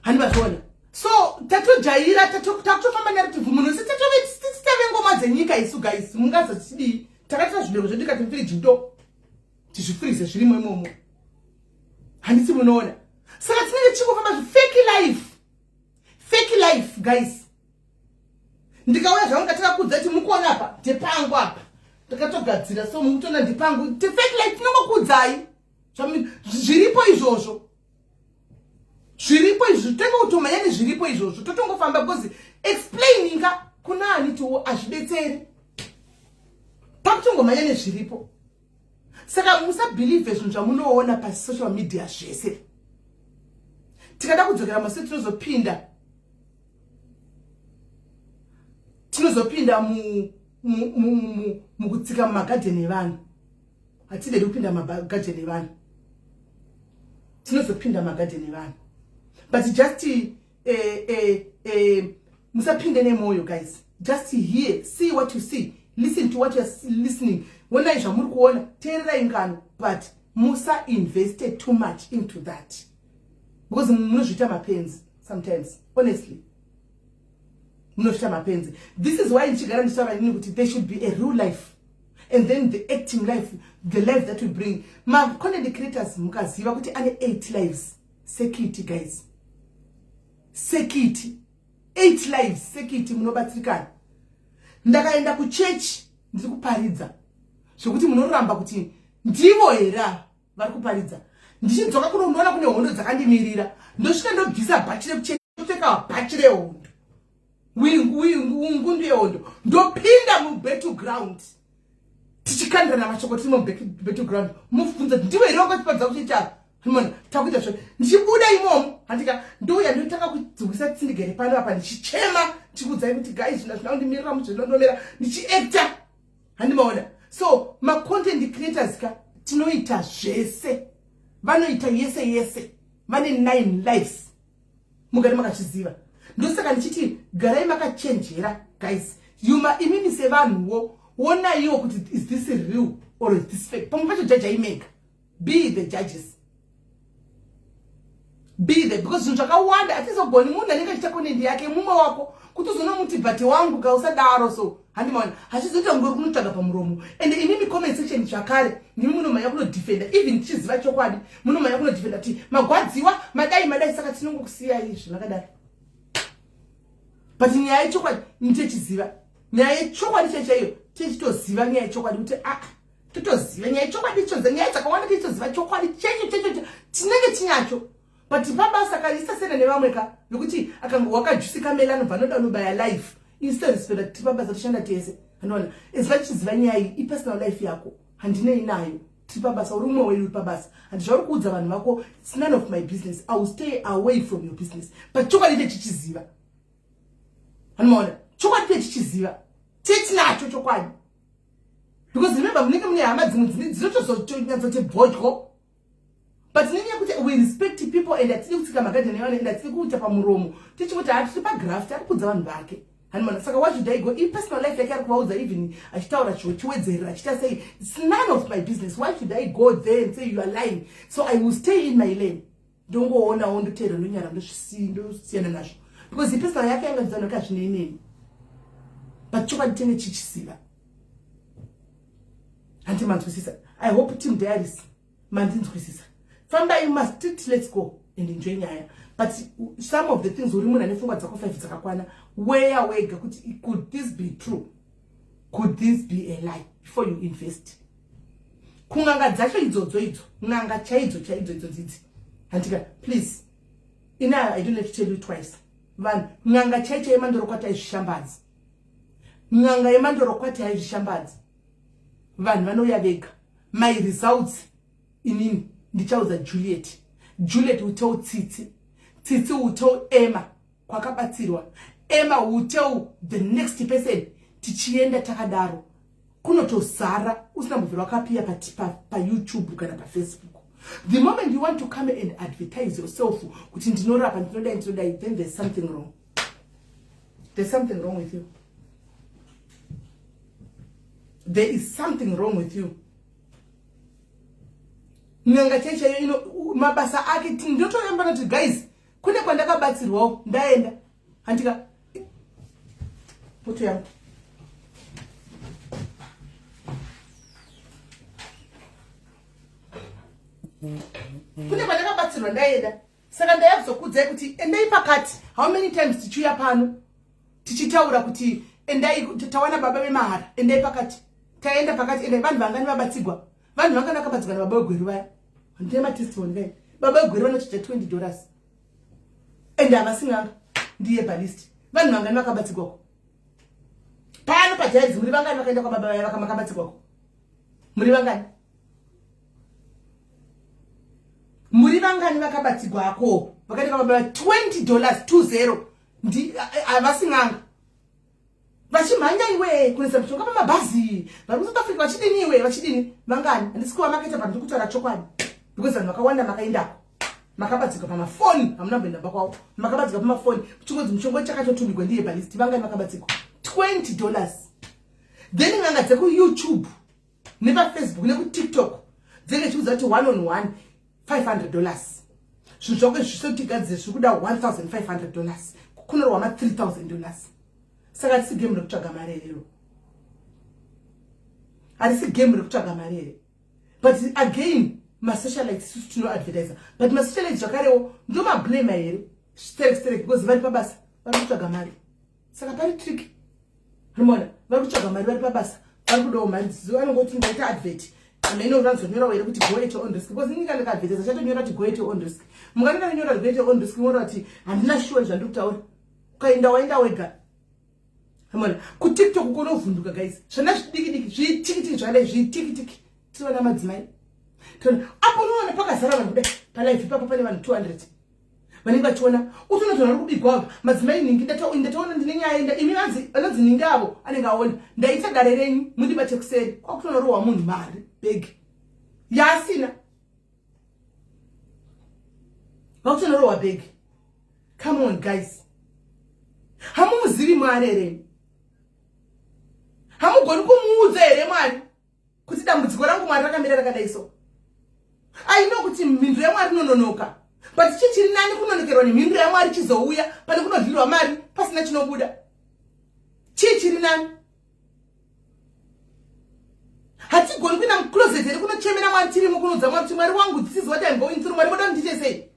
Hani vazviona? So tatojaira, takutofamba narrative munhu wese, tave ngoma dzenyika isu. Guys, mungazotichidii? Takatora zvibereko zvedu tikati mufiriji ndo tizvifurize zvirimo imomo. Handisi munoona? Saka tinenge tichingofamba zvifake life, fake life, guys. Ndikauya zvangu ngatikakuudza kuti mukuona apa ndepangu apa ndakatogadzira so mukutoona ndepangu fake life tinongokuudzai zviripo izvozvo zviripo izvo tenge kutomhanya nezviripo izvozvo totongofamba because explaininga kuna ani tiwo hazvibetseri pakutongomhanya nezviripo saka musabhilivhe zvinhu zvamunoona pasocial media zvese tikada kudzokera mase tinozopinda tinozopinda mukutsika mumagadheni evanhu hatidedi kupinda mumagadheni evanhu tinozopinda mumagadheni evanhu but just eh, eh, eh, musapinde nemwoyo guys just hear see what you see listen to what youare listening onai zvamuri kuona teererai ngano but musainveste too much into that because munozviita mapenzi sometimes honestly munozviita mapenzi this is why ndichigara ndichitaura inini kuti there should be a real life and then the acting life the life that we bring macontent creators mukaziva kuti ane 8 lives sekiti guys sekiti 8 lives sekiti munobatsirikana ndakaenda kuchechi ndiri kuparidza zvekuti munoramba kuti ndivo here ava vari kuparidza ndichidzoka kuno unoona kune hondo dzakandimirira ndosvika ndobvisa bhachi rekuchechi ndopfeka bhachi rehondo ngundu yehondo ndopinda mubattle ground tichikandirana mashoko tiri mubattle ground mubvunza ndiwe here wakatipadza kuchiita mona takuita zvo ndichibuda imomo handika ndouya ndotanga kudzowisa tsindigere pano apa ndichichema ndichikuudzai kuti guys zvina zvina kundimirira muzvinondomera ndichiacta handimaona so macontent creators ka tinoita zvese vanoita yese yese vane nine lives mugare makazviziva ndosaka ndichiti garai makachenjera guys yuma imimi sevanhuwo wonaiwo kuti is this real or is this fake pamwe pacho jajai mega be the judges be the because zvinhu zvakawanda hatizogoni munhu anenge achiita konendi yake mumwe wako kuti uzonomuti but wangu ka usadaro so handimaona hazvizoita kunge uri kunotsvaga pamuromo and imimi comment section zvakare ndimi munomhanya kunodefenda even tichiziva chokwadi munomhanya kunodefenda kuti magwadziwa madai madai saka tinongokusiyai izvi makadaro but nyaya yechokwadi nitechiziva nyaya yechokwadi chaichaiyo tichitoziva nyaya yechokwadi kuti aa ah, totoziva nyaya yechokwadi ichoza nyaya dzakawanda tichitoziva chokwadi checho checho tinenge tinacho but pabasa ka isasiyana nevamwe ka vekuti akange wakajusi kamela anobva anoda anobaya life instead respect tiri pabasa toshanda tese anoona as vachiziva nyaya iyi ipersonal life yako handinei nayo tiri pabasa uri umwe wedu uri pabasa handi zvauri kuudza vanhu vako its none of my business i will stay away from your business but chokwadi techichiziva anomaona chokwadi techichiziva tetinacho chokwadi because remember munenge mune hama dzimwe dzinotozonyatsoti bhodyo but nenyaya yekuti we respect people and hatidi kutsika magadheni evanhu and hatidi kuita pamuromo tichingoti hatiri pagraft ari kuudza vanhu vake hanimana saka why should i go ipersonal life yake ari kuvaudza even achitaura chiwedzerera achiita sei its none of my business why should i go there and say you are lying so i will stay in my lane ndongoonawo ndoteera ndonyara ndosiyana nazvo because ipersonal yake yanga ndizanoka zvinei neni but chokwadi tene chichisiva hanti manzwisisa i hope team diaries mandinzwisisa fambai mastreet let's go and enjoy nyaya but some of the things uri munhu ane pfungwa dzako five dzakakwana weya wega kuti could this be true could this be a lie before you invest kun'anga dzacho idzodzo idzo n'anga chaidzo chaidzo idzo dzidzi handika please ina i don't have to tell you twice vanhu n'anga chaicho yemandorokwati aizvishambadzi n'anga yemandorokwati aizvishambadzi vanhu vanouya vega my results inini ndichaudza juliet juliet will tell tsitsi tsitsi will tell emma kwakabatsirwa emma will tell the next person tichienda takadaro kunotozara usina mbobvira wakapiya payoutube pa kana pafacebook the moment you want to come and advertise yourself kuti ndinorapa ndinodai ndinodai then there's something wrong there's something wrong with you there is something wrong with you n'anga chaichaiyo ino mabasa ake ndinotoramba noti guys kune kwandakabatsirwawo ndaenda handika poto yangu kune kwandakabatsirwa ndaenda saka ndaya kuzokuudzai kuti endai pakati how many times tichiuya pano tichitaura kuti Endai, tawana baba vemahara, endai pakati. Taenda pakati, endai. Vanhu vangani vabatsigwa? Vanhu vangani vakabatsigwa nababa vegweru vaya? Ndine matestimony kai. Baba vegweru vanochaja 20 dollars and havasi n'anga, ndiye balist. Vanhu vangani vakabatsigwako pano padiaries? Muri vangani vakaenda kwababa vaya vakabatsigwako? Muri vangani? Muri vangani vakabatsigwako vakaenda kwababa? 20 dollars, 20. Havasi n'anga. Vachimhanya iwe kunoisa mishonga pamabhazi, vari kuSouth Africa vachidini iwe, vachidini? Vangani? Handisi kuvamaketa, pa ndiri kutaura chokwadi because vanhu vakawanda makaendako makabatsigwa pamafoni, hamuna kumboenda mba kwavo, makabatsigwa pamafoni chingonzi mushonga chakatotumigwa ndiye balist. Vangani vakabatsigwa 20 dollars? Then n'anga dzekuYouTube nepaFacebook nekuTikTok dzinenge chiudza kuti one on one 500 dollars, zvinhu zvako zvisotigadzire zviri kuda 1500 dollars, kunorwa ma 3000 dollars. Saka harisi game rekutsvaga mari herero? Harisi game rekutsvaga mari here? But again, masocialites, isusu tinoadvertisa, but masocialites zvakarewo ndomablama here sterek sterek? Because vari pabasa, vari kutsvaga mari, saka pari trick. Rimona vari kutsvaga mari, vari pabasa, vari kudawo mari. Vanongoti ndaita advert, amene vanzonyorawo here kuti go at your own risk? Because inyika ndikaadvertisa chatonyora kuti go at your own risk. Mukanenda nyora go at your own risk, mora kuti handina sure zvandiri kutaura. Ukaenda, waenda wega. Amona kuTikTok kunovhunduka guys, zvana zvidiki diki, zvitikitiki zvakadai, zvitikitiki. Tiri vana madzimai, apo unoona pakazara vanhu kudai palive ipapo, pane vanhu 200 vanenge vachiona. Utonotoona ri kubigwa ava madzimai nhingi, ndatoona ndine nyaya enda imi vanonzi nhingi avo anenge aona ndaita dare renyu, mundibate kuseri. Kwakutonorohwa munhu mari bhegi yaasina, vakutonorohwa bhegi. Come on guys, hamumuzivi Mwari here? Hamugoni kumuudza here Mwari kuti dambudziko rangu Mwari rakamira rakadai? So I know kuti mhinduro yaMwari inononoka, but chii chiri nani, kunonokerwa nemhinduro yaMwari chizouya pane kunodlirwa mari pasina chinobuda? Chii chiri nani? Hatigoni kuenda mucloset here kunochemera Mwari tirimo, kunoudza Mwari kuti Mwari wangu, this is what I'm going through. Mwari, muda ndiite sei?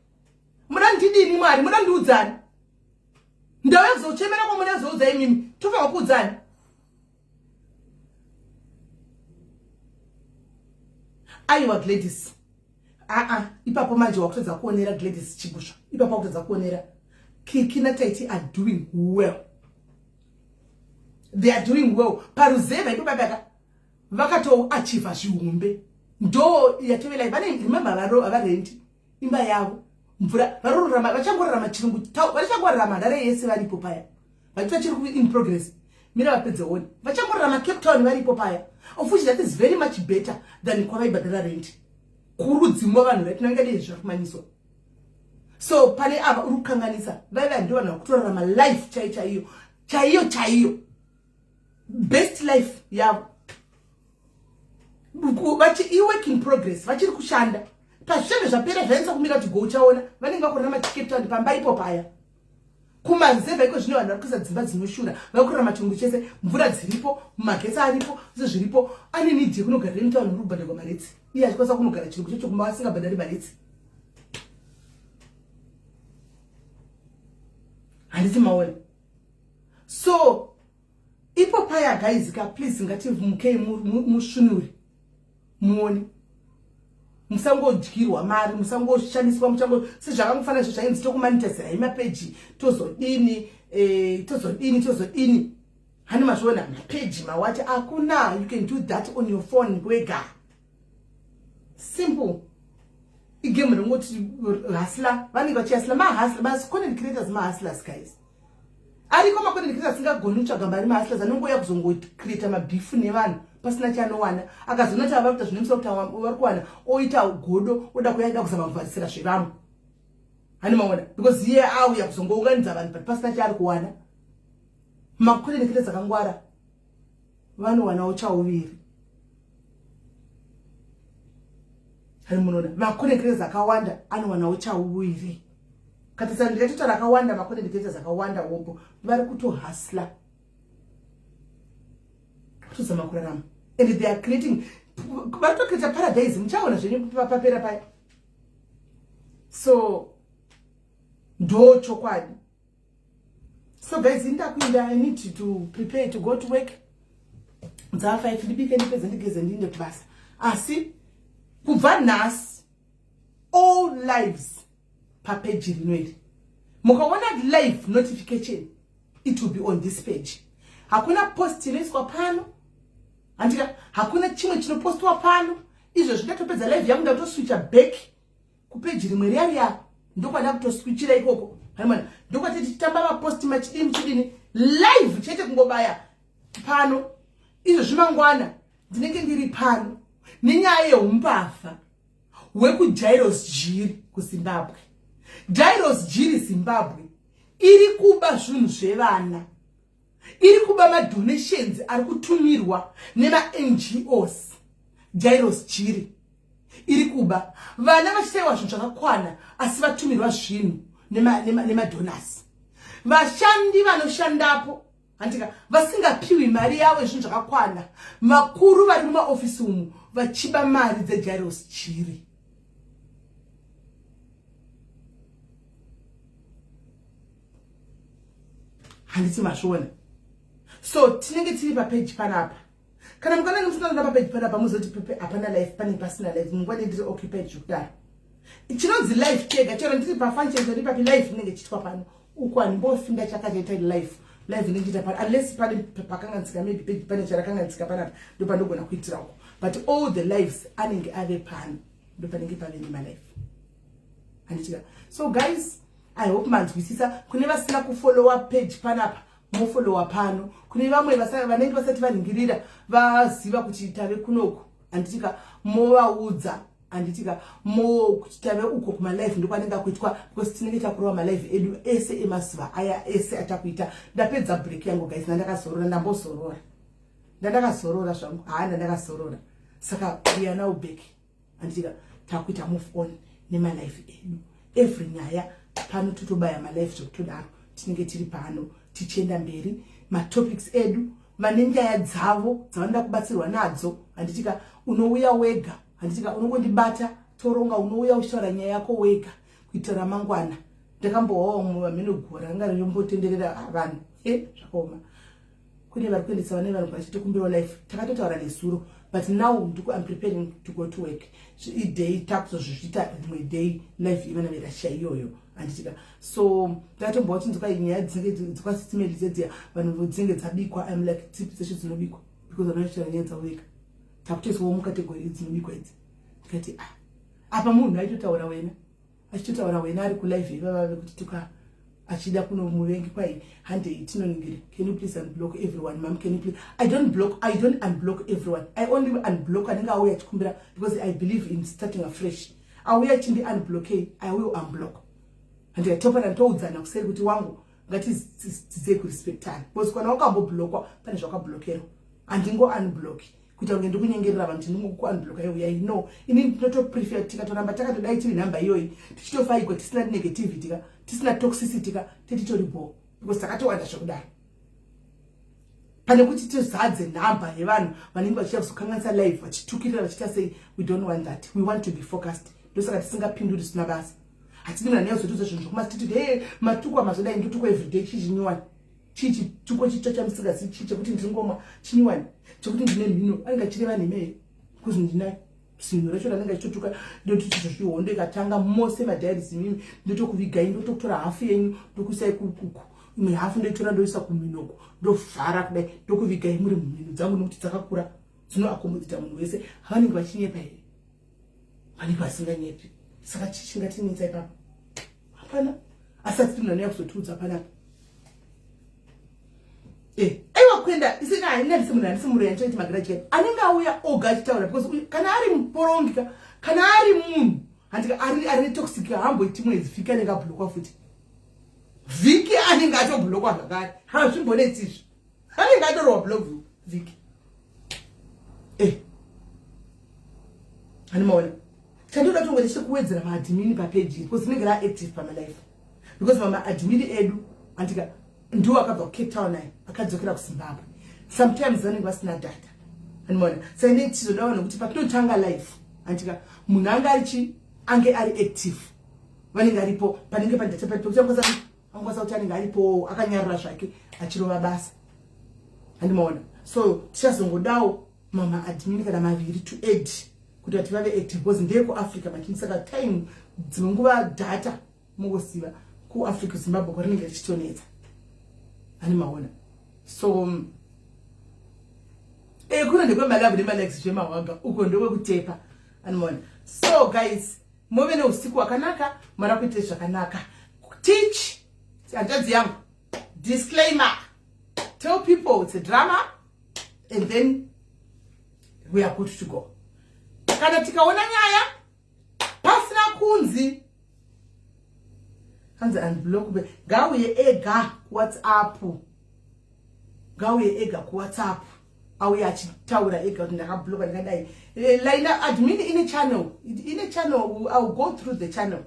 Muda ndidini Mwari? Muda ndiudzani? Ndauya kuzochemera kwamuda kuzoudza imimi, tofanwa kuudzani. Aiwa Gladys, aa, ipapo manje wakutadza kuonera. Gladys Chigusva, ipapo wakutadza kuonera. Kiki naTaiti are doing well, they are doing well paruzevha ipo babaka, vakatoachieva zvihombe. Ndo yatove life vane. Remember, havarendi imba yavo, mvura varororama, vachangorarama chirungu, vachangorarama Harare yese varipo paya, vachiita chiri in progress. Mira vapedze one, vachangorarama Cape Town varipo paya, of which that is very much better than kwavaibhadhara rent kurudzimwa vanhu right nangadi zvakumanyiswa. So pane ava uri kukanganisa, vaiva ndo vanhu vakutorarama life chaiyo chaiyo chaiyo chaiyo, best life yavo. Iwork in progress, vachiri kushanda. Pazvichange zvapera zvaenza kumira kuti go, uchaona vanenge vakurarama Cape Town pamba ipo paya kumazevha iko zvino. Vanhu vari kuisa dzimba dzinoshura, vari kurarama chirungu chese, mvura dziripo, magetsi aripo, zvese zviripo. Ane need yekunogarira mutauni muri kubhadharwa maretsi, iye achikwanisa kunogara chirungu chacho kumba asingabhadhari maretsi? Handiti maona? So ipo paya guys ka, please, ngativhumukei, musvinure muone, musangodyirwa mari, musangoshandiswa, muchango sezvakangofanira izvo zvainzi tokumonetizirai mapeji, tozodini, tozodini, tozodini. Hani mazviona mapeji mawati akuna? You can do that on your phone wega, simple. Igame ringoti hustler, vanenge vachihustler, mahustler, macontent creators, mahustlers guys. Ariko macontent creators asingagoni kutsvaga mari, mahustlers anongouya kuzongocreata mabeef nevanhu pasina chaanowana. Akazoona kuti ava kuita zvinomusa kuti vari kuwana, oita godo, oda kuyaida kuzama kuvharisira zvevamwe. Hani maona? Because iye auya kuzongounganidza vanhu, but pasina chaari kuwana. Macontent creators akangwara vanowanawo chauviri. Hani munoona macontent creators akawanda anowanawo chauviri? Katisa ndikatotaura akawanda, macontent creators akawanda wopo vari kutohustler, kutozama kurarama, and they are creating, vari kutocreata paradise. Muchaona zvenyu papera paya. So ndo chokwadi. So guys, indakuinda, I need to prepare to go to work. Dzaa 5, ndibike, ndipedze, ndigeze, ndiinde kubasa. Asi kubva nhasi, all lives papeji rino iri, mukaona live notification, it will be on this page. Hakuna post inoiswa pano, handika? Hakuna chimwe chinopostwa pano. Izvozvi ndatopedza live yangu, ndatoswitcha back kupeji rimwe riya riya, ndokwada kutoswitchira ikoko haimana, ndokwati tichitamba maposti machidini chidini. Live chete kungobaya pano. Izvozvi mangwana ndinenge ndiri pano nenyaya yeumbavha hwekuJairos Jiri kuZimbabwe. Jairos Jiri Zimbabwe iri kuba zvinhu zvevana, iri kuba madonations ari kutumirwa nemaNGOs. Jairos Jiri iri kuba, vana vachishayiwa zvinhu zvakakwana, asi vatumirwa zvinhu nemadonors. Vashandi vanoshandapo, handika, vasingapiwi mari yavo zvinhu zvakakwana. Makuru vari mumaofisi umu vachiba mari dzeJairos Jiri. Handiti mazviona? So tinenge tiri papeji panapa. Kana mukananga musina kuenda papeji panapa, muzoti pepe hapana live, pane pasina live. Munguva ndiri occupied zvekudaro. Chinonzi live chega, chero ndiri pafunction, ndiri papi, live inenge ichiitwa pano. Uku handimbofinda chakachaita live. Live inenge ichiita pano unless pane pakanganisika, maybe page pane charakanganisika panapa, ndo pandogona kuitira uko. But all the lives anenge ave pano, ndo panenge pave nemalive, handitika? So guys, I hope manzwisisa. Kune vasina kufollowa page panapa, mofollowa pano. Kune vamwe vanenge vasati vanhingirira, vaziva kuti tave kunoku, handitika? Movaudza, handitika? Mo kuti tave uko kumalive, ndokwanenge akuitwa, because tinenge takurova malive edu ese emazuva aya ese atakuita. Ndapedza break yangu guys, ndandakazorora, ndambozorora, ndandakazorora zvangu. Haa, ndandakazorora. Saka we are now back, handitika? Takuita move on nemalife edu. Every nyaya pano totobaya malife zvekutodaro. Tinenge tiri pano tichienda mberi matopics edu. Vane nyaya dzavo dzavanoda kubatsirwa nadzo, handitika? Unouya wega, handitika? Unongondibata, toronga. Unouya uchitaura nyaya yako wega kuitira ramangwana. Ndakambowawo mumwe vamene gora ranga ririmbotenderera vanhu. E, zvakaoma. Kune vari kuendesa vane vanhu vachitokumbirawo live. Takatotaura nezuro, but now ndiku I'm preparing to go to work. Iday takuzozviita rimwe day, live ivana veRussia iyoyo, handitika? So ndakatombowa chinzwa nyaya dzinenge dzkwasitsimeli dzedziya, vanhu dzinenge dzabikwa. I'm like, dzipi dzeshe dzinobikwa? Because vanhu vachitaura nyaya dzavo vega, takutoiswawo mucategory dzinobikwa idzi. Ndikati, ah, apa munhu aitotaura wena, achitotaura wena ari kulive ivava vekuti tuka achida kuno muvengi kwai handei tinoningire. Can you please unblock everyone, mam? Can you please? I don't block, I don't unblock everyone. I only unblock anenge auya achikumbira, because I believe in starting afresh. Auya achindi unblock, I will unblock. Handikatopana nditoudzana kuseri kuti wangu, ngatidzidzei kurespectana, because kana wakamboblockwa, pane zvakablokerwa. Handingo unblock kuita kunge ndikunyengerera vanhu kuti ndingokuunblocka iuyai. No, ini ndinotoprefer tikatoramba takatodai tiri nhamba iyoyi, tichitofaigwa, tisina negativity ka, tisina toxicity ka, tetitori bo, because takatowanda zvekudaro, pane kuti tizadze nhamba yevanhu vanenge vachiita kuzokanganisa live, vachitukirira, vachiita sei. We don't want that. We want to be focused. Ndosaka tisingapinduri zvisina basa. Hatidi munhu anenge kuzotiudza zvinhu zvokumasititi kuti he matukwa mazodai. Ndotukwa everyday. Chii chinyowani? Chii chituko chitsva chamusingazivi? Chii chekuti ndiri ngoma chinyowani, chekuti ndine mhino? Anenge achireva nhema here? Because ndinayo zinhu racho ranenge achitotuka. Ndotiti zvihondo ikatanga, mose madiaries imimi ndotokuvigai, ndotokutora hafu yenyu, ndokuisai kukuku, imwe hafu ndoitora ndoisa kuminoko, ndovhara kudai, ndokuvigai muri mumhino dzangu, nokuti dzakakura, dzinoaccommodata munhu wese. Havanenge vachinyepa here? Vanenge vasinganyepi. Saka chii chingatinetsa ipapo? Hapana. Asi atiti munhu anouya kuzotiudza panapa. Aiwa, kuenda isina handisi munhu, handisi muroyi, handichaiti magrudge. Anenge auya oga achitaura, because kana ari muporongi ka, kana ari munhu, handika, ari toxic, haamboiti mwedzi. Vhiki anenge ablockwa futi, vhiki anenge atoblockwa zvakare. Hazvimbonetsi izvi, anenge atorwa block vhiki. Hani maona, chandoda tongo ndechekuwedzera maadmin papeji, because rinenge raactive pamalife, because mamaadmin edu, andika, ndiwo akabva kuCape Town aya akadzokera kuZimbabwe. Sometimes vanenge vasina data, animaona? Saka inenge tichizoda vanhu kuti patinotanga live, andika, munhu ange ari chi ange ari active, vanenge aripo, panenge pane data paripo. Angokwanisa kuti anenge aripo akanyarara zvake achirova basa, handimaona? So tichazongodawo mama admin kana maviri to add kuti vati vave active, because ndeyekuAfrica matini, saka time dzimwe nguva data mungosiva kuAfrica, Zimbabwe kwarinenge richitonetsa, handimaona? So kuno ndekwemalove nemalikes zvemahwaga, uko ndekwekutepa, handimaona? So guys, muve neusiku hwakanaka. Mara kuite zvakanaka. Teach hanzvadzi yangu, disclaimer, tell people it's a drama and then we are good to go. Kana tikaona nyaya pasina kunzi hanzi unblock, ngauye ega kuWhatsApp, ngauye ega kuWhatsApp, auye achitaura ega kuti ndakabloka, ndakadai. Laina admin ine channel, ine channel. I will go through the channel.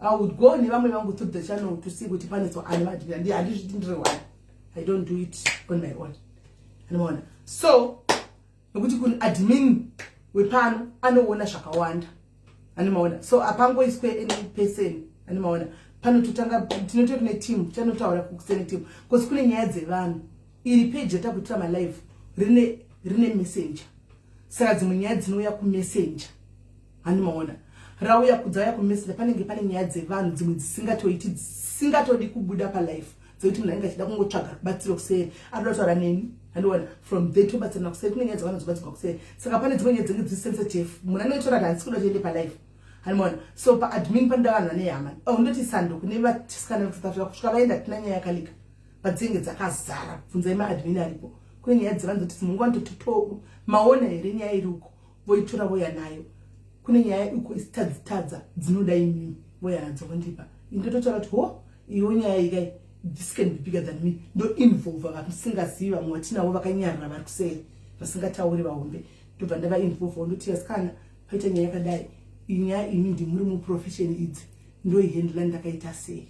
I would go nevamwe vangu through the channel to see kuti pane so ane maadmin. Handizviti ndiri one, I don't do it on my own, anomaona? So nokuti kuni admin wepano anoona zvakawanda, animaona? So apangoiswe any person, animaona? Panototanga tinotori neteam, chanotaura kusene team, because kune nyaya dzevanhu. Iri page yatakuitira malive rine messenger, saka dzimwe nyaya dzinouya kumessenger, handimaona? Rauya kudzauya kumessenger, panenge pane nyaya dzevanhu dzimwe dzisingatoiti, dzisingatodi kubuda palive, dzekuti munhu anenge achida kungotsvaga rubatsiro kuseri, anoda kutaura neni, handiona? From there tobatsirana kuseri. Kune nyaya dzevanhu dzobatsirwa kuseri, saka pane dzimwe nyaya dzinenge dziri sensitive, munhu anoitora kuti handisi kuda kuende palive, handimaona? So paadmin panoda vanhu vane hama. Oh, ndoti sando kune vasikana vekuSouth Africa, kusvika vaenda tina nyaya yakalika padzinenge dzakazara. Bvunzai maadmin aripo. Kune nyaya dzevanhu dzoti dzimwe nguva ndototi maona here nyaya iri uko, voitora voya nayo. Kune nyaya uko isitadzitadza dzinoda imimi, voya nadzo vondipa. Ndototaura kuti ho, iwo nyaya ikai, this can be bigger than me. Ndoinvolva vamusingazivi, vamwe vatinavo vakanyarara vari kuseri vasingatauri vahombe, ndobva ndavainvolva, ndoti asikana, paita nyaya yakadai, inyaya imi ndimuri muprofession idzi, ndoihandla ndakaita sei?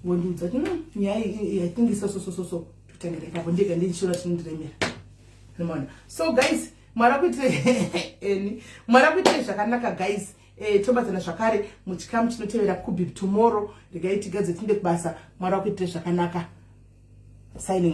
Vondiudza kuti nyaya iyi, I think so so so so so, totangira ipapo. Ndega ndichiona chinondiremera, maona? So guys, Mwari akuitire eni, Mwari akuitire zvakanaka guys. Tobatsana zvakare muchikamu chinotevera kubi tomorrow. Regai tigadze tinde kubasa. Mwari akuitire zvakanaka. Signing.